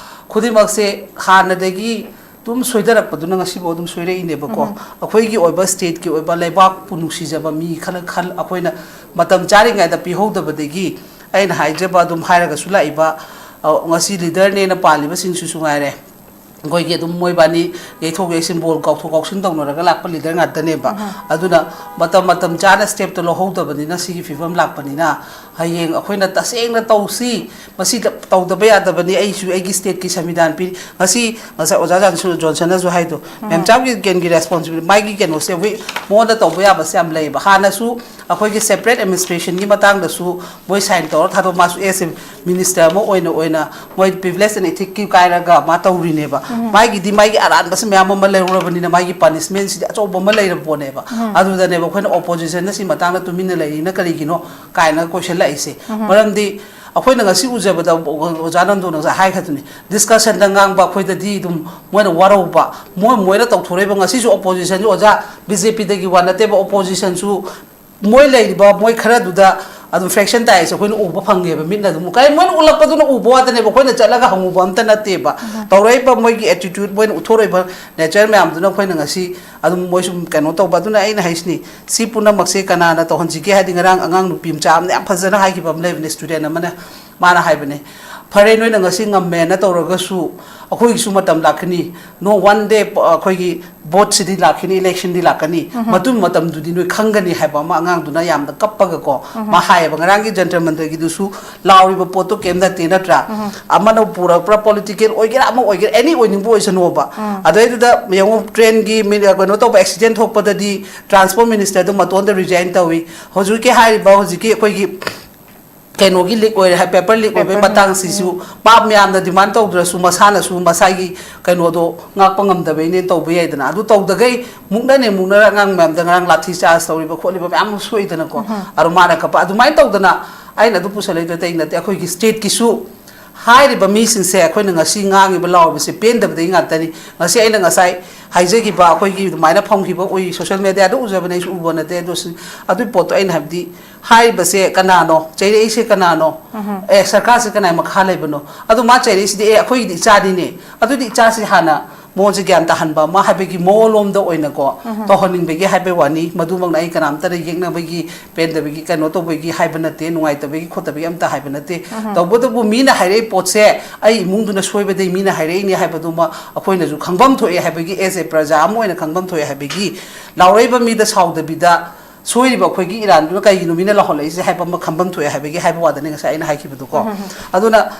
ꯈꯨꯗꯤꯡꯃꯛꯁꯦ ꯍꯥꯟꯅꯗꯒꯤ ꯑꯗꯨꯝ ꯁꯣꯏꯗꯔꯛꯄꯗꯨꯅ ꯉꯁꯤꯐꯥꯎ ꯑꯗꯨꯝ ꯁꯣꯏꯔꯛꯏꯅꯦꯕꯀꯣ꯫ ꯑꯩꯈꯣꯏꯒꯤ ꯑꯣꯏꯕ ꯁ꯭ꯇꯦꯠꯀꯤ ꯑꯣꯏꯕ ꯂꯩꯕꯥꯛꯄꯨ ꯅꯨꯡꯁꯤꯖꯕ ꯃꯤ ꯈꯔ ꯈꯜ-, ꯑꯩꯈꯣꯏꯅ ꯃꯇꯝ ꯆꯥꯔꯤꯉꯩꯗ ꯄꯤꯍꯧꯗꯕꯗꯒꯤ, ꯑꯩꯅ ꯍꯥꯏꯖꯕ ꯑꯗꯨꯝ ꯍꯥꯏꯔꯒꯁꯨ ꯂꯥꯛꯏꯕ, ꯑ, ꯉꯁꯤ ꯂꯤꯗꯔꯅꯦꯅ ꯄꯥꯜꯂꯤꯕꯁꯤꯡꯁꯤꯁꯨ ꯉꯥꯏꯔꯦ, ꯑꯩꯈꯣꯏꯒꯤ ꯑꯗꯨꯝ ꯃꯣꯏꯕꯥꯅꯤ ꯌꯩꯊꯣꯛ ꯌꯩꯁꯤꯟ, ꯕꯣꯜ ꯀꯥꯎꯊꯣꯛ ꯀꯥꯎꯁꯤꯟ ꯇꯧꯅꯔꯒ ꯂꯥꯛꯄ ꯂꯤꯗꯔ ꯉꯥꯛꯇꯅꯦꯕ꯫ ꯑꯗꯨꯅ ꯃꯇꯝ, ꯃꯇꯝ ꯆꯥꯅ ꯁ꯭ꯇꯦꯞꯇꯣ ꯂꯧꯍꯧꯗꯕꯅꯤꯅ ꯁꯤꯒꯤ ꯐꯤꯕꯝ ꯂꯥꯛꯄꯅꯤꯅ, ꯍꯌꯦꯡ ꯑꯩꯈꯣꯏꯅ ꯇꯁꯦꯡꯅ ꯇꯧꯁꯤ, ꯃꯁꯤ ꯇ-, ꯇꯧꯗꯕ ꯌꯥꯗꯕꯅꯤ, ꯑꯩꯁꯨ ꯑꯩꯒꯤ state ꯀꯤ ꯁꯪꯕꯤꯙꯥꯟ ꯄꯤꯔꯤ꯫ ꯉꯁꯤ, ꯉꯁꯥꯏ ꯑꯣꯖꯥ ꯖꯣꯟꯁꯟ-, ꯖꯣꯟꯁꯟꯅꯁꯨ ꯍꯥꯏꯗꯣ, ꯃꯦꯝꯆꯥꯝꯒꯤ ꯀꯦꯟꯒꯤ responsibility, ꯃꯥꯒꯤ ꯀꯩꯅꯣꯁꯦ ꯑꯩꯈꯣꯏ ꯃꯉꯣꯟꯗ ꯇꯧꯕ ꯌꯥꯕꯁꯦ ꯌꯥꯝ ꯂꯩꯌꯦꯕ꯫ ꯍꯥꯟꯅꯁꯨ ꯑꯩꯈꯣꯏꯒꯤ separate administration ꯒꯤ ꯃꯇꯥꯡꯗꯁꯨ ꯃꯣꯏ sign ꯇꯧꯔ ꯊꯥꯗꯣꯛ, ꯃꯥꯁꯨ as a minister ꯑꯃ ꯑꯣꯏꯅ, ꯑꯣꯏꯅ ꯃꯣꯏ privilege and ethics ꯀꯤ ꯀꯥꯏꯔꯒ ꯃꯥ ꯇꯧꯔꯤꯅꯦꯕ꯫ ꯃꯥꯒꯤꯗꯤ ꯃꯥꯒꯤ ꯑꯔꯥꯟꯕꯁꯦ ꯃꯌꯥꯝ ꯑꯃ ꯂꯩꯔꯨꯔꯕꯅꯤꯅ ꯃꯥꯒꯤ punishment ꯁꯤꯗꯤ ꯑꯆꯧꯕ ꯑꯃ ꯂꯩꯔꯕ ꯄꯣꯠꯅꯦꯕ꯫ ꯑꯗꯨꯗꯅꯦꯕ ꯑꯩꯈꯣꯏꯅ opposition ꯅ ꯁꯤ ꯃꯇꯥꯡꯗ ꯇꯨꯃꯤꯟꯅ ꯂꯩꯔꯤꯅ ꯀꯔꯤꯒꯤꯅꯣ ꯀꯥꯏꯅ ꯀꯣꯏꯁꯜꯂꯛꯏꯁꯦ꯫ ꯃꯔꯝꯗꯤ ꯑꯩꯈꯣꯏꯅ ꯉꯁꯤ ꯎꯖꯕꯗ ꯑꯣꯖꯥ ꯅꯟꯗꯨꯅ ꯉꯁꯥꯏ ꯍꯥꯏꯈ꯭ꯔꯗꯨꯅꯤ, discussion ꯗ ꯉꯥꯡꯕ ꯑꯩꯈꯣꯏꯗꯗꯤ ꯑꯗꯨꯝ ꯃꯣꯏꯅ ꯋꯥꯔꯧꯕ, ꯃꯣꯏ, ꯃꯣꯏꯅ ꯇꯧꯊꯣꯔꯛꯏꯕ ꯉꯁꯤꯁꯨ opposition ꯁꯨ ꯑꯣꯖꯥ B J P ꯗꯒꯤ ꯋꯥ ꯅꯠꯇꯦꯕ, opposition ꯁꯨ ꯃꯣꯏ ꯂꯩꯔꯤꯕ ꯃꯣꯏ ꯈꯔꯗꯨꯗ ꯑꯗꯨꯝ fraction ꯇꯥꯏꯁꯦ ꯑꯩꯈꯣꯏꯅ ꯎꯕ ꯐꯪꯉꯦꯕ, ꯃꯤꯠꯅ ꯑꯗꯨꯝ꯫ ꯀꯔꯤ ꯃꯣꯏꯅ ꯎꯠꯂꯛꯄꯗꯨꯅ ꯎꯕ ꯋꯥꯗꯅꯦꯕ, ꯑꯩꯈꯣꯏꯅ ꯆꯠꯂꯒ ꯍꯪꯉꯨꯕ ꯑꯝꯇ ꯅꯠꯇꯦꯕ꯫ ꯇꯧꯔꯛꯏꯕ ꯃꯣꯏꯒꯤ attitude, ꯃꯣꯏꯅ ꯎꯠꯊꯣꯔꯛꯏꯕ nature ꯃꯌꯥꯝꯗꯨꯅ ꯑꯩꯈꯣꯏꯅ ꯉꯁꯤ ꯑꯗꯨꯝ ꯃꯣꯏꯁꯨ ꯀꯩꯅꯣ ꯇꯧꯕ꯫ ꯑꯗꯨꯅ ꯑꯩꯅ ꯍꯥꯏꯁꯤꯅꯤ, ꯁꯤ ꯄꯨꯝꯅꯃꯛꯁꯦ ꯀꯅꯥꯅ ꯇꯧꯍꯟꯁꯤꯒꯦ ꯍꯥꯏꯗꯤ, ꯉꯔꯥꯡ ꯑꯉꯥꯡ ꯅꯨꯄꯤ ꯃꯆꯥ ꯑꯃꯅ ꯌꯥꯝ ꯐꯖꯅ ꯍꯥꯏꯈꯤꯕ ꯑꯃ ꯂꯩꯕꯅꯦ, student ꯑꯃꯅ꯫ ꯃꯥꯅ ꯍꯥꯏꯕꯅꯦ, "ꯐꯔꯦ, ꯅꯣꯏꯅ ꯉꯁꯤ ꯉꯝꯃꯦꯅ ꯇꯧꯔꯒꯁꯨ ꯑꯩꯈꯣꯏꯒꯤꯁꯨ ꯃꯇꯝ ꯂꯥꯛꯀꯅꯤ꯫ No, one day, ꯑ, ꯑꯩꯈꯣꯏꯒꯤ vote ꯁꯤꯗꯤ ꯂꯥꯛꯈꯤꯅꯤ, election ꯗꯤ ꯂꯥꯛꯀꯅꯤ꯫ ꯃꯇꯨꯡ ꯃꯇꯝꯗꯨꯗꯤ ꯅꯣꯏ ꯈꯪꯒꯅꯤ" ꯍꯥꯏꯕ ꯑꯃ ꯑꯉꯥꯡꯗꯨꯅ ꯌꯥꯝꯅ ꯀꯞꯄꯒꯀꯣ ꯃꯥ ꯍꯥꯏꯌꯦꯕ꯫ ꯉꯔꯥꯡꯒꯤ ꯖꯟꯇꯔ ꯃꯟꯇꯔꯒꯤꯗꯨꯁꯨ ꯂꯥꯎꯔꯤꯕ ꯄꯣꯠꯇꯣ ꯀꯩꯝ ꯅꯠꯇꯦ, ꯅꯠꯇ꯭ꯔꯥ? ꯑꯃꯅ ꯄꯨꯔꯛꯄ꯭ꯔꯥ, political ꯑꯣꯏꯒꯦꯔꯥ, ꯑꯃ ꯑꯣꯏꯒꯦꯔꯥ, any ꯑꯣꯏꯅꯤꯡꯕ ꯑꯣꯏꯁꯅꯣꯕ꯫ ꯑꯗꯩꯗꯨꯗ ꯌꯦꯡꯉꯣ, train ꯒꯤ ꯃꯤ-, ꯀꯩꯅꯣ ꯇꯧꯕ, accident ꯊꯣꯛꯄꯗꯗꯤ transport minister ꯗꯨ ꯃꯇꯣꯟꯗ resign ꯇꯧꯏ꯫ ꯍꯧꯖꯤꯛꯀꯤ ꯍꯥꯏꯔꯤꯕ, ꯍꯧꯖꯤꯛꯀꯤ ꯑꯩꯈꯣꯏꯒꯤ ꯀꯩꯅꯣꯒꯤ leak ꯑꯣꯏꯔꯦ ꯍꯥꯏ, paper leak ꯑꯣꯏꯕꯒꯤ ꯄꯦꯄꯔ ꯂꯤꯛ꯫ ꯃꯇꯥꯡꯁꯤꯁꯨ ꯃꯥ ꯃꯌꯥꯝꯅ demand ꯇꯧꯗ꯭ꯔꯁꯨ ꯃꯁꯥꯅꯁꯨ ꯃꯁꯥꯒꯤ ꯀꯩꯅꯣꯗꯣ ꯉꯥꯛꯄ ꯉꯝꯗꯕꯩꯅꯦ ꯇꯧꯕ ꯌꯥꯏꯗꯅ꯫ ꯑꯗꯨ ꯇꯧꯗꯈꯩ ꯃꯨꯛꯅꯅꯦ ꯃꯨꯛꯅꯔ ꯑꯉꯥꯡ ꯃꯌꯥꯝꯗ ꯉꯔꯥꯡ ꯂꯥꯊꯤ charge ꯇꯧꯔꯤꯕ ꯈꯣꯠꯂꯤꯕ ꯃꯌꯥꯝ ꯑꯃ ꯁꯣꯛꯏꯗꯅꯀꯣ꯫ ꯑꯗꯨ ꯃꯥꯅ ꯀꯞꯄ ꯑꯗꯨꯃꯥꯏꯅ ꯇꯧꯗꯅ ꯑꯩꯅ ꯑꯗꯨ ꯄꯨꯁꯜꯂꯛꯏꯗꯣ ꯑꯇꯩ ꯅꯠꯇꯦ꯫ ꯑꯩꯈꯣꯏꯒꯤ state ꯀꯤꯁꯨ ꯍꯥꯏꯔꯤꯕ ꯃꯤꯁꯤꯡꯁꯦ ꯑꯩꯈꯣꯏꯅ ꯉꯁꯤ ꯉꯥꯡꯉꯤꯕ ꯂꯥꯎꯔꯤꯕꯁꯦ ꯄꯦꯟꯗꯕꯗꯒꯤ ꯉꯥꯛꯇꯅꯤ꯫ ꯉꯁꯤ ꯑꯩꯅ ꯉꯁꯥꯏ ꯍꯥꯏꯖꯈꯤꯕ ꯑꯩꯈꯣꯏꯒꯤ ꯑꯗꯨꯃꯥꯏꯅ ꯐꯝꯈꯤꯕ ꯎꯏ, social media ꯗ ꯎꯖꯕꯅꯦ, ꯑꯩꯁꯨ ꯎꯕ ꯅꯠꯇꯦ꯫ ꯑꯗꯨ ꯁꯤ-, ꯑꯗꯨꯒꯤ ꯄꯣꯠꯇꯣ ꯑꯩꯅ ꯍꯥꯏꯕꯗꯤ ꯍꯥꯏꯔꯤꯕꯁꯦ ꯀꯅꯥꯅꯣ? ꯆꯩꯔꯛꯏꯁꯦ ꯀꯅꯥꯅꯣ? ꯑꯦ, ꯁꯔꯀꯥꯔꯁꯦ ꯀꯅꯥꯏ ꯃꯈꯥ ꯂꯩꯕꯅꯣ? ꯑꯗꯨ ꯃꯥ ꯆꯩꯔꯛꯏꯁꯤꯗꯤ, ꯑꯦ, ꯑꯩꯈꯣꯏꯒꯤꯗꯤ ꯏꯆꯥꯅꯤꯅꯦ꯫ ꯑꯗꯨꯗꯤ ꯏꯆꯥꯁꯤ ꯍꯥꯟꯅ ꯃꯉꯣꯟꯁꯦ ꯒ꯭ꯌꯥꯟ ꯇꯥꯍꯟꯕ ꯑꯃ ꯍꯥꯏꯕꯒꯤ ꯃꯑꯣꯡꯂꯣꯝꯗ ꯑꯣꯏꯅꯀꯣ, ꯇꯧꯍꯟꯅꯤꯡꯕꯒꯤ ꯍꯥꯏꯕꯩ ꯋꯥꯅꯤ꯫ ꯃꯗꯨꯃꯛꯅ ꯑꯩ ꯀꯅꯥꯝꯇꯗ ꯌꯦꯛꯅꯕꯒꯤ, ꯄꯦꯟꯗꯕꯒꯤ, ꯀꯩꯅꯣ ꯇꯧꯕꯒꯤ ꯍꯥꯏꯕ ꯅꯠꯇꯦ, ꯅꯨꯡꯉꯥꯏꯇꯕꯒꯤ ꯈꯣꯠꯇꯕꯒꯤ ꯑꯝꯇ ꯍꯥꯏꯕ ꯅꯠꯇꯦ꯫ ꯇꯧꯕꯇꯕꯨ ꯃꯤꯅ ꯍꯥꯏꯔꯛꯏ ꯄꯣꯠꯁꯦ ꯑꯩ ꯏꯃꯨꯡꯗꯨꯅ ꯁꯣꯏꯕꯗꯒꯤ ꯃꯤꯅ ꯍꯥꯏꯔꯛꯏꯅꯦ ꯍꯥꯏꯕꯗꯨꯃ ꯑꯩꯈꯣꯏꯅꯁꯨ ꯈꯪꯐꯝ ꯊꯣꯛꯑꯦ ꯍꯥꯏꯕꯒꯤ, as a ꯄ꯭ꯔꯖꯥ ꯑꯃ ꯑꯣꯏꯅ ꯈꯪꯐꯝ ꯊꯣꯛꯑꯦ ꯍꯥꯏꯕꯒꯤ, ꯂꯥꯎꯔꯛꯏꯕ ꯃꯤꯗ ꯁꯥꯎꯗꯕꯤꯗ, ꯁꯣꯏꯔꯤꯕ ꯑꯩꯈꯣꯏꯒꯤ ꯏꯔꯥꯟꯗꯨꯅ ꯀꯩꯒꯤꯅꯣ ꯃꯤꯅ ꯂꯧꯍꯜꯂꯛꯏꯁꯦ ꯍꯥꯏꯕ ꯑꯃ ꯈꯟꯐꯝ ꯊꯣꯛꯑꯦ ꯍꯥꯏꯕꯒꯤ ꯍꯥꯏꯕ ꯋꯥꯗꯅꯤ ꯉꯁꯥꯏ ꯑꯩꯅ ꯍꯥꯏꯈꯤꯕꯗꯨꯀꯣ꯫ ꯑꯗꯨꯅ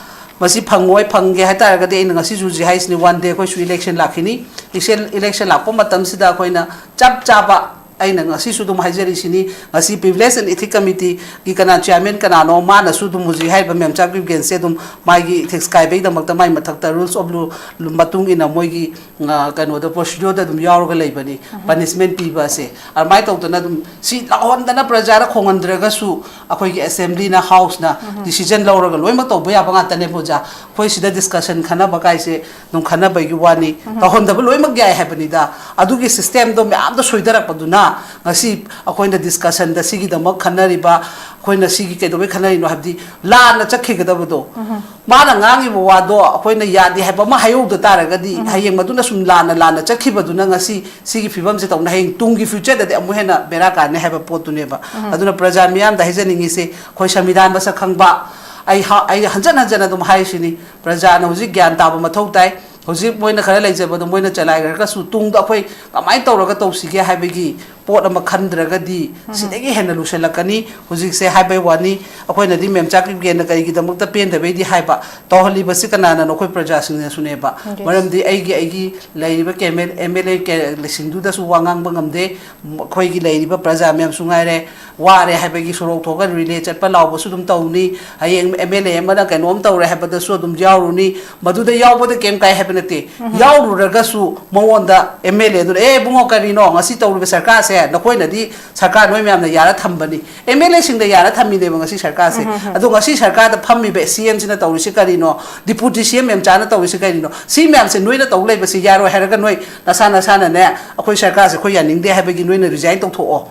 ꯃꯁꯤ ꯐꯪꯉꯣꯏ, ꯐꯪꯒꯦ ꯍꯥꯏꯇꯥꯔꯒꯗꯤ ꯑꯩꯅ ꯉꯁꯤꯁꯨ ꯍꯧꯖꯤꯛ ꯍꯥꯏꯁꯤꯅꯤ, ꯋꯥꯟ ꯗꯦ ꯑꯩꯈꯣꯏꯁꯨ ꯏꯂꯦꯛꯁꯟ ꯂꯥꯛꯈꯤꯅꯤ꯫ ꯏꯂꯦꯛꯁꯟ ꯂꯥꯛꯄ ꯃꯇꯝꯁꯤꯗ ꯑꯩꯈꯣꯏꯅ ꯆꯞ ꯆꯥꯕ, ꯑꯩꯅ ꯉꯁꯤꯁꯨ ꯑꯗꯨꯝ ꯍꯥꯏꯖꯔꯤꯁꯤꯅꯤ, ꯉꯁꯤ ꯄ꯭ꯔꯤꯚꯤꯂꯦꯖ ꯑꯦꯟ ꯏꯊꯤꯛ ꯀꯃꯤꯇꯤꯒꯤ ꯀꯅꯥ ꯆꯤꯌꯥꯔꯃꯦꯟ ꯀꯅꯥꯅꯣ, ꯃꯥꯅꯁꯨ ꯑꯗꯨꯝ ꯍꯧꯖꯤꯛ ꯍꯥꯏꯔꯤꯕ ꯃꯦꯝꯆꯥ ꯀ꯭ꯌꯨꯒꯦꯟꯁꯦ ꯑꯗꯨꯝ ꯃꯥꯒꯤ ꯏꯊꯤꯛꯁ ꯀꯥꯏꯕꯒꯤꯗꯃꯛꯇ ꯃꯥꯒꯤ ꯃꯊꯛꯇ ꯔꯨꯜꯁ ꯑꯣꯐ ꯂꯣ ꯃꯇꯨꯡ ꯏꯟꯅ ꯃꯣꯏꯒꯤ ꯀꯩꯅꯣꯗ, ꯄ꯭ꯔꯣꯁꯤꯗ꯭ꯌꯣꯔꯗ ꯑꯗꯨꯝ ꯌꯥꯎꯔꯒ ꯂꯩꯕꯅꯤ꯫ ꯄꯅꯤꯁꯃꯦꯟ ꯄꯤꯕ ꯑꯁꯦ ꯑꯗꯨꯃꯥꯏꯅ ꯇꯧꯗꯅ ꯑꯗꯨꯝ ꯁꯤ ꯂꯥꯛꯍꯟꯗꯅ ꯄ꯭ꯔꯖꯥꯗ ꯈꯣꯡꯍꯟꯗ꯭ꯔꯒꯁꯨ ꯑꯩꯈꯣꯏꯒꯤ ꯑꯦꯁꯦꯝꯕ꯭ꯂꯤꯅ, ꯍꯥꯎꯁꯅ ꯗꯤꯁꯤꯖꯟ ꯂꯧꯔꯒ ꯂꯣꯏꯅꯃꯛ ꯇꯧꯕ ꯌꯥꯕ ꯉꯥꯛꯇꯅꯦꯕ ꯑꯣꯖꯥ꯫ ꯑꯩꯈꯣꯏ ꯁꯤꯗ ꯗꯤꯁꯀꯁꯟ ꯈꯟꯅꯕ ꯀꯥꯏꯁꯦ ꯑꯗꯨꯝ ꯈꯟꯅꯕꯒꯤ ꯋꯥꯅꯤ, ꯇꯧꯍꯟꯗꯕ ꯂꯣꯏꯅꯃꯛ ꯌꯥꯏ ꯍꯥꯏꯕꯅꯤꯗ꯫ ꯑꯗꯨꯒꯤ ꯁꯤꯁꯇꯦꯝꯗꯣ ꯃꯌꯥꯝꯗ ꯁꯣꯏꯊꯔꯛꯄꯗꯨꯅ ꯉꯁꯤ ꯑꯩꯈꯣꯏꯅ ꯗꯤꯁꯀꯁꯟꯗ ꯁꯤꯒꯤꯗꯃꯛ ꯈꯟꯅꯔꯤꯕ, ꯑꯩꯈꯣꯏꯅ ꯁꯤꯒꯤ ꯀꯩꯗꯧꯕꯩ ꯈꯟꯅꯔꯤꯅꯣ ꯍꯥꯏꯕꯗꯤ ꯂꯥꯟꯅ ꯆꯠꯈꯤꯒꯗꯕꯗꯣ, ꯃꯥꯅ ꯉꯥꯡꯉꯤꯕ ꯋꯥꯗꯣ ꯑꯩꯈꯣꯏꯅ ꯌꯥꯗꯦ ꯍꯥꯏꯕ ꯑꯃ ꯍꯥꯏꯍꯧꯗ ꯇꯥꯔꯒꯗꯤ, ꯍꯌꯦꯡ ꯃꯗꯨꯅ ꯁꯨꯝ ꯂꯥꯟꯅ ꯂꯥꯟꯅ ꯆꯠꯈꯤꯕꯗꯨꯅ ꯉꯁꯤ ꯁꯤꯒꯤ ꯐꯤꯕꯝꯁꯦ ꯇꯧꯅ ꯍꯌꯦꯡ ꯇꯨꯡꯒꯤ ꯐ꯭ꯌꯨꯆꯔꯗꯗꯤ ꯑꯃꯨꯛ ꯍꯦꯟꯅ ꯕꯦꯔꯥ ꯀꯥꯔꯅꯤ ꯍꯥꯏꯕ ꯄꯣꯠꯇꯨꯅꯦꯕ꯫ ꯑꯗꯨꯅ ꯄ꯭ꯔꯖꯥ ꯃꯤꯌꯥꯝꯗ ꯍꯥꯏꯖꯅꯤꯡꯉꯤꯁꯦ, ꯑꯩꯈꯣꯏ ꯁꯪꯕꯤꯙꯥꯟ ꯃꯁꯛ ꯈꯪꯕ, ꯑꯩ ꯍ-, ꯑꯩ ꯍꯟꯖꯟ ꯍꯟꯖꯟꯅ ꯑꯗꯨꯝ ꯍꯥꯏꯔꯤꯁꯤꯅꯤ, ꯄ꯭ꯔꯖꯥꯅ ꯍꯧꯖꯤꯛ ꯒ꯭ꯌꯥꯟ ꯇꯥꯕ ꯃꯊꯧ ꯇꯥꯏ꯫ ꯍꯧꯖꯤꯛ ꯃꯣꯏꯅ ꯈꯔ ꯂꯩꯖꯕꯗꯣ ꯃꯣꯏꯅ ꯆꯂꯥꯏꯈ꯭ꯔꯒꯁꯨ ꯇꯨꯡꯗ ꯑꯩꯈꯣꯏ ꯀꯃꯥꯏꯅ ꯇꯧꯔꯒ ꯇꯧꯁꯤꯒꯦ ꯍꯥꯏꯕꯒꯤ ꯄꯣꯠ ꯑꯃ ꯈꯟꯗ꯭ꯔꯒꯗꯤ ꯁꯤꯗꯒꯤ ꯍꯦꯟꯅ ꯂꯨꯁꯜꯂꯛꯀꯅꯤ꯫ ꯍꯧꯖꯤꯛꯁꯦ ꯍꯥꯏꯕꯩ ꯋꯥꯅꯤ, ꯑꯩꯈꯣꯏꯅꯗꯤ ꯃꯦꯝꯆꯥ ꯀ꯭ꯌꯨꯒꯦꯟꯅ ꯀꯔꯤꯒꯤꯗꯃꯛꯇ ꯄꯦꯟꯗꯕꯩꯗꯤ ꯍꯥꯏꯕ, ꯇꯧꯍꯜꯂꯤꯕꯁꯤ ꯀꯅꯥꯅꯅꯣ? ꯑꯩꯈꯣꯏ ꯄ꯭ꯔꯖꯥꯁꯤꯡꯅꯁꯨꯅꯦꯕ꯫ ꯃꯔꯝꯗꯤ ꯑꯩꯒꯤ, ꯑꯩꯒꯤ ꯂꯩꯔꯤꯕ ꯀꯦꯃꯦ-, ꯑꯦꯝ ꯑꯦꯜ ꯑꯦ ꯀꯦ-, ꯁꯤꯡꯗꯨꯗꯁꯨ ꯋꯥ ꯉꯥꯡꯕ ꯉꯝꯗꯦ, ꯑꯩꯈꯣꯏꯒꯤ ꯂꯩꯔꯤꯕ ꯄ꯭ꯔꯖꯥ ꯃꯌꯥꯝꯁꯨ ꯉꯥꯏꯔꯦ, ꯋꯥꯔꯦ ꯍꯥꯏꯕꯒꯤ ꯁꯣꯔꯣꯛ ꯊꯣꯛꯑꯒ ꯔꯤꯂꯦ ꯆꯠꯄ ꯂꯥꯎꯕꯁꯨ ꯑꯗꯨꯝ ꯇꯧꯅꯤ꯫ ꯍꯌꯦꯡ ꯑꯦꯝ ꯑꯦꯜ ꯑꯦ ꯑꯃꯅ ꯀꯩꯅꯣꯝ ꯇꯧꯔꯦ ꯍꯥꯏꯕꯗꯁꯨ ꯑꯗꯨꯝ ꯌꯥꯎꯔꯨꯅꯤ꯫ ꯃꯗꯨꯗ ꯌꯥꯎꯕꯗ ꯀꯩꯝ ꯀꯥꯏ ꯍꯥꯏꯕ ꯅꯠꯇꯦ꯫ ꯌꯥꯎꯔꯨꯔꯒꯁꯨ ꯃꯉꯣꯟꯗ ꯑꯦꯝ ꯑꯦꯜ ꯑꯦꯗꯨꯅ, "ꯑꯦ ꯏꯕꯨꯡꯉꯣ, ꯀꯔꯤꯅꯣ ꯉꯁꯤ ꯇꯧꯔꯤꯕ ꯁꯔꯀꯥꯔꯁꯦ? ꯅꯈꯣꯏꯅꯗꯤ ꯁꯔꯀꯥꯔ ꯅꯣꯏ ꯃꯌꯥꯝꯅ ꯌꯥꯔ ꯊꯝꯕꯅꯤ꯫" ꯑꯦꯝ ꯑꯦꯜ ꯑꯦꯁꯤꯡꯗ ꯌꯥꯔ ꯊꯝꯃꯤꯅꯦꯕ ꯉꯁꯤ ꯁꯔꯀꯥꯔꯁꯦ꯫ ꯑꯗꯣ ꯉꯁꯤ ꯁꯔꯀꯥꯔꯗ ꯐꯝꯃꯤꯕ ꯁꯤ ꯑꯦꯝꯁꯤꯅ ꯇꯧꯔꯤꯁꯤ ꯀꯔꯤꯅꯣ? ꯗꯤꯄꯨꯇꯤ ꯁꯤ ꯑꯦꯝ ꯃꯦꯝꯆꯥꯅ ꯇꯧꯔꯤꯁꯤ ꯀꯔꯤꯅꯣ? ꯁꯤ ꯃꯌꯥꯝꯁꯦ ꯅꯣꯏꯅ ꯇꯧ ꯂꯩꯕꯁꯤ ꯌꯥꯔꯣꯏ ꯍꯥꯏꯔꯒ ꯅꯣꯏ ꯅꯁꯥ ꯅꯁꯥꯅꯅꯦ, "ꯑꯩꯈꯣꯏ ꯁꯔꯀꯥꯔꯁꯦ ꯑꯩꯈꯣꯏ ꯌꯥꯅꯤꯡꯗꯦ" ꯍꯥꯏꯕꯒꯤ ꯅꯣꯏꯅ ꯔꯤꯖꯥꯏꯟ ꯇꯧꯊꯣꯛꯑꯣ꯫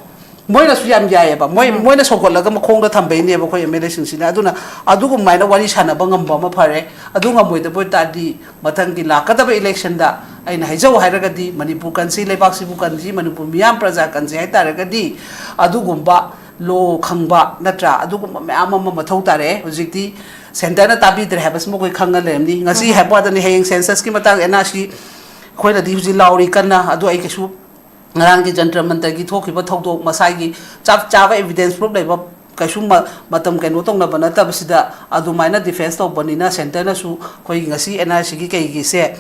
ꯃꯣꯏꯅꯁꯨ ꯌꯥꯝ ꯌꯥꯏꯌꯦꯕ꯫ ꯃꯣꯏ, ꯎꯝ꯫ ꯃꯣꯏꯅ ꯁꯧꯒꯠꯂꯒ ꯃꯈꯣꯡꯗ ꯊꯝꯕꯩꯅꯦꯕ ꯑꯩꯈꯣꯏ ꯑꯦꯝ ꯑꯦꯜ ꯑꯦꯁꯤꯡꯁꯤꯅ꯫ ꯑꯗꯨꯅ ꯑꯗꯨꯒꯨꯝꯃꯥꯏꯅ ꯋꯥꯔꯤ ꯁꯥꯟꯅꯕ ꯉꯝꯕ ꯑꯃ ꯐꯔꯦ꯫ ꯑꯗꯨ ꯉꯝꯃꯣꯏꯗꯕ ꯑꯣꯏ ꯇꯥꯔꯗꯤ ꯃꯊꯪꯒꯤ ꯂꯥꯛꯀꯗꯕ ꯏꯂꯦꯛꯁꯟꯗ ꯑꯩꯅ ꯍꯥꯏꯖꯧ ꯍꯥꯏꯔꯒꯗꯤ ꯃꯅꯤꯄꯨꯔ ꯀꯟꯁꯤ, ꯂꯩꯕꯥꯛꯁꯤꯕꯨ ꯀꯟꯁꯤ, ꯃꯅꯤꯄꯨꯔ ꯃꯤꯌꯥꯝ ꯄ꯭ꯔꯖꯥ ꯀꯟꯁꯤ ꯍꯥꯏ ꯇꯥꯔꯒꯗꯤ ꯑꯗꯨꯒꯨꯝꯕ ꯂꯣ ꯈꯪꯕ ꯅꯠꯇ꯭ꯔꯥ? ꯑꯗꯨꯒꯨꯝꯕ ꯃꯌꯥꯝ ꯑꯃ ꯃꯊꯧ ꯇꯥꯔꯛꯑꯦ꯫ ꯍꯧꯖꯤꯛꯇꯤ ꯁꯦꯟꯇꯔꯅ ꯇꯥꯕꯤꯗ꯭ꯔꯦ ꯍꯥꯏꯕꯁꯤꯃ ꯑꯩꯈꯣꯏ ꯈꯪꯉ ꯂꯩꯔꯝꯅꯤ꯫ ꯉꯁꯤ ꯎꯝ꯫ ꯍꯥꯏꯕ ꯋꯥꯗꯅꯤ, ꯍꯌꯦꯡ ꯁꯦꯟꯁꯁꯀꯤ ꯃꯇꯥꯡ ꯑꯦꯟ ꯑꯥꯔ ꯁꯤ ꯑꯩꯈꯣꯏꯅꯗꯤ ꯍꯧꯖꯤꯛ ꯂꯥꯎꯔꯤ ꯀꯟꯅ, ꯑꯗꯨ ꯑꯩ ꯀꯩꯁꯨ ꯉꯔꯥꯡꯒꯤ ꯖꯟꯇ꯭ꯔ ꯃꯟꯇ꯭ꯔꯒꯤ ꯊꯣꯛꯈꯤꯕ ꯊꯧꯗꯣꯛ ꯃꯁꯥꯒꯤ ꯆꯞ ꯆꯥꯕ evidence proof ꯂꯩꯕ ꯀꯩꯁꯨ ꯃ-, ꯃꯇꯝ ꯀꯩꯅꯣ ꯇꯧꯅꯕ ꯅꯠꯇꯕꯁꯤꯗ ꯑꯗꯨꯃꯥꯏꯅ defence ꯇꯧꯕꯅꯤꯅ centre ꯅꯁꯨ ꯑꯩꯈꯣꯏꯒꯤ ꯉꯁꯤ N R C ꯒꯤ ꯀꯩꯒꯤꯁꯦ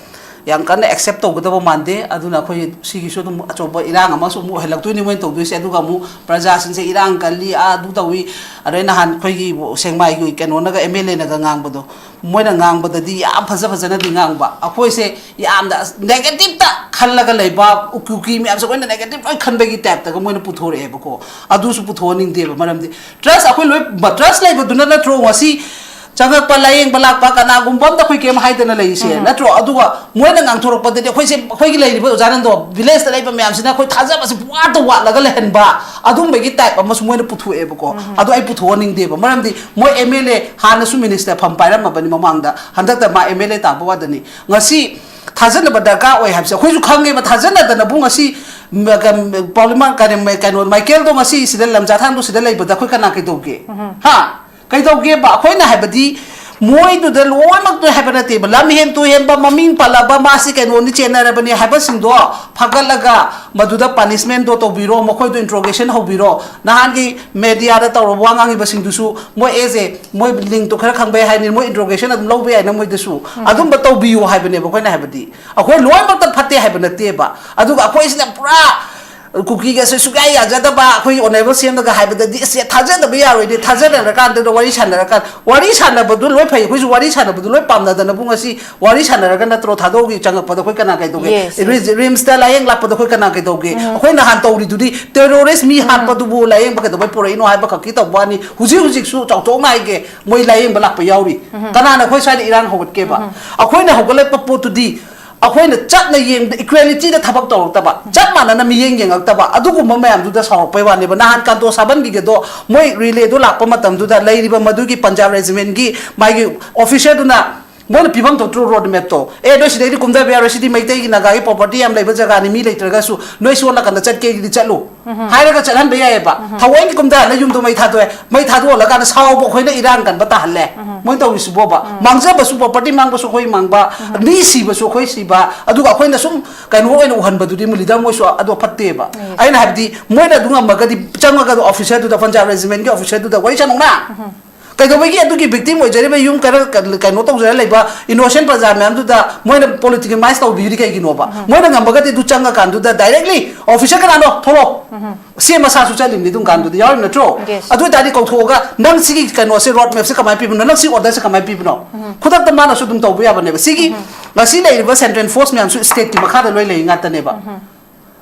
ꯌꯥꯝ ꯀꯟꯅ accept ꯇꯧꯒꯗꯕ ꯃꯥꯟꯗꯦ꯫ ꯑꯗꯨꯅ ꯑꯩꯈꯣꯏ ꯁꯤꯒꯤꯁꯨ ꯑꯗꯨꯝ ꯑꯆꯧꯕ ꯏꯔꯥꯡ ꯑꯃꯁꯨ ꯑꯃꯨꯛ ꯑꯣꯏꯍꯜꯂꯛꯇꯣꯏꯅꯤ ꯃꯣꯏꯅ ꯇꯧꯗꯣꯏꯁꯦ꯫ ꯑꯗꯨꯒ ꯑꯃꯨꯛ ꯄ꯭ꯔꯖꯥꯁꯤꯡꯁꯦ ꯏꯔꯥꯡ ꯀꯜꯂꯤ, ꯑꯥ, ꯑꯗꯨ ꯇꯧꯏ, ꯑꯗꯩ ꯅꯍꯥꯟ ꯑꯩꯈꯣꯏꯒꯤ ꯁꯦꯡꯃꯥꯏꯒꯤ ꯀꯩꯅꯣꯅꯒ, M L A ꯅꯒ ꯉꯥꯡꯕꯗꯣ, ꯃꯣꯏꯅ ꯉꯥꯡꯕꯗꯗꯤ ꯌꯥꯝ ꯐꯖ ꯐꯖꯅꯗꯤ ꯉꯥꯡꯕ, ꯑꯩꯈꯣꯏꯁꯦ ꯌꯥꯝꯅ negative ꯇ ꯈꯜꯂꯒ ꯂꯩꯕ, ꯀꯨꯀꯤ ꯃꯌꯥꯝꯁꯦ ꯑꯩꯈꯣꯏꯅ negative ꯂꯣꯏ ꯈꯟꯕꯒꯤ type ꯇꯒ ꯃꯣꯏꯅ ꯄꯨꯊꯣꯔꯛꯑꯦꯕꯀꯣ꯫ ꯑꯗꯨꯁꯨ ꯄꯨꯊꯣꯛꯍꯟꯅꯤꯡꯗꯦꯕ, ꯃꯔꯝꯗꯤ trust, ꯑꯩꯈꯣꯏ ꯂꯣꯏ trust ꯂꯩꯕꯗꯨꯅ ꯅꯠꯇ꯭ꯔꯣ ꯉꯁꯤ ꯆꯪꯉꯛꯄ, ꯂꯥꯌꯦꯡꯕ ꯂꯥꯛꯄ ꯀꯅꯥꯒꯨꯝꯕ ꯑꯝꯇ ꯑꯩꯈꯣꯏ ꯀꯩꯝ ꯍꯥꯏꯗꯅ ꯂꯩꯔꯤꯁꯦ, ꯎꯝ꯫ ꯅꯠꯇ꯭ꯔꯣ? ꯑꯗꯨꯒ ꯃꯣꯏꯅ ꯉꯥꯡꯊꯣꯔꯛꯄꯗꯗꯤ ꯑꯩꯈꯣꯏꯁꯦ, ꯑꯩꯈꯣꯏꯒꯤ ꯂꯩꯔꯤꯕ ꯑꯣꯖꯥ ꯅꯟꯗꯣ, village ꯇ ꯂꯩꯕ ꯃꯌꯥꯝꯁꯤꯅ ꯑꯩꯈꯣꯏ ꯊꯥꯖꯕꯁꯦ ꯄꯨꯡꯋꯥꯠꯇ ꯋꯥꯠꯂꯒ ꯂꯩꯍꯟꯕ, ꯑꯗꯨꯝꯕꯒꯤ type ꯑꯃꯁꯨ ꯃꯣꯏꯅ ꯄꯨꯊꯣꯛꯑꯦꯕꯀꯣ꯫ ꯎꯝ꯫ ꯑꯗꯣ ꯑꯩ ꯄꯨꯊꯣꯛꯍꯟꯅꯤꯡꯗꯦꯕ, ꯃꯔꯝꯗꯤ ꯃꯣꯏ M L A ꯍꯥꯟꯅꯁꯨ minister ꯐꯝ ꯄꯥꯏꯔꯝꯃꯕꯅꯤ ꯃꯃꯥꯡꯗ, ꯍꯟꯗꯛꯇ ꯃꯥ M L A ꯇꯥꯕ ꯋꯥꯗꯅꯤ꯫ ꯉꯁꯤ ꯊꯥꯖꯅꯕ ꯗꯔꯀꯥꯔ ꯑꯣꯏ ꯍꯥꯏꯕꯁꯦ ꯑꯩꯈꯣꯏꯁꯨ ꯈꯪꯉꯦꯕ꯫ ꯊꯥꯖꯅꯗꯅꯕꯨ ꯉꯁꯤ ꯃ-, ꯀ-, ꯄꯥꯎꯂꯤꯃꯥ-, ꯀꯩꯅꯣ, ꯀꯩꯅꯣ, ꯃꯥꯏꯀꯦꯜꯗꯣ ꯉꯁꯤ ꯁꯤꯗ ꯂꯝꯖꯥꯊꯥꯡꯗꯣ ꯁꯤꯗ ꯂꯩꯕꯗ ꯑꯩꯈꯣꯏ ꯀꯅꯥ ꯀꯩꯗꯧꯒꯦ? ꯎꯝ꯫ ꯍꯥ? ꯀꯩꯗꯧꯒꯦꯕ? ꯑꯩꯈꯣꯏꯅ ꯍꯥꯏꯕꯗꯤ ꯃꯣꯏꯗꯨꯗ ꯂꯣꯏꯅꯃꯛꯇꯣ ꯍꯥꯏꯕ ꯅꯠꯇꯦꯕ, ꯂꯝ ꯍꯦꯟ ꯇꯨ ꯍꯦꯟꯕ, ꯃꯃꯤꯡ ꯄꯜꯂꯕ, ꯃꯥꯁꯤ ꯀꯩꯅꯣꯅꯤ, ꯆꯦꯟꯅꯔꯕꯅꯤ ꯍꯥꯏꯕꯁꯤꯡꯗꯣ ꯐꯒꯠꯂꯒ ꯃꯗꯨꯗ punishment ꯗꯣ ꯇꯧꯕꯤꯔꯣ, ꯃꯈꯣꯏꯗꯣ interrogation ꯍꯧꯕꯤꯔꯣ꯫ ꯅꯍꯥꯟꯒꯤ media ꯗ ꯇꯧꯔꯕ ꯋꯥ ꯉꯥꯡꯉꯤꯕꯁꯤꯡꯗꯨꯁꯨ ꯃꯣꯏ as a, ꯃꯣꯏ link ꯇꯣ ꯈꯔ ꯈꯪꯕ ꯌꯥꯏ ꯍꯥꯏꯅꯤ, ꯃꯣꯏ interrogation ꯑꯗꯨꯝ ꯂꯧꯕ ꯌꯥꯏꯅ ꯃꯣꯏꯗꯁꯨ꯫ ꯎꯝ꯫ ꯑꯗꯨꯝꯕ ꯇꯧꯕꯤꯌꯨ ꯍꯥꯏꯕꯅꯦꯕ ꯑꯩꯈꯣꯏꯅ ꯍꯥꯏꯕꯗꯤ꯫ ꯑꯩꯈꯣꯏ ꯂꯣꯏꯅꯃꯛꯇ ꯐꯠꯇꯦ ꯍꯥꯏꯕ ꯅꯠꯇꯦꯕ꯫ ꯑꯗꯨꯒ ꯑꯩꯈꯣꯏꯁꯤꯅ ꯄꯨꯔꯥ ꯀꯨꯀꯤꯒꯁꯦ ꯁꯨꯛꯌꯥ ꯌꯥꯖꯗꯕ, ꯑꯩꯈꯣꯏꯒꯤ honourable C M ꯅꯒ ꯍꯥꯏꯕꯗꯗꯤ, "ꯑꯁ, ꯊꯥꯖꯗꯕ ꯌꯥꯔꯣꯏꯅꯦ, ꯊꯥꯖꯅꯔꯀꯥꯟꯗ ꯋꯥꯔꯤ ꯁꯥꯟꯅꯔꯀꯥꯟꯗ", ꯋꯥꯔꯤ ꯁꯥꯟꯅꯕꯗꯨ ꯂꯣꯏ ꯐꯩ, ꯑꯩꯈꯣꯏꯁꯨ ꯋꯥꯔꯤ ꯁꯥꯟꯅꯕꯗꯨ ꯂꯣꯏ ꯄꯥꯝꯅꯗꯅꯕꯨ ꯉꯁꯤ ꯋꯥꯔꯤ ꯁꯥꯟꯅꯔꯒ ꯅꯠꯇ꯭ꯔꯣ ꯊꯥꯗꯣꯛꯏ? ꯆꯪꯉꯛꯄꯗ ꯑꯩꯈꯣꯏ ꯀꯅꯥ ꯀꯩꯗꯧꯒꯦ? Yes, yes. ꯔꯤꯝꯁꯇ ꯂꯥꯌꯦꯡ ꯂꯥꯛꯄꯗ ꯑꯩꯈꯣꯏ ꯀꯅꯥ ꯀꯩꯗꯧꯒꯦ? ꯎꯝ꯫ ꯑꯩꯈꯣꯏ ꯅꯍꯥꯟ ꯇꯧꯔꯤꯗꯨꯗꯤ terrorist ꯃꯤ ꯎꯝ꯫ ꯍꯥꯠꯄꯗꯨꯕꯨ ꯂꯥꯌꯦꯡꯕ ꯀꯩꯗꯧꯕꯩ ꯄꯨꯔꯛꯏꯅꯣ ꯍꯥꯏꯕ ꯈꯛꯀꯤ ꯇꯧꯕ ꯋꯥꯅꯤ꯫ ꯍꯧꯖꯤꯛ ꯍꯧꯖꯤꯛꯁꯨ ꯆꯥꯎꯊꯣꯛꯅ ꯍꯥꯏꯒꯦ, ꯃꯣꯏ ꯂꯥꯌꯦꯡꯕ ꯂꯥꯛꯄ ꯌꯥꯎꯔꯤ꯫ ꯎꯝ꯫ ꯀꯅꯥꯅ ꯑꯩꯈꯣꯏ ꯁ꯭ꯋꯥꯏꯗ ꯏꯔꯥꯡ ꯍꯧꯒꯠꯀꯦꯕ? ꯎꯝ꯫ ꯑꯩꯈꯣꯏꯅ ꯍꯧꯒꯠꯂꯛꯄ ꯄꯣꯠꯇꯨꯗꯤ ꯑꯩꯈꯣꯏꯅ ꯆꯠꯅ ꯌꯦꯡꯕꯗ equality ꯗ ꯊꯕꯛ ꯇꯧꯔꯛꯇꯕ, ꯆꯞ ꯃꯥꯟꯅꯅ ꯃꯤꯠꯌꯦꯡ ꯌꯦꯡꯉꯛꯇꯕ, ꯑꯗꯨꯒꯨꯝꯕ ꯃꯌꯥꯝꯗꯨꯗ ꯁꯥꯎꯔꯛꯄꯩ ꯋꯥꯅꯦꯕ꯫ ꯅꯍꯥꯟ ꯀꯥꯟꯇꯣ ꯁꯥꯕꯟꯒꯤꯒꯗꯣ ꯃꯣꯏ relay ꯗꯣ ꯂꯥꯛꯄ ꯃꯇꯝꯗꯨꯗ ꯂꯩꯔꯤꯕ ꯃꯗꯨꯒꯤ Punjab regiment ꯀꯤ ꯃꯥꯒꯤ officer ꯗꯨꯅ ꯃꯣꯏꯅ ꯄꯤꯐꯝ ꯊꯣꯛꯇ꯭ꯔꯣ ꯔꯣꯗ ꯃꯦꯞꯇꯣ? ꯑꯦ, ꯅꯣꯏ ꯁꯤꯗꯩꯗꯤ ꯀꯨꯝꯊꯕ ꯌꯥꯔꯣꯏ, ꯁꯤꯗꯤ ꯃꯩꯇꯩꯒꯤ, ꯅꯥꯒꯥꯒꯤ ꯄ꯭ꯔꯣꯄꯔꯇꯤ ꯌꯥꯝ ꯂꯩꯕ ꯖꯒꯥꯅꯤ, ꯃꯤ ꯂꯩꯇ꯭ꯔꯒꯁꯨ ꯅꯣꯏ ꯁꯣꯝ ꯅꯥꯀꯟꯗ ꯆꯠꯀꯦꯒꯤꯗꯤ ꯆꯠꯂꯨ ꯍꯥꯏꯔꯒ ꯆꯠꯍꯟꯕ ꯌꯥꯏꯑꯕ꯫ ꯊꯑꯣꯏꯒꯤ ꯀꯨꯝꯊꯍꯜꯂ ꯌꯨꯝꯗꯣ ꯃꯩ ꯊꯥꯗꯣꯛꯑꯦ, ꯃꯩ ꯊꯥꯗꯣꯛꯍꯜꯂꯀꯥꯟꯗ ꯁꯥꯎꯕ ꯑꯩꯈꯣꯏꯅ ꯏꯔꯥꯡ ꯀꯟꯕ ꯇꯥꯍꯜꯂꯦ꯫ ꯃꯣꯏ ꯇꯧꯔꯤꯁꯤꯕꯣꯕ, ꯃꯥꯡꯖꯕꯁꯨ, ꯄ꯭ꯔꯣꯄꯔꯇꯤ ꯃꯥꯡꯕꯁꯨ ꯑꯩꯈꯣꯏ ꯃꯥꯡꯕ, ꯃꯤ ꯁꯤꯕꯁꯨ ꯑꯩꯈꯣꯏ ꯁꯤꯕ, ꯑꯗꯨꯒ ꯑꯩꯈꯣꯏꯅ ꯁꯨꯝ ꯀꯩꯅꯣ ꯑꯣꯏꯅ ꯎꯍꯟꯕꯗꯨꯗꯤ ꯃꯨꯂꯤꯗ ꯃꯣꯏꯁꯨ ꯑꯗꯣ ꯐꯠꯇꯦꯕ꯫ ꯑꯩꯅ ꯍꯥꯏꯕꯗꯤ ꯃꯣꯏꯅ ꯑꯗꯨ ꯉꯝꯃꯒꯗꯤ ꯆꯪꯉꯒ ꯑꯗꯣ ꯑꯣꯐꯤꯁꯔꯗꯨꯗ, ꯄꯟꯖꯥꯕ ꯔꯦꯖꯤꯃꯦꯟꯒꯤ ꯑꯣꯐꯤꯁꯔꯗꯨꯗ ꯋꯥꯔꯤ ꯁꯥꯟꯅꯧꯅ꯫ ꯀꯩꯗꯧꯕꯒꯤ ꯑꯗꯨꯒꯤ ꯚꯤꯛꯇꯤꯝ ꯑꯣꯏꯖꯔꯤꯕ ꯌꯨꯝ ꯈꯔ ꯀ-, ꯀꯩꯅꯣ ꯇꯧꯖꯔ ꯂꯩꯕ ꯏꯅꯣꯁꯦꯟ ꯄ꯭ꯔꯖꯥ ꯃꯌꯥꯝꯗꯨꯗ ꯃꯣꯏꯅ ꯄꯣꯂꯤꯇꯤꯀꯦꯜꯃꯥꯏꯁ ꯇꯧꯕꯤꯔꯤ ꯀꯩꯒꯤꯅꯣꯕ? ꯃꯣꯏꯅ ꯉꯝꯃꯒꯗꯤ ꯑꯗꯨ ꯆꯪꯉꯀꯥꯟꯗꯨꯗ ꯗꯥꯏꯔꯦꯛꯂꯤ ꯑꯣꯐꯤꯁꯔ ꯀꯅꯥꯅꯣ? ꯊꯣꯛꯂꯛꯑꯣ꯫ ꯁꯤ ꯑꯦꯝ ꯃꯁꯥꯁꯨ ꯆꯠꯂꯤꯕꯅꯤ ꯑꯗꯨꯝ ꯀꯥꯟꯗꯨꯗ, ꯌꯥꯎꯔꯤꯕ ꯅꯠꯇ꯭ꯔꯣ? Yes. ꯑꯗꯨ ꯑꯣꯏꯇꯥꯔꯗꯤ ꯀꯧꯊꯣꯛꯑꯒ, "ꯅꯪ ꯁꯤꯒꯤ ꯀꯩꯅꯣꯁꯦ, ꯔꯣꯗ ꯃꯦꯞꯁꯦ ꯀꯃꯥꯏꯅ ꯄꯤꯕꯅꯣ? ꯅꯪ ꯁꯤ ꯑꯣꯔꯗꯔꯁꯦ ꯀꯃꯥꯏꯅ ꯄꯤꯕꯅꯣ?" ꯈꯨꯗꯛꯇ ꯃꯥꯅꯁꯨ ꯑꯗꯨꯝ ꯇꯧꯕ ꯌꯥꯕꯅꯦꯕ꯫ ꯁꯤꯒꯤ ꯉꯁꯤ ꯂꯩꯔꯤꯕ ꯁꯦꯟꯇ꯭ꯔꯦꯜ ꯐꯣꯔꯁ ꯃꯌꯥꯝꯁꯨ ꯁ꯭ꯇꯦꯠꯀꯤ ꯃꯈꯥꯗ ꯂꯣꯏ ꯂꯩ ꯉꯥꯛꯇꯅꯦꯕ꯫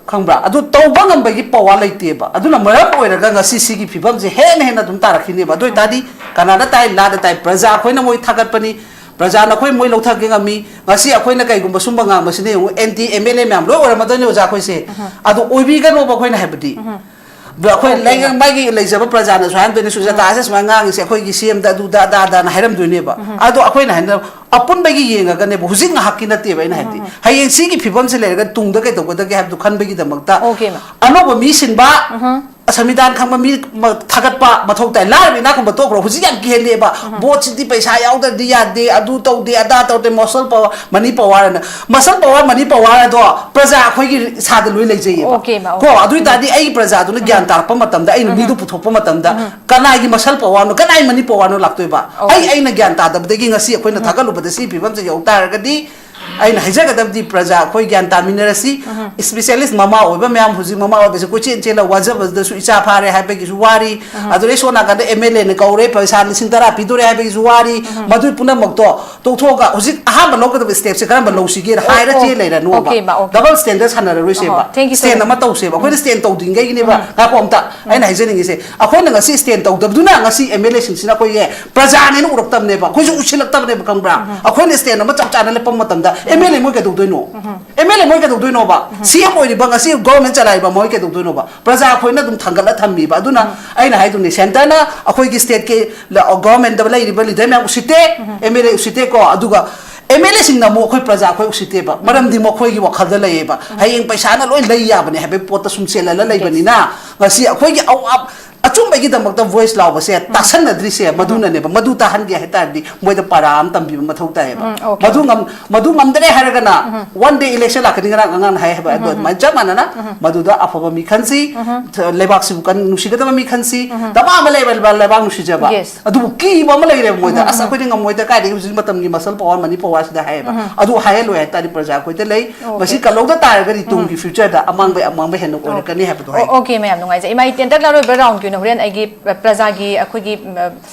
ꯈꯪꯕ꯭ꯔꯥ? ꯑꯗꯨ ꯇꯧꯕ ꯉꯝꯕꯒꯤ ꯄꯋꯥꯔ ꯂꯩꯇꯦꯕ꯫ ꯑꯗꯨꯅ ꯃꯔꯝ ꯑꯣꯏꯔꯒ ꯉꯁꯤ ꯁꯤꯒꯤ ꯐꯤꯕꯝꯁꯦ ꯍꯦꯟꯅ ꯍꯦꯟꯅ ꯑꯗꯨꯝ ꯇꯥꯔꯛꯈꯤꯅꯦꯕ꯫ ꯑꯗꯨ ꯑꯣꯏꯇꯥꯔꯗꯤ ꯀꯅꯥꯗ ꯇꯥꯏ? ꯂꯥꯗ ꯇꯥꯏ꯫ ꯄ꯭ꯔꯖꯥ ꯑꯩꯈꯣꯏꯅ ꯃꯣꯏ ꯊꯥꯒꯠꯄꯅꯤ, ꯄ꯭ꯔꯖꯥꯅ ꯑꯩꯈꯣꯏ ꯃꯣꯏ ꯂꯧꯊꯒꯦ ꯉꯝꯃꯤ꯫ ꯉꯁꯤ ꯑꯩꯈꯣꯏꯅ ꯀꯩꯒꯨꯝꯕ ꯁꯨꯝꯕ ꯉꯥꯡꯕꯁꯤꯅ ꯌꯦꯡꯉꯨ, ꯑꯦꯟꯇꯤ ꯑꯦꯝ ꯑꯦꯜ ꯑꯦ ꯃꯌꯥꯝ ꯂꯣꯏ ꯑꯣꯏꯔꯝꯃꯗꯣꯏꯅꯦ ꯑꯣꯖꯥ ꯑꯩꯈꯣꯏꯁꯦ꯫ ꯑꯗꯨ ꯑꯣꯏꯕꯤꯒꯅꯣꯕ ꯑꯩꯈꯣꯏꯅ ꯍꯥꯏꯕꯗꯤ꯫ ꯑꯗꯣ ꯑꯩꯈꯣꯏ OK, ꯂꯩ-, ꯃꯥꯒꯤ ꯂꯩꯖꯕ ꯄ꯭ꯔꯖꯥꯅꯁꯨ ꯍꯥꯏꯔꯝꯗꯣꯏꯅꯦ, "ꯁꯨꯖꯥꯇꯥꯁꯦ ꯁꯨꯃꯥꯏꯅ ꯉꯥꯡꯉꯤꯁꯦ ꯑꯩꯈꯣꯏꯒꯤ ꯁꯤ ꯑꯦꯝꯗ ꯑꯗꯨꯗ ꯑꯗꯥꯗꯅ" ꯍꯥꯏꯔꯝꯗꯣꯏꯅꯦꯕ꯫ ꯑꯗꯣ ꯑꯩꯈꯣꯏꯅ ꯍꯥꯏꯅ ꯑꯄꯨꯟꯕꯒꯤ ꯌꯦꯡꯉꯒꯅꯦꯕ ꯍꯧꯖꯤꯛ ꯉꯥꯏꯍꯥꯛꯀꯤ ꯅꯠꯇꯦꯕ ꯑꯩꯅ ꯍꯥꯏꯕꯗꯤ꯫ ꯍꯌꯦꯡ ꯁꯤꯒꯤ ꯐꯤꯕꯝꯁꯦ ꯂꯩꯔꯒ ꯇꯨꯡꯗ ꯀꯩꯗꯧꯒꯗꯒꯦ ꯍꯥꯏꯕꯗꯨ ꯈꯟꯕꯒꯤꯗꯃꯛꯇ OK, ꯃꯥ꯫ ꯑꯅꯧꯕ ꯃꯤ ꯁꯤꯟꯕ, ꯁꯪꯕꯤꯙꯥꯟ ꯈꯪꯕ ꯃꯤ ꯃ-, ꯊꯥꯒꯠꯄ ꯃꯊꯧ ꯇꯥꯏ꯫ ꯂꯥꯏꯔꯕ ꯏꯅꯥꯛ ꯈꯨꯟꯕ ꯇꯣꯛꯈ꯭ꯔꯣ, ꯍꯧꯖꯤꯛ ꯌꯥꯝ ꯀꯤꯍꯜꯂꯦꯕ꯫ ꯚꯣꯠꯁꯤꯗꯤ ꯄꯩꯁꯥ ꯌꯥꯎꯗ꯭ꯔꯗꯤ ꯌꯥꯗꯦ, ꯑꯗꯨ ꯇꯧꯗꯦ, ꯑꯗꯥ ꯇꯧꯗꯦ, ꯃꯁꯜ ꯄꯋꯥꯔ, ꯃꯅꯤ ꯄꯋꯥꯔ ꯑꯅ꯫ ꯃꯁꯜ ꯄꯋꯥꯔ, ꯃꯅꯤ ꯄꯋꯥꯔ ꯑꯗꯣ ꯄ꯭ꯔꯖꯥ ꯑꯩꯈꯣꯏꯒꯤ ꯏꯁꯥꯗ ꯂꯣꯏ ꯂꯩꯖꯩꯌꯦꯕ꯫ OK, ꯃꯥ, ꯀꯣ, OK. ꯑꯗꯨ ꯑꯣꯏ ꯇꯥꯔꯗꯤ ꯑꯩꯒꯤ ꯄ꯭ꯔꯖꯥꯗꯨꯅ ꯒ꯭ꯌꯥꯟ ꯇꯥꯔꯛꯄ ꯃꯇꯝꯗ, ꯑꯩꯅ ꯃꯤꯗꯨ ꯄꯨꯊꯣꯛꯄ ꯃꯇꯝꯗ, ꯀꯅꯥꯒꯤ ꯃꯁꯜ ꯄꯋꯥꯔꯅꯣ, ꯀꯅꯥꯒꯤ ꯃꯅꯤ ꯄꯋꯥꯔꯅꯣ ꯂꯥꯛꯇꯣꯏꯕ? OK. ꯑꯩ, ꯑꯩꯅ ꯒ꯭ꯌꯥꯟ ꯇꯥꯗꯕꯗꯒꯤ ꯉꯁꯤ ꯑꯩꯈꯣꯏꯅ ꯊꯥꯒꯠꯂꯨꯕꯗ ꯁꯤ ꯐꯤꯕꯝꯁꯦ ꯌꯧ ꯇꯥꯔꯒꯗꯤ, ꯑꯩꯅ ꯍꯥꯏꯖꯒꯗꯕꯗꯤ ꯄ꯭ꯔꯖꯥ ꯑꯩꯈꯣꯏ ꯒ꯭ꯌꯥꯟ ꯇꯥꯃꯤꯟꯅꯔꯁꯤ꯫ ꯏꯁꯄꯤꯁꯦꯂꯤꯁ ꯃꯃꯥ ꯑꯣꯏꯕ ꯃꯌꯥꯝ, ꯍꯧꯖꯤꯛ ꯃꯃꯥ ꯑꯣꯏꯕꯁꯦ ꯀꯣꯏꯆꯦꯟ ꯆꯦꯜꯂ ꯋꯥꯖꯕꯗꯁꯨ ꯏꯆꯥ ꯐꯥꯔꯦ ꯍꯥꯏꯕꯒꯤꯁꯨ ꯋꯥꯔꯤ, ꯑꯗꯨꯗꯩ ꯁꯣꯝ ꯅꯥꯀꯟꯗ ꯑꯦꯝ ꯑꯦꯜ ꯑꯦꯅ ꯀꯧꯔꯦ, ꯄꯩꯁꯥ ꯂꯤꯁꯤꯡ ꯇꯔꯥ ꯄꯤꯗꯣꯔꯦ ꯍꯥꯏꯕꯒꯤꯁꯨ ꯋꯥꯔꯤ, ꯃꯗꯨꯒꯤ ꯄꯨꯝꯅꯃꯛꯇꯣ ꯇꯣꯛꯊꯣꯛꯑꯒ ꯍꯧꯖꯤꯛ ꯑꯍꯥꯟꯕ ꯂꯧꯒꯗꯕ ꯁ꯭ꯇꯦꯞꯁꯦ ꯀꯔꯝꯕ ꯂꯧꯁꯤꯒꯦꯅ ꯑꯣ, ꯍꯥꯏꯔ ꯑꯣ꯫ ꯆꯦ ꯂꯩꯔꯅꯣꯕ꯫ OK, ꯃꯥ, OK. ꯗꯕꯜ ꯁ꯭ꯇꯦꯟꯗꯔ ꯁꯥꯟꯅꯔꯔꯣꯏꯁꯦꯕ꯫ ꯑꯣ, thank you so stand much. ꯑꯃ ꯇꯧꯁꯦꯕ꯫ ꯑꯩꯈꯣꯏꯅ ꯎꯝ꯫ ꯁ꯭ꯇꯦꯟ ꯇꯧꯗ꯭ꯔꯤꯉꯩꯒꯤꯅꯦꯕ꯫ ꯎꯝ꯫ ꯉꯥꯏꯈꯣ ꯑꯝꯇ꯫ ꯎꯝ꯫ ꯑꯩꯅ ꯍꯥꯏꯖꯅꯤꯡꯉꯤꯁꯦ, ꯑꯩꯈꯣꯏꯅ ꯉꯁꯤ ꯁ꯭ꯇꯦꯟ ꯇꯧꯗꯕꯗꯨꯅ ꯉꯁꯤ ꯑꯦꯝ ꯑꯦꯜ ꯑꯦꯁꯤꯡꯁꯤꯅ ꯑꯩꯈꯣꯏꯒꯤ ꯄ꯭ꯔꯖꯥꯅꯦꯅ ꯎꯔꯛꯇꯕꯅꯦꯕ, ꯑꯩꯈꯣꯏꯁꯨ ꯎꯁꯤꯜꯂꯛꯇꯕꯅꯦꯕ, ꯈꯪꯕ꯭ꯔꯥ? ꯎꯝ꯫ ꯑꯩꯈꯣꯏꯅ ꯁ꯭ꯇꯦꯟ ꯑꯃ ꯆꯞ ꯆꯥꯅ ꯂꯦꯞꯄ ꯃꯇꯝꯗ ꯑꯦꯝ ꯑꯦꯜ ꯑꯦ ꯃꯣꯏ ꯀꯩꯗꯧꯗꯣꯏꯅꯣ? ꯑꯦꯝ ꯑꯦꯜ ꯑꯦ ꯃꯣꯏ ꯀꯩꯗꯧꯗꯣꯏꯅꯣꯕ? ꯁꯤ ꯑꯦꯝ ꯑꯣꯏꯔꯤꯕ, ꯉꯁꯤ ꯒꯣꯚꯔꯟꯃꯦꯟ ꯆꯂꯥꯏꯔꯤꯕ ꯃꯣꯏ ꯀꯩꯗꯧꯗꯣꯏꯅꯣꯕ? ꯄ꯭ꯔꯖꯥ ꯑꯩꯈꯣꯏꯅ ꯑꯗꯨꯝ ꯊꯥꯡꯒꯠꯂ ꯊꯝꯃꯤꯕ꯫ ꯑꯗꯨꯅ ꯑꯩꯅ ꯍꯥꯏꯗꯨꯅꯦ, ꯁꯦꯟꯇꯔꯅ ꯑꯩꯈꯣꯏꯒꯤ ꯁ꯭ꯇꯦꯠꯀꯤ ꯒꯣꯚꯔꯟꯃꯦꯟꯗ ꯂꯩꯔꯤꯕ ꯂꯤꯗꯔ ꯃꯌꯥꯝ ꯎꯁꯤꯠꯇꯦ, ꯑꯦꯝ ꯑꯦꯜ ꯑꯦ ꯎꯁꯤꯠꯇꯦꯀꯣ꯫ ꯑꯗꯨꯒ ꯑꯦꯝ ꯑꯦꯜ ꯑꯦꯁꯤꯡꯅ ꯑꯃꯨꯛ ꯑꯩꯈꯣꯏ ꯄ꯭ꯔꯖꯥ ꯑꯩꯈꯣꯏ ꯎꯁꯤꯠꯇꯦꯕ꯫ ꯃꯔꯝꯗꯤ ꯃꯈꯣꯏꯒꯤ ꯋꯥꯈꯜꯗ ꯂꯩꯌꯦꯕ, ꯍꯌꯦꯡ ꯄꯩꯁꯥꯅ ꯂꯣꯏ ꯂꯩ ꯌꯥꯕꯅꯦ ꯍꯥꯏꯕꯒꯤ ꯄꯣꯠꯇ ꯁꯨꯝ ꯆꯦꯜꯍꯜꯂ ꯂꯩꯕꯅꯤꯅ, ꯉꯁꯤ ꯑꯩꯈꯣꯏꯒꯤ ꯑꯋꯥ ꯑꯆꯨꯝꯕꯒꯤꯗꯃꯛꯇ ꯚꯣꯏꯁ ꯂꯥꯎꯕꯁꯦ ꯇꯥꯁꯟꯅꯗ꯭ꯔꯤꯁꯦ ꯃꯗꯨꯅꯅꯦꯕ꯫ ꯃꯗꯨ ꯇꯥꯍꯟꯒꯦ ꯍꯥꯏꯇꯥꯔꯗꯤ ꯃꯣꯏꯗ ꯄꯥꯔꯥ ꯑꯃ ꯇꯝꯕꯤꯕ ꯃꯊꯧ ꯇꯥꯏꯌꯦꯕ꯫ ꯎꯝ, okay, ꯃꯗꯨ okay. ꯉꯝ-, ꯃꯗꯨ ꯉꯝꯗ꯭ꯔꯦ ꯍꯥꯏꯔꯒꯅ, ꯎꯝ, one day election ꯂꯥꯛꯀꯅꯤ, ꯉꯔꯥꯡ ꯑꯉꯥꯡꯅ ꯍꯥꯏ ꯍꯥꯏꯕ ꯑꯗꯣ, ꯎꯝ, ꯑꯗꯨꯃꯥꯏꯅ ꯆꯞ ꯃꯥꯟꯅꯅ, ꯎꯝ, ꯃꯗꯨꯗ ꯑꯐꯕ ꯃꯤ ꯈꯟꯁꯤ, ꯎꯝ, ꯂꯩꯕꯥꯛꯁꯤꯕꯨ ꯀꯟ-, ꯅꯨꯡꯁꯤꯒꯗꯕ ꯃꯤ ꯈꯟꯁꯤ, ꯎꯝ, ꯗꯃꯥ ꯑꯃ ꯂꯩꯕ ꯂꯩꯕꯥꯛ ꯅꯨꯡꯁꯤꯖꯕ꯫ Yes. ꯑꯗꯨꯕꯨ ꯀꯤꯕ ꯑꯃ ꯂꯩꯔꯦꯕ ꯃꯣꯏꯗ, ꯎꯝ, "ꯑꯁ, ꯎꯝ, ꯑꯩꯈꯣꯏꯗꯤ ꯉꯝꯃꯣꯏꯗ, ꯀꯥꯏꯗꯒꯤ ꯍꯧꯖꯤꯛ ꯃꯇꯝꯒꯤ muscle power, money power ꯁꯤꯗ" ꯍꯥꯏꯌꯦꯕ꯫ ꯎꯝ. ꯑꯗꯨ ꯍꯥꯏꯍꯜꯂꯣꯏ ꯍꯥꯏꯇꯥꯔꯗꯤ ꯄ꯭ꯔꯖꯥ ꯑꯩꯈꯣꯏꯗ ꯂꯩ꯫ Okay. ꯃꯁꯤ ꯀꯜꯍꯧꯗ ꯇꯥꯔꯒꯗꯤ ꯎꯝ, ꯇꯨꯡꯒꯤ future ꯗ ꯑꯃꯥꯡꯕ ꯑꯃꯥꯡꯕ ꯍꯦꯟꯅ ꯑꯣꯏꯔꯛꯀꯅꯤ ꯍꯥꯏꯕꯗꯣ ꯍꯥꯏ꯫ ꯑꯣ, okay, ꯃꯌꯥꯝ ꯅꯨꯡꯉꯥꯏꯖꯩ꯫ ꯏꯃꯥ ꯏꯇꯦꯟꯇꯛ ꯑꯔꯣꯏꯕ round ꯀꯤ ꯑꯣꯏꯅ ꯍꯣꯔꯦꯟ ꯑꯩꯒꯤ ꯄ꯭ꯔꯖꯥꯒꯤ ꯑꯩꯈꯣꯏꯒꯤ, ꯎꯝ,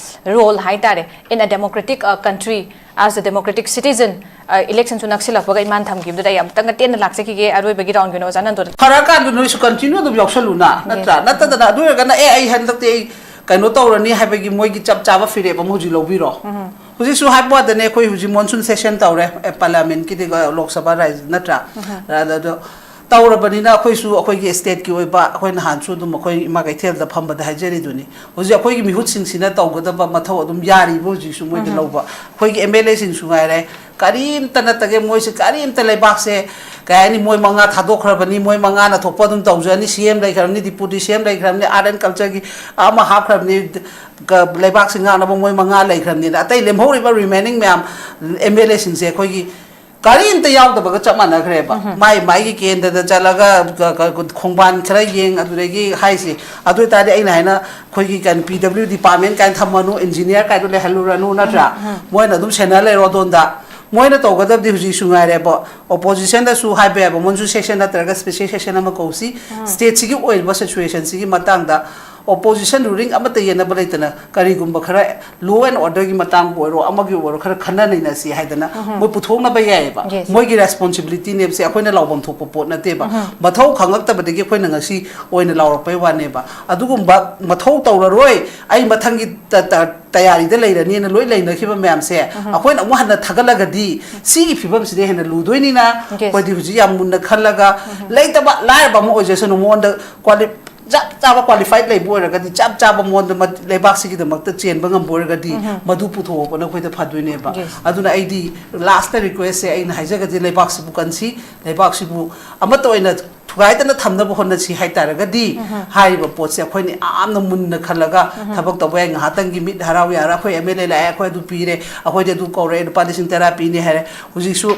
role ꯍꯥꯏꯇꯥꯔꯦ, in a democratic, uh, country, as a democratic citizen, uh, election ꯁꯨ ꯅꯛꯁꯤꯜꯂꯛꯄꯒ ꯏꯃꯥꯅ ꯊꯝꯈꯤꯕꯗꯨꯗ ꯑꯩ ꯑꯃꯨꯛꯇꯪꯒ ꯇꯦꯟꯅ ꯂꯥꯛꯆꯈꯤꯒꯦ꯫ ꯑꯔꯣꯏꯕꯒꯤ round ꯀꯤ ꯑꯣꯏꯅ ꯑꯣꯖꯥ ꯅꯟꯗꯣꯗ꯫ ꯐꯔꯛꯑꯀꯥꯟꯗ ꯅꯣꯏꯁꯨ continue ꯑꯗꯨꯝ ꯌꯥꯎꯁꯜꯂꯨꯅ, yes, ꯅꯠꯇ꯭ꯔꯥ? ꯅꯠꯇꯗꯅ ꯑꯗꯨ ꯑꯣꯏꯔꯒꯅ, "ꯑꯦ, ꯑꯩ ꯍꯟꯗꯛꯇꯤ ꯑꯩ ꯀꯩꯅꯣ ꯇꯧꯔꯅꯤ" ꯍꯥꯏꯕꯒꯤ ꯃꯣꯏꯒꯤ ꯆꯞ ꯆꯥꯕ ꯐꯤꯔꯦꯞ ꯑꯃ ꯍꯧꯖꯤꯛ ꯂꯧꯕꯤꯔꯣ꯫ ꯎꯝ. ꯍꯧꯖꯤꯛꯁꯨ ꯍꯥꯏꯕ ꯋꯥꯗꯅꯦ, ꯑꯩꯈꯣꯏ ꯍꯧꯖꯤꯛ monsoon session ꯇꯧꯔꯦ, ꯑꯦ, parliament ꯀꯤꯗꯤ, ꯂꯣꯛ ꯁꯚꯥ ꯔꯥꯏꯖ ꯅꯠꯇ꯭ꯔꯥ? ꯎꯝ. ꯑꯗꯣ ꯇꯧꯔꯕꯅꯤꯅ ꯑꯩꯈꯣꯏꯁꯨ ꯑꯩꯈꯣꯏꯒꯤ state ꯀꯤ ꯑꯣꯏꯕ, ꯑꯩꯈꯣꯏ ꯅꯍꯥꯟꯁꯨ ꯑꯗꯨꯝ ꯑꯩꯈꯣꯏ ꯏꯃꯥ ꯀꯩꯊꯦꯜꯗ ꯐꯝꯕꯗ ꯍꯥꯏꯖꯔꯤꯗꯨꯅꯤ, ꯍꯧꯖꯤꯛ ꯑꯩꯈꯣꯏꯒꯤ ꯃꯤꯍꯨꯠꯁꯤꯡꯁꯤꯅ ꯇꯧꯒꯗꯕ ꯃꯊꯧ ꯑꯗꯨꯝ ꯌꯥꯔꯤꯕ ꯍꯧꯖꯤꯛꯁꯨ ꯃꯣꯏꯗ ꯎꯝ. ꯂꯧꯕ꯫ ꯑꯩꯈꯣꯏꯒꯤ ꯑꯦꯝ ꯑꯦꯜ ꯑꯦꯁꯤꯡꯁꯨ ꯉꯥꯏꯔꯦ, ꯀꯔꯤꯝꯇ ꯅꯠꯇꯒꯦ ꯃꯣꯏꯁꯦ, ꯀꯔꯤꯝꯇ ꯂꯩꯕꯥꯛꯁꯦ, ꯀꯩ ꯍꯥꯏꯅꯤ, ꯃꯣꯏ ꯃꯉꯥ ꯊꯥꯗꯣꯛꯈ꯭ꯔꯕꯅꯤ, ꯃꯣꯏ ꯃꯉꯥꯅ ꯊꯣꯛꯄ ꯑꯗꯨꯝ ꯇꯧꯖꯔꯅꯤ, ꯁꯤ ꯑꯦꯝ ꯂꯩꯈ꯭ꯔꯕꯅꯤ, deputy ꯁꯤ ꯑꯦꯝ ꯂꯩꯈ꯭ꯔꯕꯅꯤ, art and culture ꯒꯤ ꯑꯃ ꯍꯥꯞꯈ꯭ꯔꯕꯅꯤ, ꯀ-, ꯂꯩꯕꯥꯛꯁꯤ ꯉꯥꯛꯅꯕ ꯃꯣꯏ ꯃꯉꯥ ꯂꯩꯈ꯭ꯔꯕꯅꯤꯅ, ꯑꯇꯩ ꯂꯦꯝꯍꯧꯔꯤꯕ remaining ꯃꯌꯥꯝ ꯑꯦꯝ ꯑꯦꯜ ꯑꯦꯁꯤꯡꯁꯦ ꯑꯩꯈꯣꯏꯒꯤ ꯀꯔꯤꯝꯇ ꯌꯥꯎꯗꯕꯒ ꯆꯞ ꯃꯥꯟꯅꯈ꯭ꯔꯦꯕ꯫ ꯎꯝ. ꯃꯥꯏ ꯃꯥꯏꯒꯤ ꯀꯦꯟꯗ꯭ꯔꯗ ꯆꯠꯂꯒ ꯀ-, ꯀ-, ꯈꯣꯡꯕꯥꯟ ꯈꯔ ꯌꯦꯡ, ꯑꯗꯨꯗꯒꯤ ꯍꯥꯏꯁꯦ꯫ ꯑꯗꯨ ꯑꯣꯏꯇꯥꯔꯗꯤ ꯑꯩꯅ ꯍꯥꯏꯅ ꯑꯩꯈꯣꯏꯒꯤ ꯀꯩꯅꯣ P W department ꯀꯥꯏꯅ ꯊꯝꯃꯅꯨ, engineer ꯀꯥꯏꯗꯣ ꯂꯩꯍꯜꯂꯨꯔꯅꯨ, ꯅꯠꯇ꯭ꯔꯥ? ꯎꯝ, ꯎꯝ. ꯃꯣꯏꯅ ꯑꯗꯨꯝ ꯁꯦꯟꯅ ꯂꯩꯔꯣ ꯑꯗꯣꯝꯗ꯫ ꯃꯣꯏꯅ ꯇꯧꯒꯗꯕꯗꯤ ꯍꯧꯖꯤꯛꯁꯨ ꯉꯥꯏꯔꯦꯕ, opposition ꯗꯁꯨ ꯍꯥꯏꯕ ꯌꯥꯏꯕ, monsoon session ꯅꯠꯇ꯭ꯔꯒ special session ꯑꯃ ꯀꯧꯁꯤ, ꯎꯝ. State ꯁꯤꯒꯤ ꯑꯣꯏꯔꯤꯕ situation ꯁꯤꯒꯤ ꯃꯇꯥꯡꯗ ꯑꯣꯄꯣꯖꯤꯁꯟ ꯔꯨꯂꯤꯡ ꯑꯃꯠꯇ ꯌꯦꯟꯅꯕ ꯂꯩꯇꯅ ꯀꯔꯤꯒꯨꯝꯕ ꯈꯔ ꯂꯣ ꯑꯦꯟ ꯑꯣꯔꯗꯔꯒꯤ ꯃꯇꯥꯡꯕꯨ ꯑꯣꯏꯔꯣ, ꯑꯃꯒꯤ ꯑꯣꯏꯔꯣ, ꯈꯔ ꯈꯟꯅ ꯅꯩꯅꯁꯤ ꯍꯥꯏꯗꯅ ꯃꯣꯏ ꯄꯨꯊꯣꯛꯅꯕ ꯌꯥꯏꯑꯕ꯫ Yes. ꯃꯣꯏꯒꯤ ꯔꯦꯁꯄꯣꯟꯁꯤꯕꯤꯂꯤꯇꯤꯅꯦꯕꯁꯦ ꯑꯩꯈꯣꯏꯅ ꯂꯥꯎꯐꯝ ꯊꯣꯛꯄ ꯄꯣꯠ ꯅꯠꯇꯦꯕ꯫ ꯃꯊꯧ ꯈꯪꯉꯛꯇꯕꯗꯒꯤ ꯑꯩꯈꯣꯏꯅ ꯉꯁꯤ ꯑꯣꯏꯅ ꯂꯥꯎꯔꯛꯄꯩ ꯋꯥꯅꯦꯕ꯫ ꯑꯗꯨꯒꯨꯝꯕ ꯃꯊꯧ ꯇꯧꯔꯔꯣꯏ, ꯑꯩ ꯃꯊꯪꯒꯤ ꯇ-, ꯇ-, ꯇꯌꯥꯔꯤꯗ ꯂꯩꯔꯅꯤꯅ ꯂꯣꯏ ꯂꯩꯅꯈꯤꯕ ꯃꯌꯥꯝꯁꯦ ꯑꯩꯈꯣꯏꯅ ꯑꯃꯨꯛ ꯍꯟꯅ ꯊꯥꯒꯠꯂꯒꯗꯤ ꯁꯤꯒꯤ ꯐꯤꯕꯝꯁꯤꯗ ꯍꯦꯟꯅ ꯂꯨꯗꯣꯏꯅꯤꯅ Yes. ꯑꯩꯈꯣꯏꯗꯤ ꯍꯧꯖꯤꯛ ꯌꯥꯝ ꯃꯨꯟꯅ ꯈꯜꯂꯒ ꯂꯩꯇꯕ ꯂꯥꯏꯔꯕ ꯑꯃ ꯑꯣꯏꯖꯁꯅꯨ, ꯃꯉꯣꯟꯗ ꯀ꯭ꯋꯥꯂꯤ-, ꯆꯞ ꯆꯥꯕ ꯀ꯭ꯋꯥꯂꯤꯐꯥꯏꯠ ꯂꯩꯕ ꯑꯣꯏꯔꯒꯗꯤ, ꯆꯞ ꯆꯥꯕ ꯃꯉꯣꯟꯗ ꯃ-, ꯂꯩꯕꯥꯛꯁꯤꯒꯤꯗꯃꯛꯇ ꯆꯦꯟꯕ ꯉꯝꯕ ꯑꯣꯏꯔꯒꯗꯤ ꯃꯗꯨ ꯄꯨꯊꯣꯛꯍꯧꯕꯅ ꯑꯩꯈꯣꯏꯗ ꯐꯗꯣꯏꯅꯦꯕ꯫ Yes. ꯑꯗꯨꯅ ꯑꯩꯗꯤ ꯂꯥꯁꯇ ꯔꯤꯀ꯭ꯋꯦꯁꯁꯦ ꯑꯩꯅ ꯍꯥꯏꯖꯒꯗꯤ ꯂꯩꯕꯥꯛꯁꯤꯕꯨ ꯀꯟꯁꯤ, ꯂꯩꯕꯥꯛꯁꯤꯕꯨ ꯑꯃꯠꯇ ꯑꯣꯏꯅ ꯊꯨꯒꯥꯏꯗꯅ ꯊꯝꯅꯕ ꯍꯣꯠꯅꯁꯤ ꯍꯥꯏꯇꯥꯔꯒꯗꯤ ꯍꯥꯏꯔꯤꯕ ꯄꯣꯠꯁꯦ ꯑꯩꯈꯣꯏꯅ ꯌꯥꯝꯅ ꯃꯨꯟꯅ ꯈꯜꯂꯒ ꯊꯕꯛ ꯇꯧꯕ ꯌꯥꯏ꯫ ꯉꯥꯏꯍꯥꯛꯇꯪꯒꯤ ꯃꯤꯠ ꯍꯔꯥꯎ ꯌꯥꯔ ꯑꯩꯈꯣꯏ ꯑꯦꯝ ꯑꯦꯜ ꯑꯦ ꯂꯥꯛꯑꯦ, ꯑꯩꯈꯣꯏ ꯑꯗꯨ ꯄꯤꯔꯦ, ꯑꯩꯈꯣꯏꯗꯤ ꯑꯗꯨ ꯀꯧꯔꯛꯑꯦ, ꯂꯨꯄꯥ ꯂꯤꯁꯤꯡ ꯇꯔꯥ ꯄꯤꯅꯤ ꯍꯥꯏꯔꯦ꯫ ꯍꯧꯖꯤꯛꯁꯨ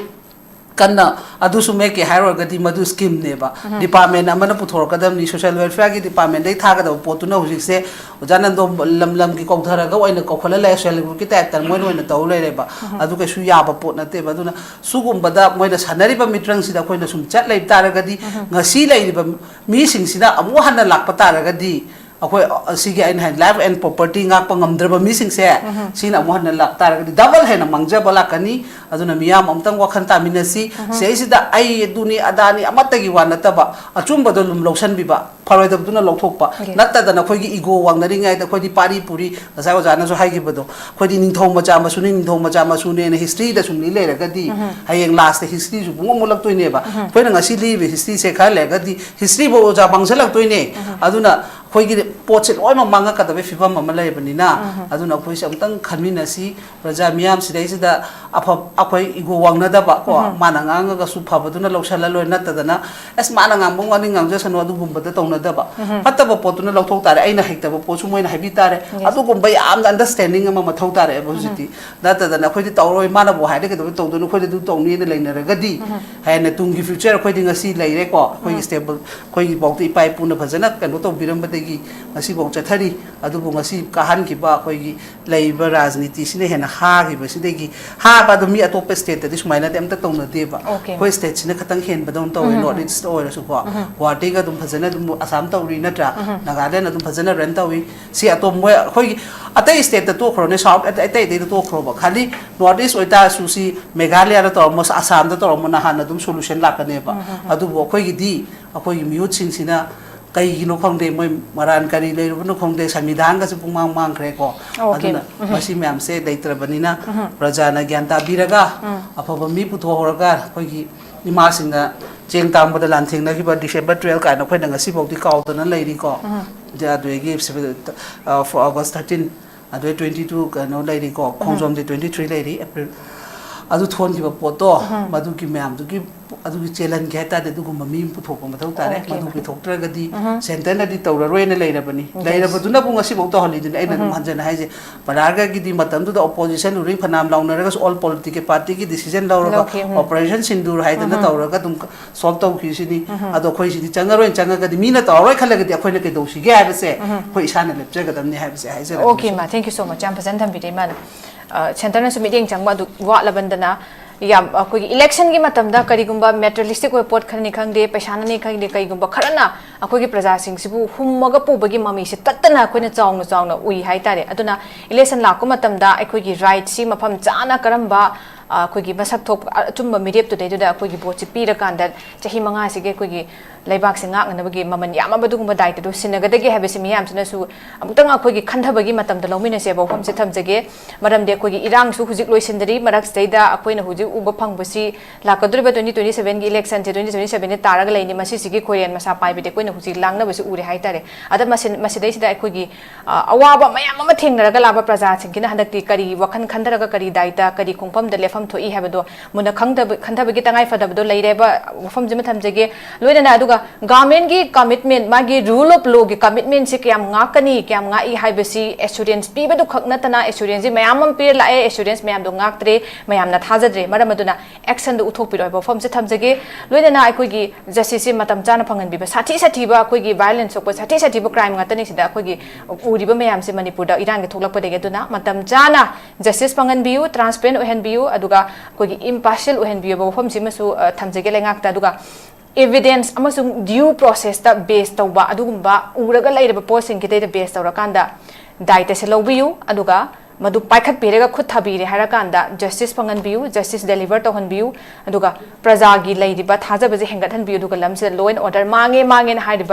ꯀꯟꯅ ꯑꯗꯨꯁꯨ ꯃꯦꯛꯀꯦ ꯍꯥꯏꯔꯨꯔꯒꯗꯤ ꯃꯗꯨ ꯁ꯭ꯀꯤꯝꯅꯦꯕ꯫ ꯗꯤꯄꯥꯔꯠꯃꯦꯟ ꯑꯃꯅ ꯄꯨꯊꯣꯔꯛꯀꯗꯕꯅꯤ, ꯁꯣꯁꯤꯌꯦꯜ ꯋꯦꯜꯐꯤꯌꯔꯒꯤ ꯗꯤꯄꯥꯔꯠꯃꯦꯟꯗꯩ ꯊꯥꯒꯗꯕ ꯄꯣꯠꯇꯨꯅ ꯍꯧꯖꯤꯛꯁꯦ ꯑꯣꯖꯥ ꯅꯟꯗꯣ ꯂꯝ ꯂꯝꯒꯤ ꯀꯧꯊꯔꯒ ꯑꯣꯏꯅ ꯀꯧꯈꯠꯂ ꯂꯩ, ꯁꯦꯜꯐ ꯍꯦꯜꯞ ꯒ꯭ꯔꯨꯞꯀꯤ ꯇꯥꯏꯞꯇ ꯃꯣꯏꯅ ꯑꯣꯏꯅ ꯇꯧ ꯂꯩꯔꯦꯕ꯫ ꯑꯗꯨ ꯀꯩꯁꯨ ꯌꯥꯕ ꯄꯣꯠ ꯅꯠꯇꯦꯕ꯫ ꯑꯗꯨꯅ ꯁꯤꯒꯨꯝꯕꯗ ꯃꯣꯏꯅ ꯁꯥꯟꯅꯔꯤꯕ ꯃꯤꯇ꯭ꯔꯪꯁꯤꯗ ꯑꯩꯈꯣꯏꯅ ꯁꯨꯝ ꯆꯠ ꯂꯩꯕ ꯇꯥꯔꯒꯗꯤ, ꯉꯁꯤ ꯂꯩꯔꯤꯕ ꯃꯤꯁꯤꯡꯁꯤꯅ ꯑꯃꯨꯛ ꯍꯟꯅ ꯂꯥꯛꯄ ꯇꯥꯔꯒꯗꯤ, ꯑꯩꯈꯣꯏ, ꯑ, ꯁꯤꯒꯤ ꯑꯩꯅ ꯍꯥꯏ, ꯂꯥꯏꯐ ꯑꯦꯟ ꯄ꯭ꯔꯣꯄꯔꯇꯤ ꯉꯥꯛꯄ ꯉꯝꯗ꯭ꯔꯕ ꯃꯤꯁꯤꯡꯁꯦ, ꯁꯤꯅ ꯑꯃꯨꯛ ꯍꯟꯅ ꯂꯥꯛ ꯇꯥꯔꯒꯗꯤ ꯗꯕꯜ ꯍꯦꯟꯅ ꯃꯥꯡꯖꯕ ꯂꯥꯛꯀꯅꯤ꯫ ꯑꯗꯨꯅ ꯃꯤꯌꯥꯝ ꯑꯃꯨꯛꯇꯪ ꯋꯥꯈꯜ ꯇꯥꯃꯤꯟꯅꯁꯤ꯫ ꯁꯤꯗꯩꯁꯤꯗ ꯑꯩ ꯑꯗꯨꯅꯤ ꯑꯗꯥꯅꯤ ꯑꯃꯠꯇꯒꯤ ꯋꯥ ꯅꯠꯇꯕ, ꯑꯆꯨꯝꯕꯗꯣ ꯑꯗꯨꯝ ꯂꯧꯁꯟꯕꯤꯕ, ꯐꯔꯣꯏꯗꯕꯗꯨꯅ ꯂꯧꯊꯣꯛꯄ꯫ Yes. ꯅꯠꯇꯗꯅ ꯑꯩꯈꯣꯏꯒꯤ ꯏꯒꯣ ꯋꯥꯡꯅꯔꯤꯉꯩꯗ ꯑꯩꯈꯣꯏꯗꯤ ꯄꯥꯔꯤ ꯄꯨꯔꯤ, ꯉꯁꯥꯏ ꯑꯣꯖꯥꯅꯁꯨ ꯍꯥꯏꯈꯤꯕꯗꯣ, ꯑꯩꯈꯣꯏꯗꯤ ꯅꯤꯡꯊꯧ ꯃꯆꯥ ꯃꯁꯨꯅꯤ, ꯅꯤꯡꯊꯧ ꯃꯆꯥ ꯃꯁꯨꯅꯦꯅ ꯍꯤꯁꯇ꯭ꯔꯤꯗ ꯁꯨꯝ ꯂꯤ ꯂꯩꯔꯒꯗꯤ, ꯍꯌꯦꯡ ꯂꯥꯁꯇ ꯍꯤꯁꯇ꯭ꯔꯤꯁꯨ ꯄꯨꯡꯃꯨꯠ ꯃꯨꯠꯂꯛꯇꯣꯏꯅꯦꯕ꯫ ꯑꯩꯈꯣꯏꯅ ꯉꯁꯤ ꯂꯤꯔꯤꯕ ꯍꯤꯁꯇ꯭ꯔꯤꯁꯦ ꯈꯔ ꯂꯩꯔꯒꯗꯤ ꯍꯤꯁꯇ꯭ꯔꯤꯐꯧ ꯑꯣꯖꯥ ꯃꯥꯡꯁꯤꯜꯂꯛꯇꯣꯏꯅꯦ꯫ ꯑꯗꯨꯅ ꯑꯩꯈꯣꯏꯒꯤ ꯄꯣꯠꯁꯦ ꯂꯣꯏꯅꯃꯛ ꯃꯥꯡꯉꯛꯀꯗꯕꯒꯤ ꯐꯤꯕꯝ ꯑꯃ ꯂꯩꯕꯅꯤꯅ, ꯑꯗꯨꯅ ꯑꯩꯈꯣꯏꯁꯦ ꯑꯃꯨꯛꯇꯪ ꯈꯟꯃꯤꯟꯅꯁꯤ꯫ ꯄ꯭ꯔꯖꯥ ꯃꯤꯌꯥꯝ ꯁꯤꯗꯩꯁꯤꯗ ꯑꯐ-, ꯑꯩꯈꯣꯏ ꯏꯒꯣ ꯋꯥꯡꯅꯗꯕ ꯀꯣ, ꯃꯥꯅ ꯉꯥꯡꯉꯒꯁꯨ ꯐꯕꯗꯨꯅ ꯂꯧꯁꯜꯂ ꯂꯣꯏꯔꯦ, ꯅꯠꯇꯗꯅ, "ꯑꯁ, ꯃꯥꯅ ꯉꯥꯡꯕ ꯉꯥꯡꯅꯤꯡ ꯉꯥꯡꯖꯁꯅꯨ", ꯑꯗꯨꯒꯨꯝꯕꯗ ꯇꯧꯅꯗꯕ꯫ ꯐꯠꯇꯕ ꯄꯣꯠꯇꯨꯅ ꯂꯧꯊꯣꯛ ꯇꯥꯔꯦ, ꯑꯩꯅ ꯍꯩꯇꯕ ꯄꯣꯠꯁꯨ ꯃꯣꯏꯅ ꯍꯥꯏꯕꯤ ꯇꯥꯔꯦ꯫ Yes. ꯑꯗꯨꯒꯨꯝꯕ ꯌꯥꯝꯅ ꯑꯟꯗꯔꯁ꯭ꯇꯦꯟꯗꯤꯡ ꯑꯃ ꯃꯊꯧ ꯇꯥꯔꯛꯑꯦꯕ ꯍꯧꯖꯤꯛꯇꯤ꯫ ꯅꯠꯇꯗꯅ ꯑꯩꯈꯣꯏꯗꯤ ꯇꯧꯔꯣꯏ, ꯃꯥꯅꯕꯨ ꯍꯥꯏꯔꯗꯤ ꯀꯩꯗꯧꯕꯩ ꯇꯧꯗꯣꯏꯅꯣ, ꯑꯩꯈꯣꯏꯗꯤ ꯑꯗꯨ ꯇꯧꯅꯤꯅ ꯂꯩꯅꯔꯒꯗꯤ, ꯍꯌꯦꯡ ꯇꯨꯡꯒꯤ ꯐ꯭ꯌꯨꯆꯔ ꯑꯩꯈꯣꯏꯗꯤ ꯉꯁꯤ ꯂꯩꯔꯦꯀꯣ, ꯑꯩꯈꯣꯏꯒꯤ ꯁ꯭ꯇꯦꯕꯜ, ꯑꯩꯈꯣꯏꯒꯤ ꯐꯥꯎꯗ ꯏꯄꯥ ꯏꯄꯨꯅ ꯐꯖꯅ ꯀꯩꯅꯣ ꯇꯧꯕꯤꯔꯝꯕꯗꯒꯤ ꯉꯁꯤꯐꯥꯎ ꯆꯠꯊꯔꯤ꯫ ꯑꯗꯨꯕꯨ ꯉꯁꯤ ꯀꯥꯍꯟꯈꯤꯕ ꯑꯩꯈꯣꯏꯒꯤ ꯂꯩꯔꯤꯕ ꯔꯥꯖꯅꯤꯇꯤꯁꯤꯅ ꯍꯦꯟꯅ ꯍꯥꯈꯤꯕꯁꯤꯗꯒꯤ, ꯍꯥꯕ ꯑꯗꯨ ꯃꯤ ꯑꯇꯣꯞꯄ ꯁ꯭ꯇꯦꯠꯇꯗꯤ ꯁꯨꯃꯥꯏꯅꯗꯤ ꯑꯝꯇ ꯇꯧꯅꯗꯦꯕ꯫ Okay. ꯑꯩꯈꯣꯏ ꯁ꯭ꯇꯦꯠꯁꯤꯅ ꯈꯇꯪ ꯍꯦꯟꯕꯗꯧꯅ ꯇꯧꯋꯦ, ꯅꯣꯔꯠ ꯏꯁꯇ ꯑꯣꯏꯔꯁꯨꯀꯣ꯫ ꯒꯨꯋꯥꯍꯥꯇꯤꯒ ꯑꯗꯨꯝ ꯐꯖꯅ ꯑꯗꯨꯝ ꯑꯁꯥꯝ ꯇꯧꯔꯤ ꯅꯠꯇ꯭ꯔꯥ? ꯅꯥꯒꯥꯂꯦꯟ ꯑꯗꯨꯝ ꯐꯖꯅ ꯔꯟ ꯇꯧꯏ꯫ ꯁꯤ ꯑꯇꯣꯞ ꯃꯣꯏ ꯑꯩꯈꯣꯏꯒꯤ ꯑꯇꯩ ꯁ꯭ꯇꯦꯠꯇ ꯇꯣꯛꯈ꯭ꯔꯣꯅꯦ, ꯁꯥꯎꯠ ꯑꯇꯩ ꯑꯇꯩꯗ ꯇꯣꯛꯈ꯭ꯔꯣꯕ, ꯈꯥꯂꯤ ꯅꯣꯔꯠ ꯏꯁ ꯑꯣꯏꯇꯥꯔꯁꯨ ꯁꯤ ꯃꯦꯘꯥꯂꯌꯥꯗ ꯇꯧꯔꯝꯃꯣ, ꯑꯁꯥꯝꯗ ꯇꯧꯔꯝꯃꯣ, ꯅꯍꯥꯟꯅ ꯑꯗꯨꯝ ꯁꯣꯂꯨꯁꯟ ꯂꯥꯛꯀꯅꯦꯕ꯫ ꯑꯗꯨꯕꯨ ꯑꯩꯈꯣꯏꯒꯤꯗꯤ ꯑꯩꯈꯣꯏꯒꯤ ꯃꯤꯍꯨꯠꯁꯤꯡꯁꯤꯅ ꯀꯩꯒꯤꯅꯣ ꯈꯪꯗꯦ, ꯃꯣꯏ ꯃꯔꯥꯟ ꯀꯔꯤ ꯂꯩꯔꯨꯕꯅꯣ ꯈꯪꯗꯦ, ꯁꯪꯕꯤꯙꯥꯟꯒꯁꯦ ꯄꯨꯡꯃꯥꯡ ꯃꯥꯡꯈ꯭ꯔꯦꯀꯣ꯫ Okay. ꯑꯗꯨꯅ ꯃꯁꯤ ꯃꯌꯥꯝꯁꯦ ꯂꯩꯇ꯭ꯔꯕꯅꯤꯅ ꯄ꯭ꯔꯖꯥꯅ ꯒ꯭ꯌꯥꯟ ꯇꯥꯕꯤꯔꯒ ꯑꯐꯕ ꯃꯤ ꯄꯨꯊꯣꯛꯍꯧꯔꯒ ꯑꯩꯈꯣꯏꯒꯤ ꯏꯃꯥꯁꯤꯡꯅ ꯆꯦꯡ ꯇꯥꯡꯕꯗ ꯂꯥꯟꯊꯦꯡꯅꯈꯤꯕ December twelve ꯀꯥꯏꯅ ꯑꯩꯈꯣꯏꯅ ꯉꯁꯤꯐꯥꯎꯗꯤ ꯀꯥꯎꯗꯅ ꯂꯩꯔꯤꯀꯣ꯫ ꯑꯗꯨꯗꯒꯤ ꯑꯗꯨꯒ August thirteen, ꯑꯗꯨꯗꯩ twenty two ꯀꯩꯅꯣ ꯂꯩꯔꯤꯀꯣ, ꯈꯣꯡꯖꯣꯝꯗꯤ twenty three ꯂꯩꯔꯤ, April꯫ ꯑꯗꯨ ꯊꯣꯟꯈꯤꯕ ꯄꯣꯠꯇꯣ, ꯃꯗꯨꯒꯤ ꯃꯌꯥꯝꯗꯨꯒꯤ ꯑꯗꯨꯒꯤ ꯆꯦꯜꯍꯟꯒꯦ ꯍꯥꯏ ꯇꯥꯔꯗꯤ ꯑꯗꯨꯒꯨꯝꯕ ꯃꯤ ꯑꯃ ꯄꯨꯊꯣꯛꯄ ꯃꯊꯧ ꯇꯥꯔꯦ꯫ Okay. ꯃꯗꯨ ꯄꯨꯊꯣꯛꯇ꯭ꯔꯒꯗꯤ ꯁꯦꯟꯇꯔꯅꯗꯤ ꯇꯧꯔꯔꯣꯏꯅ ꯂꯩꯔꯕꯅꯤ꯫ Yes. ꯂꯩꯔꯕꯗꯨꯅꯕꯨ ꯉꯁꯤꯐꯥꯎ ꯇꯧꯍꯜꯂꯤꯗꯨꯅꯤ꯫ ꯑꯩꯅ ꯑꯗꯨꯝ ꯍꯟꯖꯅ ꯍꯥꯏꯁꯦ, ꯄꯔꯥꯔꯒꯒꯤꯗꯤ ꯃꯇꯝꯗꯨꯗ opposition ruling ꯐꯅꯌꯥꯝ ꯂꯥꯎꯅꯔꯒꯁꯨ all political partyꯒꯤ decision ꯂꯧꯔꯒ ꯂꯧꯈꯤ, ꯎꯝ꯫ Operation Sindoor ꯍꯥꯏꯗꯅ ꯇꯧꯔꯒ ꯑꯗꯨꯝ solve ꯇꯧꯈꯤꯁꯤꯅꯤ꯫ ꯑꯗꯣ ꯑꯩꯈꯣꯏ ꯁꯤꯗꯤ ꯆꯪꯉꯔꯣꯏꯅ ꯆꯪꯉꯒꯗꯤ, ꯃꯤꯅ ꯇꯧꯔꯔꯣꯏ ꯈꯜꯂꯒꯗꯤ ꯑꯩꯈꯣꯏꯅ ꯀꯩꯗꯧꯁꯤꯒꯦ ꯍꯥꯏꯕꯁꯦ ꯑꯩꯈꯣꯏ ꯏꯁꯥꯅ ꯂꯦꯞꯆꯒꯗꯕꯅꯤ ꯍꯥꯏꯕꯁꯦ ꯍꯥꯏꯖꯔꯒꯦ꯫ Okay, ꯏꯃꯥ, thank you so much. ꯌꯥꯝ ꯐꯖꯅ ꯊꯝꯕꯤꯔꯦ ꯏꯃꯥꯅ꯫ ꯑ, ꯁꯦꯟꯇꯔꯅꯁꯨ ꯃꯤꯠꯌꯦꯡ ꯆꯪꯕ ꯑꯗꯨ ꯋꯥꯠꯂꯕꯅꯤꯅ, ꯌꯥꯝ ꯑꯩꯈꯣꯏꯒꯤ ꯏꯂꯦꯛꯁꯟꯒꯤ ꯃꯇꯝꯗ ꯀꯔꯤꯒꯨꯝꯕ materialistic ꯑꯣꯏꯕ ꯄꯣꯠ ꯈꯔꯅꯤ ꯈꯪꯗꯦ, ꯄꯩꯁꯥꯅꯅꯤ ꯈꯪꯗꯦ, ꯀꯩꯒꯨꯝꯕ ꯈꯔꯅ ꯑꯩꯈꯣꯏꯒꯤ ꯄ꯭ꯔꯖꯥꯁꯤꯡꯁꯤꯕꯨ ꯍꯨꯝꯃꯒ ꯄꯨꯕꯒꯤ ꯃꯃꯤꯁꯦ ꯇꯠꯇꯅ ꯑꯩꯈꯣꯏꯅ ꯆꯥꯎꯅ ꯆꯥꯎꯅ ꯎꯏ ꯍꯥꯏꯇꯥꯔꯦ꯫ ꯑꯗꯨꯅ ꯏꯂꯦꯛꯁꯟ ꯂꯥꯛꯄ ꯃꯇꯝꯗ ꯑꯩꯈꯣꯏꯒꯤ rightꯁꯤ ꯃꯐꯝ ꯆꯥꯅ ꯀꯔꯝꯕ, ꯑ, ꯑꯩꯈꯣꯏꯒꯤ ꯃꯁꯛ ꯊꯣꯛꯄ ꯑꯆꯨꯝꯕ ꯃꯤꯔꯦꯞꯇꯨꯗꯩꯗꯨꯗ ꯑꯩꯈꯣꯏꯒꯤ voteꯁꯤ ꯄꯤꯔꯀꯥꯟꯗ ꯆꯍꯤ ꯃꯉꯥꯁꯤꯒꯤ ꯑꯩꯈꯣꯏꯒꯤ ꯂꯩꯕꯥꯛꯁꯦ ꯉꯥꯛꯅꯅꯕꯒꯤ ꯃꯃꯜ ꯌꯥꯝꯃꯕ ꯑꯗꯨꯒꯨꯝꯕ ꯗꯥꯏꯇꯗꯨ ꯁꯤꯟꯅꯒꯗꯒꯦ ꯍꯥꯏꯕꯁꯤ ꯃꯤꯌꯥꯝꯁꯤꯅꯁꯨ ꯑꯃꯨꯛꯇꯪ ꯑꯩꯈꯣꯏꯒꯤ ꯈꯟꯊꯕꯒꯤ ꯃꯇꯝꯗ ꯂꯧꯃꯤꯟꯅꯁꯦꯕ ꯋꯥꯐꯝꯁꯦ ꯊꯝꯖꯒꯦ꯫ ꯃꯔꯝꯗꯤ ꯑꯩꯈꯣꯏꯒꯤ ꯏꯔꯥꯡꯁꯨ ꯍꯧꯖꯤꯛ ꯂꯣꯏꯁꯤꯟꯗ꯭ꯔꯤ, ꯃꯔꯛꯁꯤꯗꯩꯗ ꯑꯩꯈꯣꯏꯅ ꯍꯧꯖꯤꯛ ꯎꯕ ꯐꯪꯕꯁꯤ ꯂꯥꯛꯀꯗꯧꯔꯤꯕ twenty twenty sevenꯒꯤ electionꯁꯦ twenty twenty sevenꯗ ꯇꯥꯔꯒ ꯂꯩꯅꯤ꯫ ꯃꯁꯤꯁꯤꯒꯤ ꯈꯣꯏꯔꯦꯟ ꯃꯁꯥ ꯄꯥꯏꯕꯗꯤ ꯑꯩꯈꯣꯏꯅ ꯍꯧꯖꯤꯛ ꯂꯥꯡꯅꯕꯁꯤ ꯎꯔꯦ ꯍꯥꯏꯇꯥꯔꯦ꯫ ꯑꯗ ꯃꯁꯤ-, ꯃꯁꯤꯗꯩꯁꯤꯗ ꯑꯩꯈꯣꯏꯒꯤ, ꯑ, ꯑꯋꯥꯕ ꯃꯌꯥꯝ ꯑꯃ ꯊꯦꯡꯅꯔꯒ ꯂꯥꯛꯄ ꯄ꯭ꯔꯖꯥꯁꯤꯡꯁꯤꯅ ꯍꯟꯗꯛꯇꯤ ꯀꯔꯤ ꯋꯥꯈꯜ ꯈꯟꯊꯔꯒ ꯀꯔꯤ ꯗꯥꯏꯇ, ꯀꯔꯤ ꯈꯣꯡꯐꯝꯗ ꯂꯦꯞꯐꯝ ꯊꯣꯛꯏ ꯍꯥꯏꯕꯗꯣ ꯃꯨꯟꯅ ꯈꯪꯗꯕ-, ꯈꯟꯊꯕꯒꯤ ꯇꯉꯥꯏ ꯐꯗꯕꯗꯣ ꯂꯩꯔꯦꯕ꯫ ꯋꯥꯐꯝꯁꯤꯃ ꯊꯝꯖꯒꯦ꯫ ꯂꯣꯏꯅꯅ ꯑꯗꯨꯒ ꯒꯚꯔꯟꯃꯦꯟꯒꯤ ꯀꯃꯤꯠꯃꯦꯟ, ꯃꯥꯒꯤ ꯔꯨꯜ ꯑꯣꯐ ꯂꯣꯒꯤ ꯀꯃꯤꯠꯃꯦꯟꯁꯤ ꯀꯌꯥꯝ ꯉꯥꯛꯀꯅꯤ, ꯀꯌꯥꯝ ꯉꯥꯛꯏ ꯍꯥꯏꯕꯁꯤ ꯑꯦꯁꯨꯔꯦꯟꯁ ꯄꯤꯕꯗꯨ ꯈꯛ ꯅꯠꯇꯅ, ꯑꯦꯁꯨꯔꯦꯟꯁꯁꯤ ꯃꯌꯥꯝ ꯑꯃ ꯄꯤꯔ ꯂꯥꯛꯑꯦ, ꯑꯦꯁꯨꯔꯦꯟꯁ ꯃꯌꯥꯝꯗꯣ ꯉꯥꯛꯇ꯭ꯔꯦ, ꯃꯌꯥꯝꯅ ꯊꯥꯖꯗ꯭ꯔꯦ꯫ ꯃꯔꯝ ꯑꯗꯨꯅ ꯑꯦꯛꯁꯟꯗ ꯎꯠꯊꯣꯛꯄꯤꯔꯣ ꯍꯥꯏꯕ ꯋꯥꯐꯝꯁꯦ ꯊꯝꯖꯒꯦ꯫ ꯂꯣꯏꯅꯅ ꯑꯩꯈꯣꯏꯒꯤ ꯖꯁꯇꯤꯁꯁꯤ ꯃꯇꯝ ꯆꯥꯅ ꯐꯪꯍꯟꯕꯤꯕ, ꯁꯥꯊꯤ ꯁꯥꯊꯤꯕ ꯑꯩꯈꯣꯏꯒꯤ ꯚꯥꯏꯑꯣꯂꯦꯟꯁ ꯊꯣꯛꯄ, ꯁꯥꯊꯤ ꯁꯥꯊꯤꯕ ꯀ꯭ꯔꯥꯏꯝ ꯉꯥꯛꯇꯅꯤ ꯁꯤꯗ ꯑꯩꯈꯣꯏꯒꯤ ꯎꯔꯤꯕ ꯃꯌꯥꯝꯁꯦ ꯃꯅꯤꯄꯨꯔꯗ ꯏꯔꯥꯡꯒꯤ ꯊꯣꯛꯂꯛꯄꯗꯒꯤ꯫ ꯑꯗꯨꯅ ꯃꯇꯝ ꯆꯥꯅ ꯖꯁꯇꯤꯁ ꯐꯪꯍꯟꯕꯤꯌꯨ, ꯇ꯭ꯔꯥꯟꯁꯄꯦꯔꯦꯟ ꯑꯣꯏꯍꯟꯕꯤꯌꯨ, ꯑꯗꯨꯒ ꯑꯩꯈꯣꯏꯒꯤ ꯏꯝꯄꯥꯔꯁꯤꯌꯦꯜ ꯑꯣꯏꯍꯟꯕꯤꯌꯨ ꯍꯥꯏꯕ ꯋꯥꯐꯝꯁꯤꯃꯁꯨ, ꯑ, ꯊꯝꯖꯒꯦ ꯂꯩꯉꯥꯛꯇ꯫ ꯑꯗꯨꯒ ꯏꯚꯤꯗꯦꯟꯁ ꯑꯃꯁꯨꯡ ꯗ꯭ꯌꯨ ꯄ꯭ꯔꯣꯁꯦꯁꯇ ꯕꯦꯁ ꯇꯧꯕ ꯑꯗꯨꯒꯨꯝꯕ ꯎꯔꯒ ꯂꯩꯔꯕ ꯄꯣꯠꯁꯤꯡꯒꯤꯗꯩꯗ ꯕꯦꯁ ꯇꯧꯔꯀꯥꯟꯗ ꯗꯥꯏꯇꯁꯦ ꯂꯧꯕꯤꯌꯨ, ꯑꯗꯨꯒ ꯃꯗꯨ ꯄꯥꯏꯈꯠꯄꯤꯔꯒ ꯈꯨꯠ ꯊꯥꯕꯤꯔꯦ ꯍꯥꯏꯔꯀꯥꯟꯗ ꯖꯁꯇꯤꯁ ꯐꯪꯍꯟꯕꯤꯌꯨ, ꯖꯁꯇꯤꯁ ꯗꯦꯂꯤꯚꯔ ꯇꯧꯍꯟꯕꯤꯌꯨ, ꯑꯗꯨꯒ ꯄ꯭ꯔꯖꯥꯒꯤ ꯂꯩꯔꯤꯕ ꯊꯥꯖꯕꯁꯦ ꯍꯦꯟꯒꯠꯍꯟꯕꯤꯌꯨ, ꯑꯗꯨꯒ ꯂꯝꯁꯤꯗ ꯂꯣ ꯑꯦꯟ ꯑꯣꯔꯗꯔ ꯃꯥꯡꯉꯦ ꯃꯥꯡꯉꯦꯅ ꯍꯥꯏꯔꯤꯕ